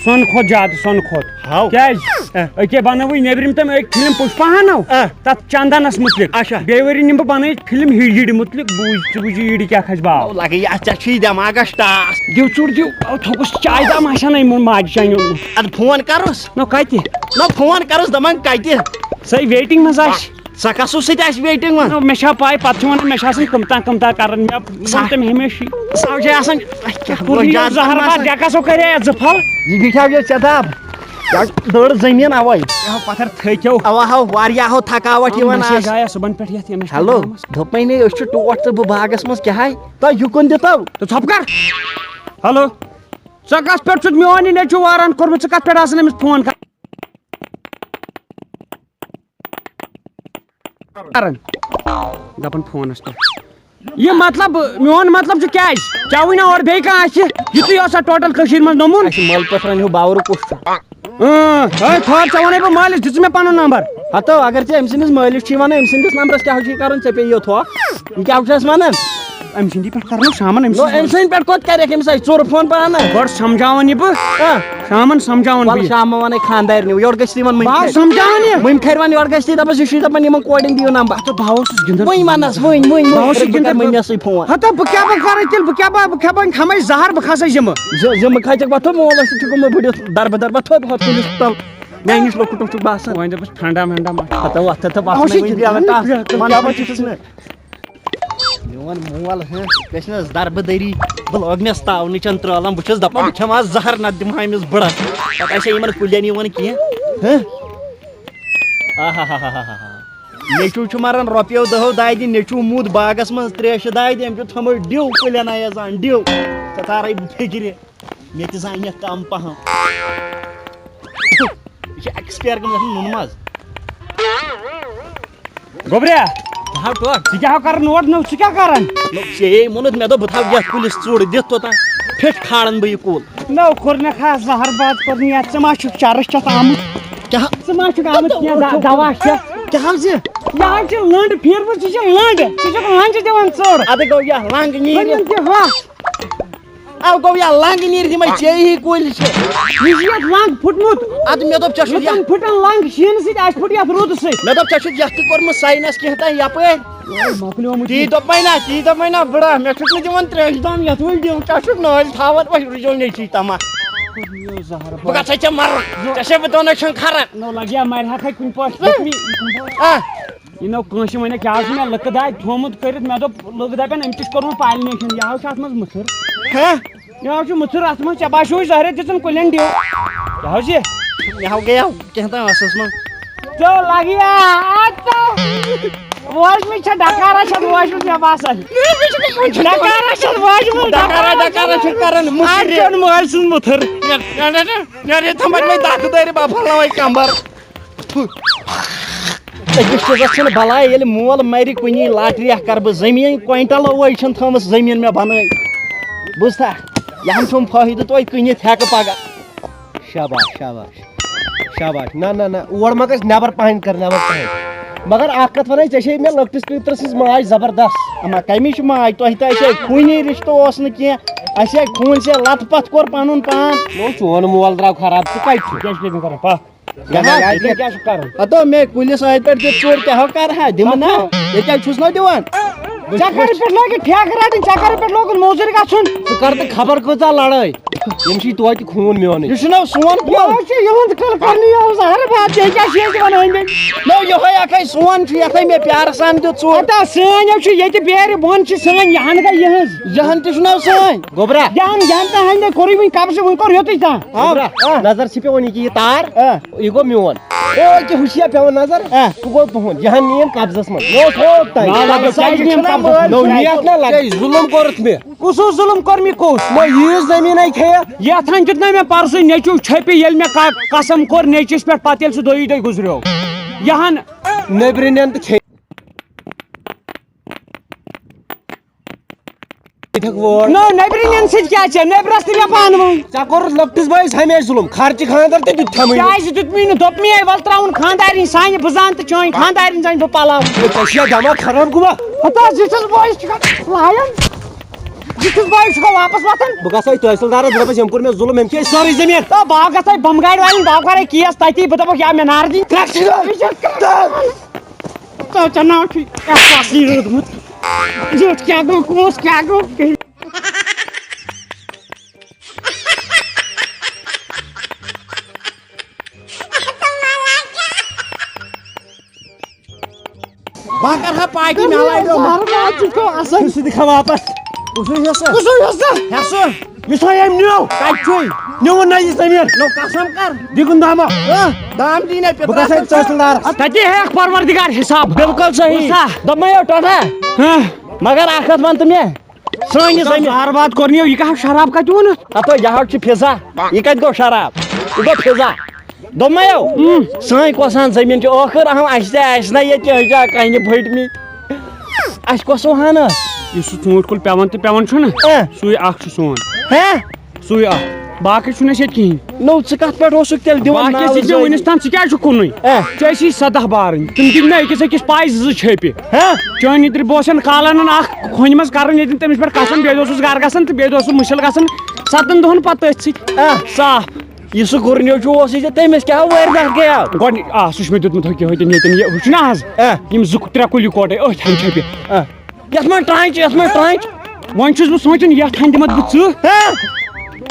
سۄنہٕ کھۄتہٕ زیادٕ، سۄنہٕ کھۄتہٕ۔ ہاو۔ کیٛازِ؟ اۭں۔ أکے بنٲوٕے نیٚبرِم تِم أکۍ فلم پُشپاہن نو۔ اۭں۔ تتھ چندنس مُتعلق۔ اچھا۔ بیٚیہِ ؤری نِمہٕ بہٕ بنٲیِتھ فلم ہِڑ یِڑِ مُتعلق، بوٗز ژٕ، بوٗزِ یِڑِ کیٛاہ کھسہِ باو۔ او لگے، یتھ ژےٚ چھُے دٮ۪ماغس ٹاس۔ دِو ژوٚٹ دِو، او تھوٚکُس چاے دام آسہِ ہا نہ یِمن ماجہِ چانہِ اوٚنمُت۔ ادٕ فون کرُس۔ نہ کتہِ؟ نہ فون کرُس، دپان کتہِ؟ سۄے waiting منٛز آسہِ۔ سۄ کسو سۭتۍ آسہِ waiting منٛز؟ نہ، مےٚ چھا پاے، پتہٕ چھِ ونان مےٚ چھِ آسان کٕمتام کٕمتام کران، مےٚ ووٚن تٔمۍ ہمیشہِ۔ سۄ چھِ آسان، کیٛاہ کوٚر وۄنۍ یہِ زہر باد ڈیکس کرے یتھ زٕ پھل۔ یہِ بیٹھاو یہِ ژےٚ دب۔ یہِ دٔر زٔمیٖن اوے۔ یہِ ہاو پتھر تھٔکۍ ہیو۔ اوا ہاو واریاہ ہو تھکاوٹ یِوان message آز۔ آیا صُبحن پٮ۪ٹھ یتھ، یہِ message ہیلو، تھٲومٕژ۔ دوٚپمَے نے، أسۍ چھِ ٹوٹھ تہٕ بہٕ باغس منٛز کیٛاہ ہاے؟ تۄہہِ یُکُن دِتو۔ تہٕ ژھۄپہٕ کر۔ ہیلو۔ ژٕ کَس پٮ۪ٹھ چھُتھ میون یہِ نیٚچوٗ واران کوٚرمُت؟ ژٕ کَتھ پٮ۪ٹھ آسان أمِس فون کر-، کران؟ دَپان فونَس پٮ۪ٹھ۔ یہِ مطلب، میون مطلب چھُ کیٛازِ؟ ژےٚ وٕنۍ اورٕ بیٚیہِ کانٛہہ آسہِ، یُتُے اوسا ٹوٹل کٔشیٖرِ منٛز نموٗنہٕ؟ اَسہِ مٲلۍ پٲٹھۍ وَنہِ ہُہ باورٕ کُس چھُ۔ اۭں، ہے، ٹھہر، ژےٚ وَنے بہٕ مٲلِس، دِژٕ مےٚ پَنُن نمبر۔ ہتو، اگر ژےٚ أمۍ سٕنٛدِس مٲلِس چھُے وَنان، أمۍ سٕنٛدِس نمبرَس کیٛاہ چھُے کَرُن؟ ژےٚ پیٚیہِ یہِ تھوٚکھ۔ یہِ کیٛاہ چھُ اَسہِ وَنان؟ أمۍ سٕنٛدی پٮ۪ٹھ کَرو شامَن أمۍ نو، سٕنٛدِ أمۍ سٕنٛدِ پٮ۪ٹھ کوٚت کَرٮ۪کھ أمِس اَسہِ ژوٚر فون پانہٕ؟ گۄڈٕ سَمجھاوَن یہِ بہٕ۔ آ۔ شامَن سَمجھاوَن بہٕ وَلہٕ یہِ۔ شامَن وَنَے خانٛدارنہِ، یورٕ گژھِ تِمَن مٔنٛزۍ بہٕ آس کھٮ۪تھ۔ سَمجھاوَن یہِ۔ مٔنٛزۍ کھَرِ وَن یورٕ گژھِ تہِ دَپَس، یہِ چھُے دَپان یِمَن کورٮ۪ن دِیِو نمبر۔ تہٕ بہٕ ہا اوسُس گِنٛدان۔ وۄنۍ وَنَس، وۄنۍ، وۄنۍ، بہٕ وۄنۍ ہا اوسُس کَرٕ بہٕ گِنٛدان۔ مٔمِیَسٕے فون۔ ہَتہ بہٕ کیٛاہ بہٕ کَرٕ تیٚلہِ، بہٕ کیٛاہ بہٕ، بہٕ کھٮ۪مَے زَہر، بہٕ کھسَے ذِمہٕ۔ زِ-، ذِمہٕ کھَسٮ۪کھ وۄتھو، مول ٲسِتھ چھُکھ گوٚمُت بٔڑِتھ، دَربہٕ دَربہٕ وۄتھو، ہۄتھ کُلِس تَل۔ میٛانہِ نِش لۄکُٹ اوس چھُکھ باسان۔ وۄنۍ دَپَس پھرٛنٛڈا وھرٛنٛڈا ما۔ ہَتہ وۄتھ، ہَتہ وۄتھ، اَوٕ چھِ وۄنۍ گِنٛدان۔ بیٚہہ، بیٚہہ، وۄنۍ بیٚہہ، کیٛاہ بیٚہہ، چھُس نہٕ؟ میون مول، ہہ، گژھِ نہ حظ دربہٕ دٔری، بہٕ لاگہٕ مےٚ تاونہٕ چٮ۪ن ترٛالَن، بہٕ چھُس دَپان، بہٕ کھٮ۪مہٕ آز زہر، نَتہٕ دِمہٕ ہا أمِس بٕڑَس۔ پَتہٕ آسہِ ہا یِمَن کُلٮ۪ن یِوان کینٛہہ۔ ہہ؟ آہا۔ نیٚچوٗ چھُ مَران رۄپیو دَہو دادِ، نیٚچوٗ موٗد باغَس منٛز ترٛیشہِ دادِ، أمۍ چھُ تھوٚمُت ڈِو کُلٮ۪ن آیَس اَن ڈِو۔ ژےٚ ژارَے بہٕ فِکرِ، مےٚ تہِ زانہِ یَتھ کَم پَہَم۔ یہِ چھِ expire گٔمٕژ، یَتھ نُنہٕ منٛز۔ گوٚبریا، ہاو ٹوٹھ۔ ژٕ کیٛاہ ہو کران نوٹ؟ نو، ژٕ کیٛاہ کران؟ نو، ژےٚ یے ووٚنُتھ، مےٚ دوٚپ، بہٕ تھاوٕ یَتھ کُلِس ژوٚڑ دِتھ توٚتام پھِٹھ کھالَن بہٕ یہِ کُل۔ نو، کوٚر مےٚ خاص زہر باد کوٚر مےٚ یَتھ۔ ژٕ ما چھُکھ چرس چتھ آمُت؟ کیٛاہ؟ ژٕ ما چھُکھ آمُت کینٛہہ دَ-، دوا کھٮ۪تھ؟ کیٛاہ حظ یہِ؟ یہِ حظ چھِ لٔنٛڈ پھیٖرمٕژ، ژٕ چھِ لٔنٛڈ، ژٕ چھُکھ لٔنٛجہِ دِوان ژوٚڑ۔ اَدٕ گوٚو یہِ لنٛگ نیٖرِتھ۔ ژٕ دِ ہۄکھ۔ او گوٚو یا لنٛگ نیٖرِتھ، یِمے ژےٚ ہی کُلۍ چھِ۔ یہِ چھُ یَتھ لنٛگ پھُٹمُت۔ اَدٕ مےٚ دوٚپ، ژےٚ چھُتھ یَتھ، لُکَن پھُٹن لنٛگ شیٖنہٕ سۭتۍ، اَسہِ پھُٹ یَتھ روٗدٕ سۭتۍ۔ مےٚ دوٚپ، ژےٚ چھُتھ یَتھ تہِ کوٚرمُت ساینَس کینٛہہ تام یَپٲرۍ۔ مۄکلیومُت تی یہِ۔ دوٚپمَے نا، تی دوٚپمَے نا، بٕڑا، مےٚ چھُکھ نہٕ دِوان ترٛیشہِ دام یَتھ وٕنۍ دِیُن، کیٛاہ چھُکھ نٲلۍ تھاوان، وۄنۍ رُجو نیٚچی تَما۔ زَہر بہٕ گژھٕ ژےٚ مَرُن، ژےٚ چھےٚ بہٕ دۄنَے چھَن کھَران۔ نو لَگہِ ہا مَرِ ہا کھَے کُنہِ پٲٹھۍ۔ آ۔ یہِ نو کٲنٛسہِ وَنہِ کیٛاہ چھُ مےٚ لٔکہٕ دادِ تھوٚومُت کٔرِتھ، مےٚ دوٚپ لٔکہٕ دَپن أمۍ تہِ چھُ کوٚرمُت پالنیشن، یہِ ہا چھُ اَتھ منٛز مٕتھٕر۔ ہہ؟ یہِ ہا چھُ مٕتھٕر اَتھ منٛز، ژےٚ باسیووُے زہرے دِژٕن کُلٮ۪ن ڈیو۔ یہِ ہا چھُ۔ مےٚ ہا گٔیو کینٛہہ تام اَصلَس منٛز۔ ژٕ لَگہِ یا اَتھ ژٕ۔ ووجمٕژ چھےٚ ڈکارا چھَتھ ووجمٕژ مےٚ باسان۔ ڈکارا چھَتھ ووجمٕژ، ڈکارا، ڈکارا چھِ کران مٕتھٕر۔ اَتھ چھُنہٕ مٲلۍ سُنٛد مٕتھٕر۔ نیرے تھمبر میں دَکہٕ دٲرِ بَفَل نَوَے کَمبَر۔ أکِس چیٖزَس چھِنہٕ بَلاے، ییٚلہِ مول مَرِ کُنی لاٹری اَکھ کَرٕ بہٕ زٔمیٖن کویِنٹَل وٲے چھِنہٕ تھٲومٕژ زٔمیٖن مےٚ بَنٲے۔ بوٗزتھا؟ یہِ ہَن چھُم فٲیدٕ توتہِ کٕنِتھ ہٮ۪کہٕ پَگاہ۔ شاباش، شاباش، شاباش۔ نہ، نہ، نہ، اور ما گژھِ، نٮ۪بر پہن کر، نٮ۪بر پہن۔ مگر اکھ کتھ ونے، ژےٚ چھے مےٚ لۄکٹِس پیٚترٕ سٕنٛز ماے زبردست۔ اما کمِچ ماے؟ تۄہہِ تہِ اَسہِ ہے خوٗنی رشتہٕ اوس نہٕ کینٛہہ، اَسہِ ہے خوٗن سے لتھ پتھ کوٚر پنُن پان۔ نو، چون مول درٛاو خراب، ژٕ کتہِ چھُکھ؟ کیٛاہ چھُکھ ییٚتٮ۪ن کران؟ پکھ۔ کیٛاہ حظ؟ ییٚتٮ۪ن کیٛاہ چھُکھ کران؟ ہتو مےٚ کُلِس أتھۍ پٮ۪ٹھ دیُت ژوٚر، کیٛاہ ہو کرٕ ہا؟ دِمہٕ نا؟ ییٚتہِ حظ چھُس نا دِوان۔ ژےٚ کَرٕ پٮ۪ٹھ لٲگِتھ ٹھیکہٕ رَٹٕنۍ، ژےٚ کَرٕ پٮ۪ٹھ لوگُن موٚزوٗرۍ گژھُن۔ ژٕ کَر تہٕ خبر کۭژاہ لڑٲے۔ یِم چھِ توتہِ خوٗن میونٕے۔ یہِ چھُنہ سون یہِ کُل۔ حظ چھُ یِہُنٛد کُل کرنہٕ یہِ حظ زہر باد، بیٚیہِ کیٛاہ چھِ ییٚتہِ وَنان أنٛدۍ أنٛدۍ؟ نو، یِہوٚے اَکھَے سون چھُ، یَتھَے مےٚ پیارٕ سان دیُت ژوٚر۔ ہتا سٲنۍ حظ چھِ ییٚتہِ بیرِ بۄن چھِ سٲنۍ، یہِ ہَن گٔے یِہٕنٛز۔ یہِ ہَن تہِ چھُنہ سٲنۍ۔ گوٚبرا۔ یہِ ہَن، یہِ ہَن تہِ ہَنہِ کوٚرُے وۄنۍ قبضہٕ، وۄنۍ کوٚر یوٚتُے تام۔ آ، گوٚبرا، آ۔ نظر چھِ پٮ۪وان یہِ کہِ یہِ تار۔ آ۔ یہِ گوٚو میون۔ او، کہِ ہُشیا پٮ۪وان نظر؟ آ۔ ہُہ گوٚو تُہُنٛد۔ یہِ ہن نِیَم قبضس منٛز۔ یہِ اوس ہوپ تام۔ نہ، نہ، قبضس سۭتۍ نِیَم قبضس منٛز۔ نو، نیت نہ لگے۔ ہے، ظُلُم کوٚرُتھ مےٚ۔ کُس اوس ظُلُم کوٚر مےٚ کُس؟ نو، یہِ زٔمیٖن ہے کھیٚیَکھ۔ یَتھ ہن دیُت نہ مےٚ پرسُے نیٚچوٗ چھپہِ، ییٚلہِ مےٚ کا-، قسم کوٚر نیٚچِس پٮ۪ٹھ، پتہٕ ییٚلہِ سُہ دۄیی دۄہہِ گُزریو۔ یہِ ہن۔ نیٚبرِنٮ۪ن تہٕ کھیٚیہِ۔ یِتھکھ وٲر۔ نو، نیٚبرِمٮ۪ن سۭتۍ کیٛاہ چھےٚ؟ نیٚبرَس تہِ مےٚ پانہٕ ؤنۍ۔ ژےٚ کوٚرُتھ لۄکٹِس بٲیِس ہمیشہِ ظُلُم۔ خرچہِ خانٛدر تہِ دیُت کھٮ۪مٕے نہٕ۔ کیٛازِ دیُتمٕے نہٕ؟ دوٚپمَے وَلہٕ ترٛاوُن خانٛدارِنۍ سانہِ بہٕ زانہٕ تہٕ چٲنۍ خانٛدارِنۍ زانہِ بہٕ پَلو۔ ہے، ژےٚ چھُیا دٮ۪ماغ خراب گوٚمُت؟ ہَتہٕ حظ، یُتھُس بٲیِس چھُ لاین، یُتھُس بٲیِس چھُ واپَس وۄتھان۔ بہٕ گژھٕ ہے تحصیلدارَس، بہٕ دَپَس، یِم کوٚر مےٚ ظُلُم، أمۍ کھیٚیہِ سٲرٕے زٔمیٖن۔ تہٕ بہٕ ہا گژھٕ ہے بمہٕ گاڑِ والٮ۪ن، بہٕ ہا کَرٕ ہے کیس تَتی، بہٕ دَپَکھ، یا مےٚ نار دِنۍ۔ ترٛےٚ چھِ ژےٚ، ژےٚ ناو چھُے احساس یی روٗدمُت۔ زیُٹھ کیٛاہ گوٚو، کُس کیٛاہ گوٚو؟ بہٕ کرٕ ہا پارٹی، مےٚ لایہِ نہٕ۔ زہر ما چھُکھ اصل؟ سُہ تہِ کھا واپس۔ کُس حصہٕ؟ کُس حصہٕ؟ حصہٕ؟ یُس ہا أمۍ نیوٗ۔ کَتہِ چھُے؟ نیوٗن نہ یہِ زٔمیٖن۔ نو قسم کر۔ دِگُن دامہ۔ ہہ؟ دام دی نہ بہٕ گژھٕ پترس۔ تحصیلدارس۔ تَتی ہیٚکھ پروردگار حساب۔ بالکل صحیح۔ وٕچھسا؟ دوٚپمَے یو ٹۄٹھا۔ ہہ؟ مگر اکھ کتھ وَن تہٕ مےٚ۔ سٲنۍ یہِ زٔمیٖن۔ زہر باد کوٚر نہٕ یہِ، یہِ کانٛہہ شراب کتہِ اوٚنُتھ؟ ہتو یہِ حظ چھُ فضا۔ یہِ کتہِ گوٚو شراب؟ یہِ گوٚو فضا۔ دوٚپمَے یو، ہم۔ سٲنۍ کۄس ہن زٔمیٖن چھِ؟ ٲخٕر اہم اَسہِ تہِ آسہِ نہ ییٚتہِ کیٚنٛہہ جا کنہِ پھٔٹمٕتۍ۔ اَسہِ کۄس ہو ہن ٲس؟ یُس سُہ ژوٗنٛٹھۍ کُل پٮ۪وان تہٕ پٮ۪وان چھُنہٕ، اہ۔ سُے اکھ چھُ سون۔ ہہ؟ سُے اکھ۔ باقٕے چھُنہٕ اَسہِ ییٚتہِ کِہیٖنۍ۔ نو، ژٕ کتھ پٮ۪ٹھ اوسُکھ تیٚلہِ دِوان باقٕے ناو ٲسۍ نہٕ زٲنِتھ؟ وُنِس تام، ژٕ کیٛازِ چھُکھ کُنُے؟ اہ۔ ژےٚ ٲسی سداہ بارٕنۍ، تِم دِتۍ مےٚ أکِس أکِس پاے زٕ زٕ چھیٚپہِ۔ ہہ؟ چٲنۍ نِدٕر بہٕ اوسَن کالَن اَکھ کھۄنہِ منٛز کَران ییٚتٮ۪ن تٔمِس پٮ۪ٹھ قسم، بیٚیہِ دۄہ اوسُس گَرٕ گژھان تہٕ بیٚیہِ دۄہ اوسُس مُشِل گژھان، سَتَن دۄہَن پَتہٕ تٔتھۍ سۭتۍ۔ آ۔ صاف۔ یُس سُہ گُرنیو چھُ اوس یہِ، تٔمِس کیٛاہ وٲرۍ دَکھ گٔیاو؟ گۄڈٕنِچ، آ، سُہ چھُ مےٚ دیُتمُت ہُکہِ ہوٚتٮ۪ن ییٚتٮ۪ن یہِ، ہُہ چھُنہ آز؟ آ۔ یِم زٕ ترٛےٚ کُلۍ یِکوَٹَے أتھۍ ہَنہِ چھَپہِ۔ آ۔ یَتھ منٛز ٹرٛانچہِ، یَتھ منٛز ٹرٛانچہِ۔ وۄنۍ چھُس بہٕ سونٛچان، یَتھ ہَنہِ دِمَتھ بہٕ ژٕ۔ ہہ؟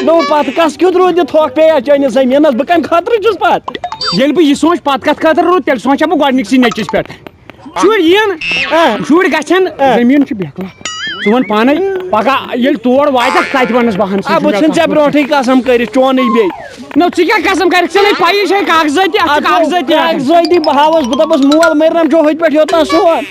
نو پَتہٕ کَس کیُتھ روٗد یہِ تھۄکھ پیٚیا چٲنِس زٔمیٖنَس؟ بہٕ کَمہِ خٲطرٕ چھُس پَتہٕ؟ ییٚلہِ بہٕ یہِ سونٛچہٕ، پَتہٕ کَتھ خٲطرٕ روٗد، تیٚلہِ سونٛچہٕ ہا بہٕ گۄڈٕنِکسٕے نیٚچِس پٮ۪ٹھ۔ شُرۍ یِن، آ۔ شُرۍ گژھن، آ۔ زٔمیٖن چھِ بیکلا۔ ژٕ وَن پانَے، پَگاہ ییٚلہِ تور واتَکھ، تَتہِ وَنَس بہٕ ہَن سۭتۍ آ، بہٕ مےٚ ژھٕن ژےٚ کَتھ۔ برونٛٹھٕے قسم کٔرِتھ، چونٕے بیٚیہِ۔ نہ، ژٕ کیٛاہ قسم کَرَکھ؟ ژےٚ نَے پَیی چھے کاغذٲتی، اَتھ چھِ اَدٕ کاغذٲتی آسان۔ کاغذٲتی بہٕ ہاوَس، بہٕ دَپَس، مول مٔرنَم چھُ ہوٚتہِ پٮ۪ٹھ یوٚتام سون۔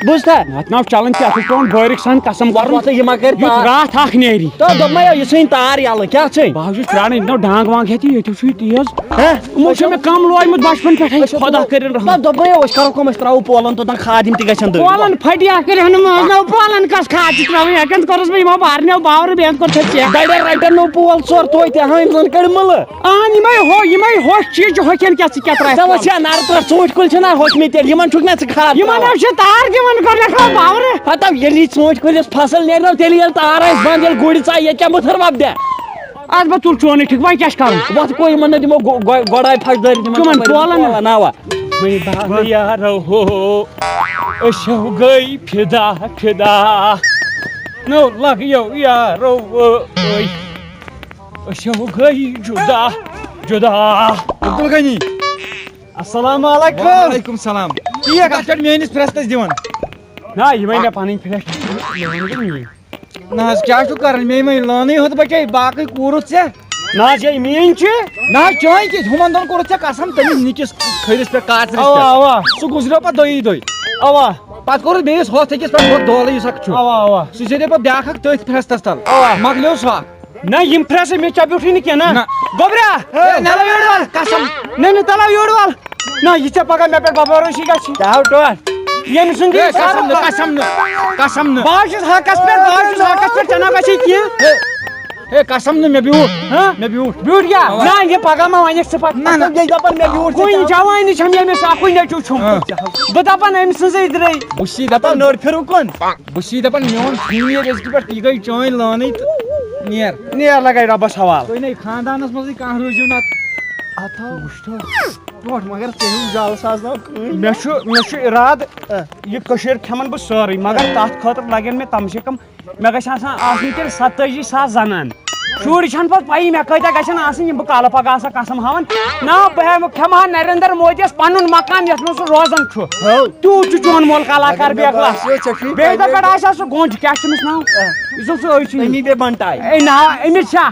بوٗزتھا؟ اتھ ناو چلان کیٛاہ؟ اتھ چھُ پٮ۪وان بٲرِک سان قسم وۄتھ کرُن۔ وۄتھ یہِ ما کرِ یُتھ پار؟ راتھ اکھ نیرِ۔ تو دوٚپمَے یو، یہِ ژھٕنۍ تار یَلہٕ، کیٛاہ ژھٕنۍ؟ بہٕ حظ چھُس پرٛاران، یہِ ناو ڈانٛگ وانٛگ ہٮ۪تھ یہِ، ییٚتہِ چھُ یہِ تیز۔ ہہ؟ یِمو چھُ مےٚ کم لویمُت بچپن پٮ۪ٹھَے، أسۍ خۄدا کٔرِن رحم۔ تو دوٚپمَے یو، أسۍ کرو کٲم، أسۍ ترٛاوو پولن توٚتام کھاد، یِم تہِ گژھن دٔرۍ۔ پولن پھٹہِ اکھ کٔرِتھ نہٕ منٛز، نہ پولن کس کھاد چھِ ترٛاوٕنۍ، اَتٮ۪ن کوٚرُس بہٕ یِمو بارنیو باورٕ، بیٚیہِ کوٚر ژےٚ ژےٚ۔ دَرٮ۪ن رَٹَن نہٕ پول ژور توتہِ، ہٲنۍ زَن کٔڑۍ مٕلہٕ۔ اہن، یِمے ہو، یِمے ہوش چیٖز چھِ ہوٚکھٮ۪ن کیٛاہ ژٕ کیٛاہ ترٛاوکھ؟ ژےٚ وَس چھا نَرٕ ترٛٹھ ژوٗنٛٹھۍ کُلۍ چھِنہ ہوٚکھمٕتۍ تیٚلہِ، یِمَن چھُکھ نہ ژٕ کھاد یِمَن ترٛاوان؟ حظ چھِ تار دِوان گۄڈٕنٮ۪تھ ہا باورٕ۔ ہَتو ییٚلہِ یہِ ژوٗنٛٹھۍ کُلِس فصل نیرِ نہ، تیٚلہِ ییٚلہِ تار آسہِ بنٛد، ییٚلہِ گُرۍ ژاے، ییٚتہِ کیٛاہ مُتھر وۄپدِ؟ اَدٕ بہٕ تُل چونٕے ٹھیٖک، وۄنۍ کیٛاہ چھِ کَرُن؟ وَتھ گوٚو یِمَن نہٕ دِمو گۄ-، گۄ-، گۄڈَے پھَش دٲرِتھ یِمَن کٕمَن کَپٲرۍ پولَن؟ پولَن، اَوا۔ وۄنۍ بہٕ یارو ہو، أسۍ ہو گٔے فِدا فِدا۔ نو لَگ یو یارو أسۍ۔ أسۍ ہو گٔے جُدا جُدا۔ عبدالغنی۔ السلام علیکم۔ وعلیکم السلام۔ ٹھیٖک، اَتھ پٮ۪ٹھ میٲنِس پھرٛستَس دِوان۔ نہ، یہِ وۄنۍ مےٚ پَنٕنۍ پھرٛس چھِ، یہِ وۄنۍ گٔے میٛٲنۍ۔ نہ حظ، کیٛاہ چھُکھ کران؟ مے وۄنۍ لٲنٕے ہوت بَچے، باقٕے کوٗرُتھ ژےٚ۔ نہ حظ، یہِ میٛٲنۍ چھِ۔ نہ حظ، چٲنۍ کِتھ؟ ہُمَن دۄن کوٚرُتھ ژےٚ قسم، تٔمِس نِکِس کھٔرِس پٮ۪ٹھ، کارژرِس اَوا، پٮ۪ٹھ۔ اَوا۔ سُہ گُزریو پَتہٕ دۄیی دۄہہِ۔ اَوا۔ پَتہٕ کوٚرُتھ بیٚیِس ہۄتھ أکِس پٮ۪ٹھ ہۄتھ دولہٕ یُس اَکھ چھُ۔ اَوا، اَوا۔ سُہ چھے پَتہٕ بیٛاکھ اَکھ تٔتھۍ پھرٛستَس تَل۔ اَوا۔ مۄکلیو سُہ اَکھ۔ نہ، یِم پھرٛسہٕ مےٚ ژےٚ بیوٗٹھٕے نہٕ کینٛہہ، نہ۔ نہ۔ گوٚبرا! ہے، نہ، نہ، یورٕ وَل، قسم۔ نہ، نہ، تَلہ یورٕ وَل۔ نہ، یہِ ژےٚ پَگاہ مےٚ پٮ۪ٹھ بَبٲرٕشی گژھِ۔ کیٛاہ ہو ٹوٹھ؟ ییٚمہِ سُنٛد یہِ ہے، قسم نہٕ، قسم نہٕ، قسم نہٕ۔ بہٕ حظ چھُس حقَس پٮ۪ٹھ، بہٕ حظ چھُس حقَس پٮ۪ٹھ، ژےٚ نہ گژھی کینٛہہ۔ ہے، ہے، قسم نہٕ، مےٚ بیوٗٹھ، ہہ؟ مےٚ بیوٗٹھ۔ بیوٗٹھ کیٛاہ؟ اَوا۔ نہ، یہِ پَگاہ ما وَنٮ۪کھ ژٕ پَتہٕ؟ نہ، نہ۔ یہِ دَپان مےٚ بیوٗٹھ ژےٚ کُنہِ کیٛاہ؟ جوانی چھَم ییٚمِس اَکُے نیٚچوٗ چھُم۔ ہہ۔ بہٕ دَپان أمۍ سٕنٛزٕے درٛے۔ بہٕ چھُس دَپان نٔر پھِرُن کُن۔ بہٕ چھُس دَپان میون خیٖر أزکہِ پٮ۪ٹھ یہِ گٔے چٲنۍ لٲنٕے تہٕ نیر۔ نیر لَگَے رۄبَس حوالہٕ۔ تُہۍ نے خاندانَس منٛزٕے کانٛہہ روٗزِو نَتہٕ۔ اَتھ ہاو وٕچھتو ٹوٹھ، مگر ژےٚ ہیوٗ جَل ساز ناو کٕہٕنۍ۔ مےٚ چھُ، مےٚ چھُ اِرادٕ اَہ۔ یہِ کٔشیٖر کھٮ۪مَن بہٕ سٲرٕے، مگر تَتھ خٲطرٕ لَگن مےٚ کَم سے کَم، مےٚ گژھِ آسان، آسٕنۍ تیٚلہِ ستٲجی ساس زَنان۔ شُرۍ چھَنہٕ پَتہٕ پَیی مےٚ کۭتیٛاہ گژھن آسٕنۍ، یِم بہٕ کالہٕ پَگاہ آسَکھ قسم ہاوان۔ نہ، بہٕ ہٮ۪مہٕ، کھٮ۪مہٕ ہا نریندر مودیَس پَنُن مکان یَتھ منٛز سُہ روزان چھُ۔ ہو۔ تیوٗت چھُ چون مول کلاکار اگر مےٚ بیکلاس۔ باسیو، ژےٚ چھُے بیٚیہِ دۄہ پَیی۔ پٮ۪ٹھ آسہِ ہا سُہ گوٚنٛج، کیٛاہ چھُ أمِس ناو؟ اَہ۔ یُس زَن سُہ أچھ چھُ۔ أمی بے بنٹاے۔ اے نہ، أمِس چھا؟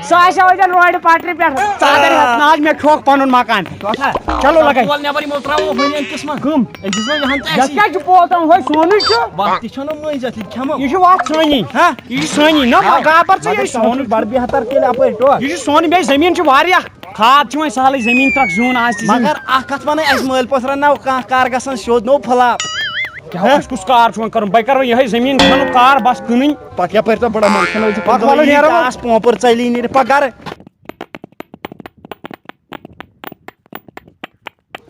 سُہ آسہِ ہا وۄنۍ روڈِ پٹرِ پٮ۪ٹھ ژادر ہٮ۪تھ۔ نہ حظ، مےٚ کھیوٚکھ پَنُن مکان۔ کیٛاہ چھا؟ چلو لگے۔ وَل نٮ۪بر یِمو ترٛاوو وۄنۍ أمۍ کِس ما؟ کٕم؟ أمۍ کِس ما یِہَن تہٕ یَتھ اَسی۔ کیٛاہ چھُ پول تام؟ ہۄے سونُے چھُ۔ وَتھ تہِ چھَنہٕ مٔنٛزۍ اَتھ، یہِ کھٮ۪مو۔ یہِ چھُ وَتھ سٲنی۔ ہا؟ یہِ چھُ سٲنی۔ نہ، ہا۔ گابر ژٕ، مگر یہِ چھُ سونُے۔ سونُے بَڑٕ بہتر تیٚلہِ اَپٲرۍ ٹوٹھ۔ یہِ چھُ سون، بیٚیہِ زٔمیٖن چھِ واریاہ۔ کھاد چھِ وۄنۍ سہلٕے، زٔمیٖن ترٛکھ زیُن آسہِ تہِ زٔمیٖن۔ مگر اَکھ کَتھ وَنَے، اَسہِ مٲلۍ پٲتھرَن ناو کانٛہہ کار گژھان سیوٚد نوٚو فٕلاپ۔ کیٛاہ ہا؟ اَسہِ کُس کار چھُ وۄنۍ کَرُن؟ بہٕ کَرٕ وۄنۍ یِہوٚے زٔمیٖن کھَنُک کار، بَس کٕنٕنۍ۔ پَکھ یَپٲرۍ تہٕ بَڑٕ مَل کھَنو أسۍ پَکھ وَلہٕ یہِ نیرو وۄنۍ۔ آس پونٛپُر ژَلی نیٖرِتھ، پَکھ گَرٕ۔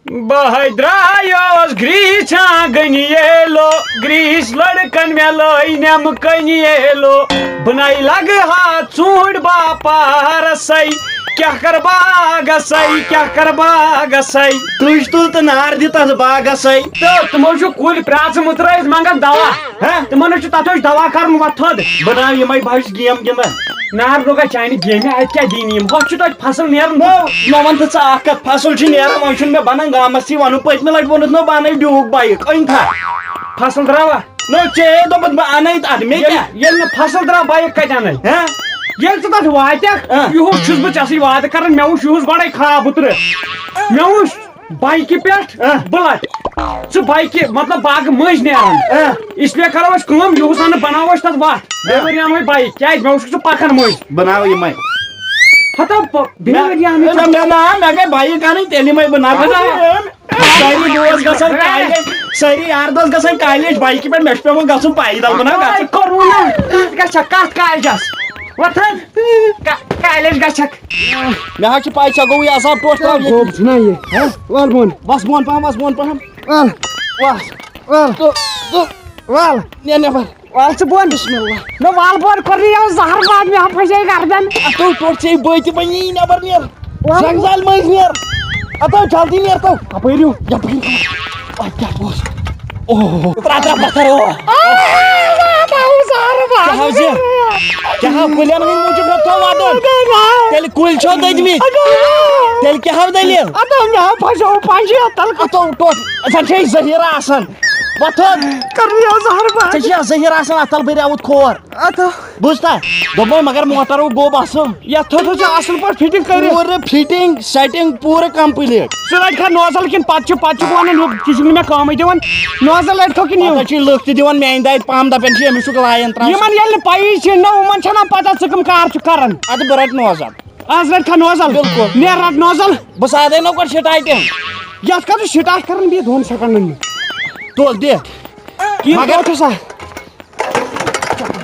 بہٕ ہے درٛایوس گرٛیٖسہِ آنٛگنہِ ییلو، گرٛیٖسۍ لٔڑکَن مےٚ لٲے نٮ۪مہٕ کَنہِ ییلو۔ بہٕ نَے لَگہٕ ہا ژوٗنٛٹھۍ باپارَسَے، کیٛاہ کَرٕ باغَسَے، کیٛاہ کَرٕ باغَسَے۔ تُج تُل تہٕ نار دِ تَتھ باغَسَے۔ تہٕ تِمو چھُ کُلۍ پرٛاژٕ مُترٲیِتھ منٛگان دَوا۔ ہہ؟ تِمَن حظ چھُ تَتھ حظ دَوا کَرُن وۄتھُد۔ بہٕ ناو یِمَے بہٕ حظ چھُس گیم گِنٛدان۔ نار لوٚگا چانہِ گیمہِ، اَتہِ کیٛاہ دِنۍ یِم؟ ہۄتھ چھُ توتہِ فصل نیران۔ نو، مےٚ وَن تہٕ ژٕ اَکھ کَتھ، فصل چھُ نیران، وۄنۍ چھُنہٕ مےٚ بَنان گامَس تھی وَنُن۔ پٔتمہِ لَٹہِ ووٚنُتھ نو بہٕ اَنَے ڈیوٗک بایِک، أنۍ تھا؟ فصل درٛاوا؟ نو، ژےٚ دوٚپُتھ بہٕ اَنَے تہٕ اَدٕ مےٚ ییٚلہِ، کیٛاہ؟ ییٚلہِ نہٕ فصل درٛاو، بایِک کَتہِ اَنَے؟ ہہ؟ ییٚلہِ ژٕ تَتھ واتَکھ، ہہ۔ یِہُس چھُس بہٕ ژےٚ سۭتۍ وعدٕ کَران، مےٚ وُچھ یِہُس گۄڈَے خاب اوترٕ۔ مےٚ وُچھ بایکہِ پٮ۪ٹھ آ۔ بُلٹ۔ ژٕ بایکہِ، مطلب، باغہٕ مٔنٛزۍ نیران۔ آ۔ اس لیے کرو أسۍ کٲم، یِہُس اَنہٕ بناوو أسۍ تَتھ وَتھ۔ آ۔ بیٚیہِ ؤرۍ اَنو أسۍ بایک، کیٛازِ مےٚ وُچھ ژٕ پَکان مٔنٛزۍ۔ بناو یِمَے۔ ہتا ب-، بیٚیہِ نہ، ؤرۍ اَنہٕ نہ، نہ، نہ، مےٚ گٔے بایک اَنٕنۍ، تیٚلہِ یِمَے بناو۔ بناو۔ سٲری دوس گژھن کالیج، سٲری یار دوس گژھن کالیج بایکہِ پٮ۪ٹھ، مےٚ چھُ پٮ۪وان گژھُن پیدل، بناو گژھُن۔ کَتھ کَرو نہ؟ کَتھ گژھکھ، کَتھ کالیجَس؟ وۄتھ حظ۔ کا-، کالیج گژھکھ۔ مےٚ حظ چھِ پَے، ژےٚ گوٚوُے عذاب ٹوٹھ ترٛاو ییٚتہِ۔ گوٚب چھُنہ یہِ۔ ہہ؟ وَل بۄن۔ وَس بۄن پَہَم، وَس بۄن پَہَم۔ وَل۔ وَس۔ وَل۔ تہٕ، تہٕ۔ وَل۔ نیر نٮ۪بَر۔ وَل ژٕ بۄن۔ بِسمِ اللہ۔ نہ وَل بۄن کوٚر نہٕ یَوٕ زَہر باد، مےٚ ہا پھَسے گَردَن۔ اَتھ ترٛاو ٹوٹھ ژےٚ بٲے تہِ وۄنۍ یی نٮ۪بَر نیر۔ وَل۔ زنٛگہٕ زالہِ مٔنٛزۍ نیر۔ اَتھ ترٛاو جلدی نیر تو۔ اَپٲرۍ یِو۔ یَپٲرۍ۔ اَتھ کیٛاہ اوس؟ اوہ، ترٛا ترٛا پَتھر اوہ۔ آ، نہ، نہ، نہ، زہر باد۔ کیٛاہ حظ یہِ؟ کیٛاہ حظ کُلٮ۪ن ہٕنٛدۍ موٗجوٗب ہیوٚتھ تھوٚو وَدُن؟ نہ، نہ۔ تیٚلہِ کُلۍ چھو دٔدمٕتۍ؟ نہ، نہ۔ تیٚلہِ کیٛاہ حظ دٔلیٖل؟ اَتھ آو مےٚ ہا پھَسیو پَنجہِ اَتھ تَل۔ اَتھ آو ٹوٹھ، زَن چھے زٔہیٖرٕ آسان۔ وۄتھ تھوٚد۔ کر مےٚ یہِ زہر بنٛد۔ ژےٚ چھِ یَتھ زٔہِر آسان اَتھ تَل بٔرِتھ آوُت کھور۔ اَدٕ۔ بوٗزتھا؟ دوٚپمَے مگر موٹر گوٚو بَسُن۔ یَتھ تھوٚد چھِ اَصٕل پٲٹھۍ فِٹِنٛگ کٔرِتھ۔ پوٗرٕ فِٹِنٛگ، سٮ۪ٹِنٛگ، پوٗرٕ complete۔ ژٕ رَٹکھا نوزل کِنہٕ پَتہٕ چھُ، پَتہٕ چھُکھ وَنان، یہِ، ژٕ چھُکھ نہٕ مےٚ کٲمٕے دِوان۔ نوزل رَٹکھو کِنہٕ یِم؟ پَتہٕ چھِ لُکھ تہِ دِوان میٛانہِ دادِ پَمپ، دَپان چھِ، أمِس چھُکھ لایان ترٛاوُن۔ یِمَن ییٚلہِ نہٕ پَیی چھِ، نہ، یِمَن چھَنہ پَتہ ژٕ کٕم کار چھُکھ کَران۔ اَدٕ بہٕ رَٹہٕ نوزل۔ آز رَٹکھا نوزل؟ بِلکُل۔ نیر رَٹ نوزل۔ بہٕ سادے نو گۄڈٕ سِٹاے تہِ۔ یَتھ کَتھ چھُ سِٹاٹ کَران بیٚیہِ دۄن سٮ۪کَنٛڈَن منٛز؟ تُل دِ۔ کِہیٖنۍ مگر پٲٹھۍ چھُ سا؟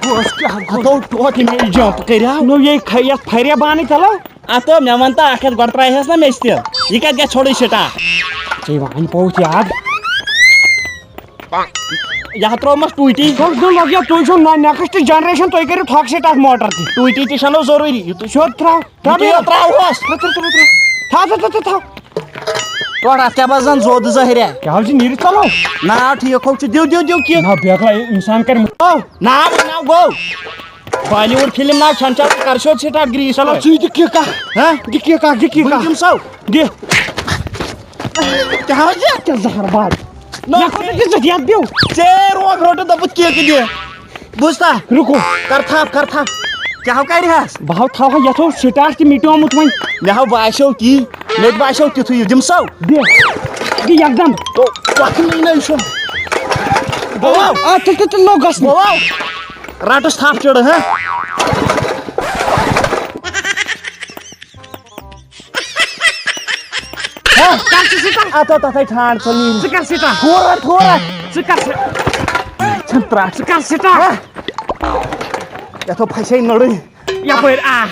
بہٕ اوس کیٛاہ گوٚو؟ ہَتو ٹوٹھ ییٚمہِ یہِ جمپ کٔرِو۔ نو یے کھ-، یَتھ پھَرے بانٕے تَلو۔ اَتھ مےٚ وَن تہٕ اَکھ کَتھ، گۄڈٕ ترٛایہَس نہ مےٚ سۭتۍ۔ یہِ کَتہِ گژھِ ژھوٚرُے سِٹاٹ؟ ژےٚ وۄنۍ پوٚت یاد۔ یہِ ہا ترٛوومَس ٹوٗٹی۔ گوٚو، گوٚو لَگیو، تُہۍ چھِو نہ next generation، تُہۍ کٔرِو ٹھۄکھ سِٹاٹ موٹر تہِ۔ ٹوٗٹی تہِ چھَنہٕ ضروٗری، یہِ تُہۍ چھُو ترٛاو۔ ترٛاو یہِ تُہۍ یہِ۔ ترٛاوہوس۔ ترٛاو، ترٛاو، ترٛاو، ترٛاو، ترٛاو۔ تھاو، تھاو، تھاو، تھاو، تھاو۔ تورٕ اَتھ کیٛاہ باسان زوٚد زٲہِریا؟ کیٛاہ حظ چھِ نیٖرِتھ ژَلو؟ ناو ٹھیٖک، ہُہ چھُ، دِو، دِو، دِو کِک۔ نہ، بیکلا اِنسان کَرِ۔ او، ناو، ناو گوٚو۔ بالی وُڈ فِلم ناو چھَنہٕ چَلان، کَر چھو سِٹاٹ گریٖس چلو، پٮ۪ٹھ۔ ژٕ دِ کِکا۔ ہہ؟ دِ کِکا، دِ کِکا۔ بہٕ دِمہٕ سو۔ دِ۔ کیٛاہ حظ یہِ؟ کیٛاہ زہر باد؟ نہ۔ مےٚ کوٚر نہٕ دِژٕتھ یَتھ دِو۔ ژے روگ روٹہٕ دوٚپُتھ کِک دِ۔ بوٗزتھا؟ رُکو۔ کر تھپھ، کر تھپھ۔ کیٛاہ ہو کرِ ہس؟ بہٕ ہاو تھاوہا یَتھ اوس سِٹاٹ تہِ مِٹیومُت وۄنۍ۔ مےٚ ہاو باسیو تی۔ مےٚ تہِ باسیو تِتھُے۔ یہِ دِمہٕ سو۔ دِ۔ دِ یَکدم۔ تو وۄتھ نہٕ یہِ نَے چھُنہٕ۔ گوٚو؟ آ، تیٚلہِ، تیٚلہِ، تیٚلہِ لوٚگ گژھنہِ۔ گوٚو؟ رَٹُس تھپھ چِڑٕ، ہہ؟ ہہ؟ کر ژٕ سِٹاٹ۔ اَتھ آو تَتھَے ٹھانٛڈ ژھوٚن یہِ۔ ژٕ کر سِٹاٹ۔ تھوڑا، تھوڑا۔ ژٕ کر سِٹاٹ۔ ژھٕن ترٛٹھ۔ ژٕ کر سِٹاٹ۔ ہہ؟ یَتھ ہو پھَسے نٔرٕے۔ یَپٲرۍ آ۔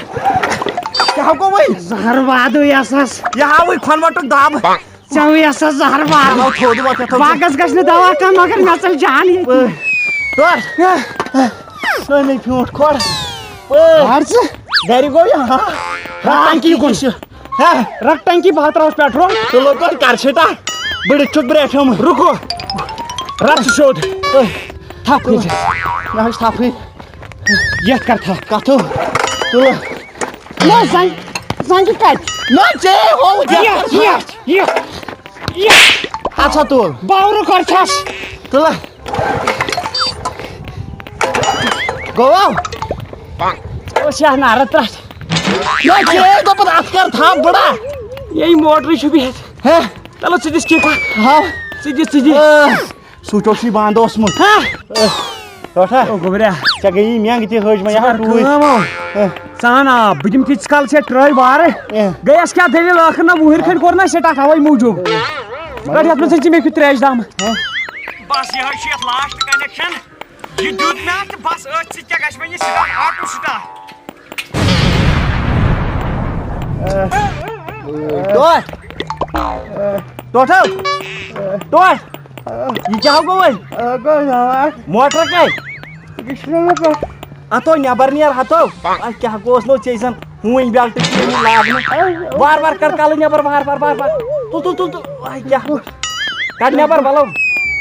کیٛاہ ہو گوٚو وۄنۍ؟ زَہر وادو یَسَس۔ یہِ ہاوٕے کھۄنہٕ وَٹُک دَب۔ ژےٚ وٕے یَسَس زَہر وادو۔ چلو تھوٚد وۄتھ، یَتھ ہو۔ باغَس گژھِ نہٕ دَوا کانٛہہ، مگر مےٚ ژَلہِ جان ییٚتی۔ پٲرۍ۔ تور۔ نٔے نٔے پھیوٗنٛٹھ کھۄر۔ پٲرۍ۔ وار ژٕ۔ گَرِ گوٚو یہِ، ہا؟ ہا، ٹنٛکی کُن۔ چھُ۔ ہا؟ رَٹ ٹنٛکی، بہٕ ہا ترٛاوَس پٮ۪ٹرول۔ تُلو تۄہہِ کَر چھِ ٹا؟ بٕڈِتھ چھُکھ برٛیٹھیومُت۔ رُکو۔ رَٹ ژٕ سیوٚد۔ تھَپھ کھٔسہِ۔ مےٚ حظ چھِ تھَپھ کھٔنۍ۔ یَتھ کَر تھَپھ۔ کَتھٕ؟ تُلہٕ۔ نہ، زنٛگ-، زنٛگہِ کَتہِ؟ نہ، ژے ہووُتھ یَتھ یَتھ، کَر یَتھ، یَتھ، یَتھ۔ اَتھ ہا تُل۔ باورٕ کَر چھَس۔ تُلہٕ۔ گوٚو؟ اوس یَتھ نارٕ ترٛٹھ۔ نہ، ژے دوٚپُتھ اَتھ کَر تھَپھ بٕڑا۔ یے موٹرٕے چھُ بِہِتھ۔ ہے؟ چلو، ژٕ دِس کِک اَکھ۔ ہاو۔ ژٕ دِ، ژٕ دِ۔ آ۔ سُچ اوسُے بنٛد اوسمُت۔ ہا؟ ٹوٹھا، او گوٚبریا۔ ژےٚ گٔیی مٮ۪نٛگ تہِ ہٲج وۄنۍ ژٕ یَتھ کر ٹوٗرۍ۔ کٲم او۔ ہہ۔ ژٕ اَن آب، بہٕ دِمہٕ تیٖتِس کالَس ژےٚ ٹرٛٲے وارٕ۔ ہہ۔ گٔیَس کیٛاہ دٔلیٖل؟ ٲخٕر نہ وُہٕرۍ کھٔنٛڈۍ کوٚر نہ سِٹاٹ اَوَے موٗجوٗب۔ ہہ۔ گۄڈٕ یَتھ منٛز ژےٚ مےٚ کیُتھ ترٛیش دام۔ ہہ۔ بَس یِہوٚے چھُ یَتھ last connection۔ یہِ دیُت مےٚ اَتھ تہٕ بَس أتھۍ سۭتۍ کیٛاہ گژھِ وۄنۍ یہِ سِٹاٹ، آٹوٗ سِٹاٹ۔ ٹوٹھ۔ ٹوٹھو۔ ٹوٹھ۔ یہِ کیٛاہ گوٚو وۄنۍ؟ آ، گوٚو نا۔ موٹر کَتہِ؟ یہِ چھُنہٕ مےٚ پَتہ۔ اَتو نٮ۪بر نیر ہَتو۔ اَتھ کیٛاہ گوٚوس نو ژےٚ زَن ہوٗنۍ belt چھِ یِوان لاگنہٕ۔ وار وار کَر کَلہٕ نٮ۪بر، وار وار، وار وار۔ تُل، تُل، تُل، تُل۔ اَتھ کیٛاہ؟ کَڑ نٮ۪بر، وَلو۔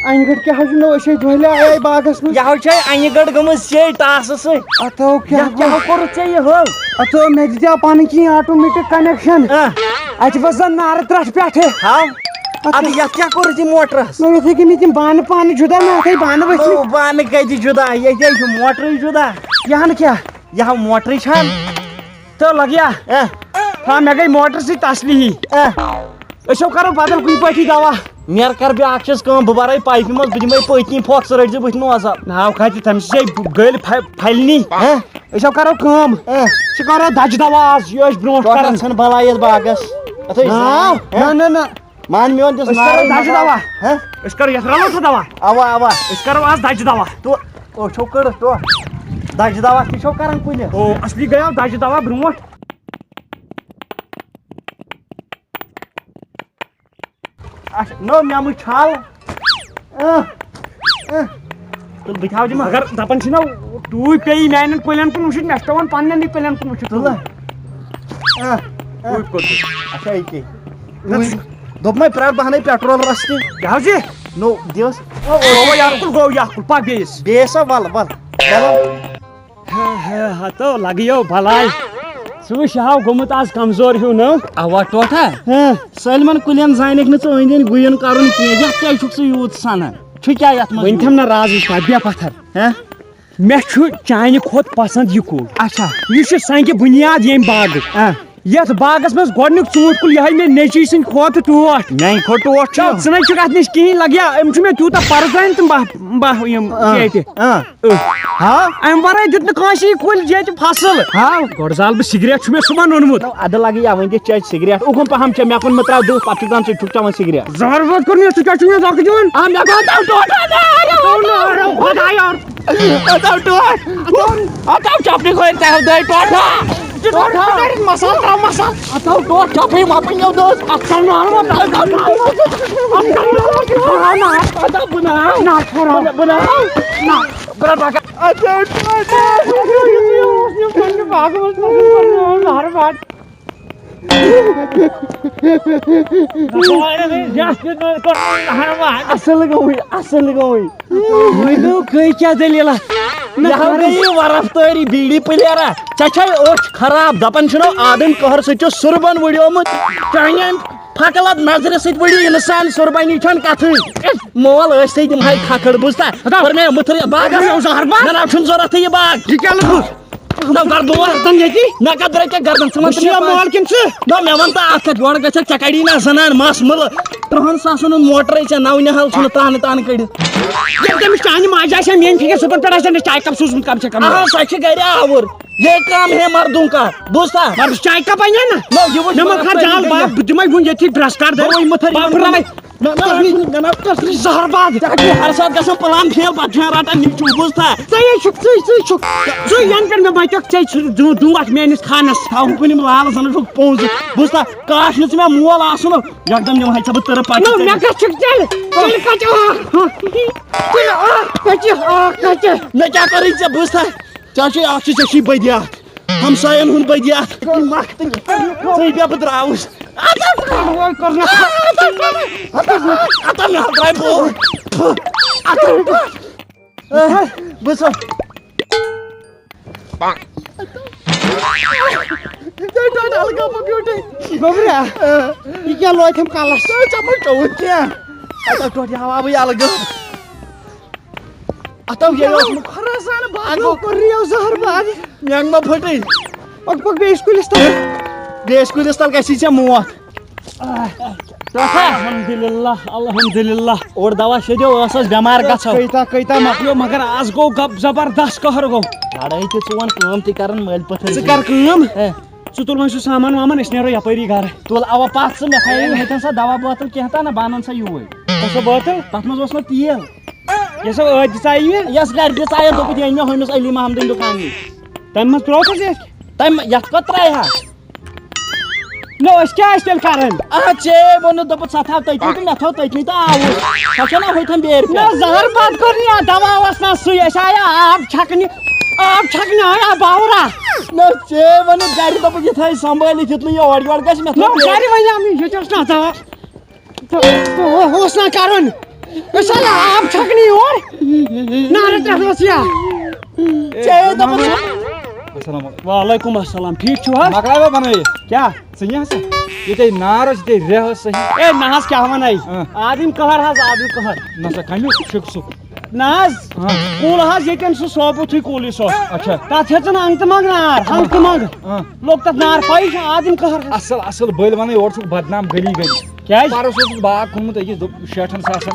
اَنہِ گٔٹۍ کیٛاہ حظ چھُ نوٚو؟ أسۍ ہے دۄہلہِ آیے باغس منٛز۔ یہِ حظ چھے اَنہِ گٔٹۍ گٔمٕژ ژے ٹاسہٕ سۭتۍ۔ اَتھ آو کیٛاہ یَتھ کیٛاہ گوٚو؟ حظ کوٚرُتھ ژےٚ یہِ ہٲو؟ اَتھ آو مےٚ دِژیٛاو پَنٕنۍ کِنۍ automatic connection۔ آ۔ اَتہِ ؤژھ زَن نارٕ ترٛٹھ پٮ۪ٹھٕ۔ ہاو۔ اَتھ اَدٕ یَتھ کیٛاہ کوٚرُتھ یہِ موٹرَس؟ نہ، یِتھَے کٔنۍ یِم بانہٕ پانہٕ جُدا، مےٚ اَتھَے بانہٕ ؤتھۍ مٕتۍ۔ نو، بانہٕ کَتہِ جُدا؟ ییٚتہِ حظ چھُ موٹرٕے جُدا۔ یہِ ہَن کیٛاہ؟ یہِ ہا موٹرٕے چھَن۔ تہٕ لَگیا؟ اے۔ ہا، مےٚ گٔے موٹر سۭتۍ تسلی ہی۔ اے۔ أسۍ ہو کرو بدل کُنہِ پٲٹھی دوا۔ میر کر بیاکھ چیٖز کٲم، بہٕ برے پایپہِ منٛز، بہٕ دِمے پٔتۍ کِنۍ پھۄکھ، ژٕ رٔٹۍ زِ بٕتھِ نوزل۔ ناو کھاتہِ تٔمِس چھے گٔلۍ پھَ-، پھلنی۔ ہہ؟ أسۍ ہو کرو کٲم۔ ہہ؟ أسۍ کرو دَجہِ دوا آز، یہِ ٲسۍ برونٛٹھ ٹۄٹھ کران۔ ژھٕن بلاے یَتھ باغس۔ اَتھے نا، زنان۔ ہہ؟ نہ، نہ، نہ۔ مان میون دِس أسۍ کرو نارے دَجہِ مزاج۔ دوا۔ ہہ؟ أسۍ کرو یَتھ رلو ژٕ دوا۔ اوا، اوا۔ أسۍ کرو آز دَجہِ دوا۔ تو، او چھو کٔڑِتھ تو۔ دَجہِ دوا تہِ چھو کران کُلٮ۪ن۔ او، اصلی گٔیو دَجہِ دوا برونٛٹھ۔ اچھا، نو مےٚ مہٕ چھل۔ اہ، اہ۔ تُل، بہٕ تھاوٕ دِمہٕ۔ مگر دَپان چھِنہ، ٹوٗپۍ پیٚیہِ میٛانٮ۪ن کُلٮ۪ن کُن وٕچھِتھ، مےٚ چھُ پٮ۪وان پَنٕنٮ۪نٕے کُلٮ۪ن کُن وٕچھِتھ تُلُن۔ تُلہٕ۔ اہ، اہ۔ ٹوٗپۍ کوٚت گوٚو؟ اچھا، یہِ کیٛاہ؟ دوٚپمَے پرٛار بہٕ اَنَے پٮ۪ٹرول رَژھ تہِ۔ کیٛاہ حظ یہِ؟ نو، دِیوس۔ گوٚو یَتھ کُل، گوٚو یَتھ کُل، پَکھ بیٚیِس۔ بیٚیِس ہا، وَلہٕ، وَلہٕ، وَلہٕ۔ ہے، ہے، ہتو لگیو بلاے۔ ژٕ وٕچھ، یہِ ہاو گوٚمُت آز کمزور ہیوٗ، نہ؟ اوا ٹوٹھا۔ ہاں۔ سٲلمن کُلٮ۪ن زانکھ نہٕ ژٕ أنٛدۍ أنٛدۍ گُیُن کرُن کینٛہہ۔ یتھ کیٛازِ چھُکھ ژٕ یوٗت سنان؟ چھُ کیٛاہ یَتھ منٛز؟ ؤنۍ تھم نہ راز وٕچھ پَتہٕ بیٚیہِ پَتھر۔ ہہ؟ مےٚ چھُ چانہِ کھۄتہٕ پسنٛد یہِ کُل۔ اچھا۔ یہِ چھُ سنگہِ بُنیاد ییٚمہِ باغُک۔ ہہ۔ یتھ باغس منٛز گۄڈنیُک ژوٗنٛٹھ کُل، یِہوٚے مےٚ نیٚچوۍ سٕنٛدِ کھۄتہٕ ٹوٹھ چھُ۔ میانہِ کھۄتہٕ ٹوٹھ چھُ۔ تَلہٕ، ژٕ نَے چھُکھ اتھ نِش کِہیٖنۍ لگیا، أمۍ چھُ مےٚ تیوٗتاہ پرزٲنۍ تِم باہ، باہ یِم آ، پیٹہِ۔ آ۔ ہا؟ امہِ ورٲے دیُت نہٕ کٲنٛسہِ یہِ کُلۍ ییٚتہِ فصل۔ ہا؟ گۄڈٕ زالہٕ بہٕ سِگریٹ، چھُ مےٚ صُبحن اوٚنمُت۔ نو، ادٕ لگہٕ یوٕے دِ چٲے سِگریٹ۔ اُکُن پہم چےٚ، مےٚ کُن مہٕ ترٛاو دُہ، پتہٕ چھُکھ دپان ژٕ چھُکھ چٮ۪وان سِگریٹ۔ زہر ووت کوٚر مےٚ، ژٕ کیٛاہ چھُکھ مےٚ دۄکھٕ دِوان؟ آ، مےٚ گوٚو دم ٹوٹھ، ادٕ، ادٕ، ادٕ، ادٕ، خدایا۔ اتھ آو ٹوٹھ۔ اتھ آو چپنہِ کھورِ تہِ آو دٲے ٹوٹھ۔ ٹوٹھ۔ مسال تراو مسال۔ اتھ آو ٹوٹھ چپنہِ مۄپٕنۍ یو دوس۔ اتھ کر نار ما تراو۔ اتھ کر نار ما تراو۔ اتھ آو بناو۔ نہ، چھوڑو۔ بناو۔ نہ۔ برا بگا۔ اتھ آو ٹوٹھ۔ یُس یہِ اوس، یہِ پننہِ باغہٕ منٛز پَنُن ہر بٹ۔ اصل گوٚوٕے، اصل گوٚوٕے۔ ؤنِو، گٔے کیٛاہ دٔلیٖلہ؟ نہ، یہِ ہا گٔے یہِ ورفتٲری بیٖڑی پلیرا۔ ژےٚ چھے أچھ خراب، دپان چھُنو آدم قہر سۭتۍ چھُ سُربن وُڑیومُت۔ چانٮ۪ن پھکلت نظرِ سۭتۍ وُڑی انسان سُربنی چھَنہٕ کتھٕے۔ مول ٲسۍ تھٕے دِمہٕ ہاے کھکھٕڑ، بوٗزتھا؟ ہتا۔ کوٚر مےٚ مُتھر یہِ باغ۔ یہِ اوس زہر باغ۔ نہ، نہ، چھُنہٕ ضروٗرتھٕے یہِ باغ۔ یہِ کیٛاہ لوٚگُس؟ نہ، گردن وَل۔ گردن ییٚتی؟ مےٚ کَتھ درٛاے ژےٚ گردن؟ ژٕ وَن ژٕ مےٚ مال پانہٕ۔ کِنہٕ ژٕ؟ نہ، مےٚ وَن تہٕ اَکھ کَتھ، یورٕ گژھکھ ژےٚ کَڑی نہ زَنان مَس مٕلہٕ۔ تٕرٛہَن ساسَن ہُنٛد موٹرٕے ژےٚ نَو نِہال ژھٕنُتھ تانہٕ تانہٕ کٔڑِتھ۔ ییٚلہِ تٔمِس چانہِ ماجہِ آسہِ ہا میٛانہِ فِکرِ صُبحن پٮ۪ٹھ آسہِ ہا نہٕ چاے کَپ سوٗزمُت کَم سے کَم۔ آ، سۄ چھِ گَرِ آوُر۔ یہ کام ہے مردوں کا۔ بوٗزتھا؟ مگر چاے کَپ اَنہِ ہا نہ۔ نہ، یہِ وٕچھ نہ، مگر مگر خان جان، بہٕ دِمَے وٕنہِ ییٚتھی برٛس کَر دٲرِتھ۔ بہٕ وٕنہِ مٔتھٕے بہٕ یِمَن پھٕٹراوَے۔ نہ، نہ، نہ، نہ، نہ، ژٕ چھُکھ زہر باد۔ ژٕ ہیٚکھ نہٕ ہر ساتہٕ گژھان پلان فیل، پتہٕ چھُ ہٮ۪وان رٹان نیٚچوٗ، بوٗزتھا؟ ژٕ ہے چھُکھ، ژٕے، ژٕے چھُکھ۔ ژٕ ینہٕ پٮ۪ٹھ مےٚ مَتیوکھ، ژے چھُ دُ-، دُ-، اَتھ میٲنِس خانس۔ تھاوُن کُنہِ لالہٕ زنہٕ چھُکھ پونٛسہٕ، بوٗزتھا؟ کاش نہٕ ژٕ مےٚ مول آسُن، یکدم نِمہٕ ہاے ژےٚ بہٕ تٕرٕ پتہٕ نو، ژےٚ۔ مےٚ کتھ چھُکھ تیٚلہِ؟ تیٚلہِ کتہِ؟ آ، آ، تیٚلہِ آ، کتہِ؟ آ، کتہِ؟ مےٚ کیٛاہ کَرٕے ژےٚ، بوٗزتھا؟ ژےٚ چھُے اکھ چیٖز، ژےٚ چھُے بدیات۔ ہمساین ہُنٛد بدیات۔ ژٕے بیٚہہ بہٕ درٛاوُس۔ اَتھ مےٚ درٛاے بوٚل۔ بہٕ ژٕ۔ ژےٚ ٹوٹھ الگا پکیوٹے۔ گوٚبرا، یہِ کیٛاہ لوے تھم کلس؟ ژےٚ ما چوٚوُتھ کینٛہہ؟ اَتھ ٹوٹھ یہِ ہاوہا بہٕ یہِ الگا۔ اتھ آو یہِ اوسمُت۔ خۄدا سان باغو کوٚر ریو زہر باغ۔ مٮ۪نٛگ ما پھٔٹٕے؟ پک پک بیٚیِس کُلِس تل۔ بیٚیِس کُلِس تل گژھی ژےٚ موت۔ الحمدللہ، الحمدللہ۔ اوٚڑ دوا شیٚدیو ٲس اَسہِ بٮ۪مار گژھو۔ کۭتیٛاہ، کۭتیٛاہ مۄکلیو، مگر آز گوٚو گب-، زبردست قہر گوٚو۔ لڑٲے تہِ ژٕ وَن، کٲم تہِ کران مٲلۍ پٲٹھۍ۔ ژٕ کر کٲم۔ ہے۔ ژٕ تُل وۄنۍ سُہ سامان وامان، أسۍ نیرو یپٲری گرٕ۔ تُل اوا پتھ ژٕ، مےٚ تھایے ہوٚتٮ۪ن سۄ دوا بوتل کینٛہہ تہٕ نہ، بہٕ انن سۄ یوٗرۍ۔ کۄس سۄ بوتل؟ تتھ منٛز اوس نہ تیٖل۔ یۄس سۄ ٲدۍ دِژایہِ مےٚ؟ یۄس گرِ دِژایہِ، دوٚپُتھ، یہِ أنۍ مےٚ ہُمِس علی محمدٕنۍ دُکانہٕ نِش۔ تَمہِ منٛز ترٛووُکھ حظ أسۍ؟ تَمہِ، یَتھ کَتھ ترٛایہِ ہا؟ نہ، أسۍ کیٛاہ ٲسۍ تیٚلہِ کَران؟ اَتھ چے ووٚنُتھ، دوٚپُتھ، سۄ تھاو تٔتی تہٕ مےٚ تھٲو تٔتنٕے تہٕ آوُس۔ سۄ چھَنہ ہُتھَن بیرِ نہ، پٮ۪ٹھ۔ زہر بَد کوٚر نہٕ یَتھ، دَوا اوس نہ سُے، أسۍ آیہِ آب چھَکنہِ، آب چھَکنہِ آیہِ آب باورا۔ نہ، چے ووٚنُتھ گرِ، دوٚپُکھ، یہِ تھٲے سنبھٲلِتھ، یُتھ نہٕ یہِ اورٕ یورٕ گژھِ، مےٚ نہ، تھٲو بیرِ۔ گرِ وَنیٛام، یہِ چھُ اَسہِ نہ دَوا۔ تہٕ اوس نہ کرُن۔ أسۍ ہا آب چھکنہِ یور۔ نارٕ پٮ۪ٹھ اوس یا۔ ژےٚ ہے دوٚپُتھ سُہ۔ السلام علیکم۔ وعلیکم السلام۔ ٹھیٖک چھِو حظ؟ مۄکلاوے بنٲیِتھ۔ کیٛاہ؟ ژٕ نہِ ہسا۔ ییٚتے نار اوس، ییٚتے ریٚہہ ٲس صحیح۔ اے نہ حظ، کیٛاہ وَنَے؟ اۭں۔ آدم قہر حظ، آدم قہر۔ نہ سا، کَمیُک چھُکھ سُہ؟ نہ حظ۔ ہاں۔ کُل حظ ییٚتٮ۪ن سُہ صوبہٕ تھٕے کُل یُس اوس۔ اچھا۔ تَتھ ہیٚژٕن اَنٛگ تہٕ منٛگ نار، ہَنٛگ تہٕ منٛگ۔ ہاں۔ لوٚگ تَتھ نار، پَیی چھِ آدم قہر حظ۔ اَصٕل، اَصٕل بٔلۍ وَنَے، اورٕ چھُکھ بدنام گلی گلی۔ کیٛازِ؟ پَرُس اوسُس باغ کھوٚنمُت أکِس، دوٚپ، شیٹھَن ساسَن۔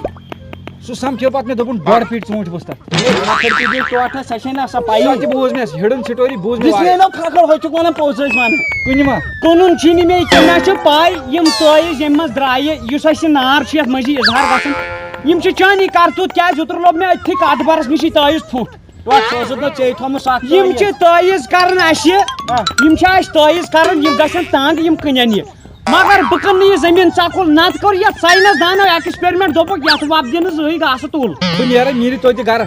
سُہ سَمکھیو پَتہٕ مےٚ، دوٚپُن، ڈۄڈ پیٖٹۍ ژوٗنٛٹھۍ ؤژھ تَتھ۔ کھکھر تہِ بیٚیہِ ٹوٹھا، سۄ چھے نہ سۄ پَیی۔ سۄ تہِ بوٗز مےٚ، hidden story بوٗز مےٚ یُس واریاہ۔ مےٚ نہٕ کھکھر، ہُہ چھُکھ وَنان پوٚز ٲسۍ وَنان۔ کُنہِ ما؟ کٕنُن چھُے نہٕ مےٚ یہِ کینٛہہ، مےٚ چھِ پَے یِم تٲویٖز ییٚمہِ منٛز درٛایہِ، یُس اَسہِ یہِ نار چھُ یَتھ مٔنٛزی اظہار گژھان، یِم چھِ چٲنی کرتوٗت، کیٛازِ اوترٕ لوٚب مےٚ أتھی کَتھ بَرَس نِشی تٲویٖز پھُٹ۔ ٹوٹھ، سُہ اوسُتھ نہٕ ژےٚ تھوٚمُت سُہ اَتھ یِم تٲویٖز۔ چھِ تٲویٖز کران اَسہِ، آ۔ یِم چھِ اَسہِ تٲویٖز کران، یِم گژھن تنٛگ، یِم کٕنن یہِ۔ مگر بہٕ کٕنہٕ نہٕ یہِ زٔمیٖن ژکُل، نتہٕ کوٚر یتھ ساینس دانو experiment، دوٚپُکھ یتھ وۄپدِ نہٕ زٕہٕے گاسہٕ تُل۔ بہٕ نیرٕ، نیٖرِو تُہۍ تہِ گرٕ۔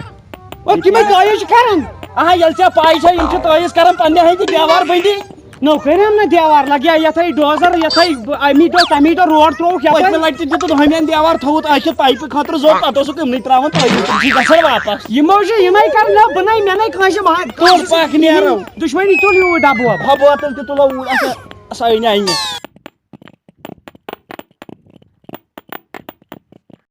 او، تِمے تٲویٖز چھِ کران۔ آ، ییٚلہِ ژےٚ پَے چھےٚ، یِم چھِ تٲویٖز کران پننہِ ہَنہِ دیوار بٔنٛدی۔ نو کٔرِم نہٕ دیوار، لگیا یتھے ڈوزر، یتھے امی دۄہ تمی دۄہ روڈ ترٛووُکھ یپٲرۍ۔ پٔتمہِ لٹہِ تہِ دیُتُن ہُمٮ۪ن دیوار، تھوٚوُتھ أکِس پایپہِ خٲطرٕ زوٚد، پتہٕ اوسُکھ یِمنٕے ترٛاوان تٲویٖز، تِم چھِ گژھان واپس۔ یِمو چھِ یِمے کران، نہ بہٕ نے، مےٚ نے کٲنٛسہِ وَ-، کٔر پکھ نیرو۔ دُشمنی تُل یوٗرۍ ڈبہٕ وبہٕ۔ ہۄ بوتل تہِ تُلو اوٗرۍ، اچھا، سۄ أنۍ اَنہِ۔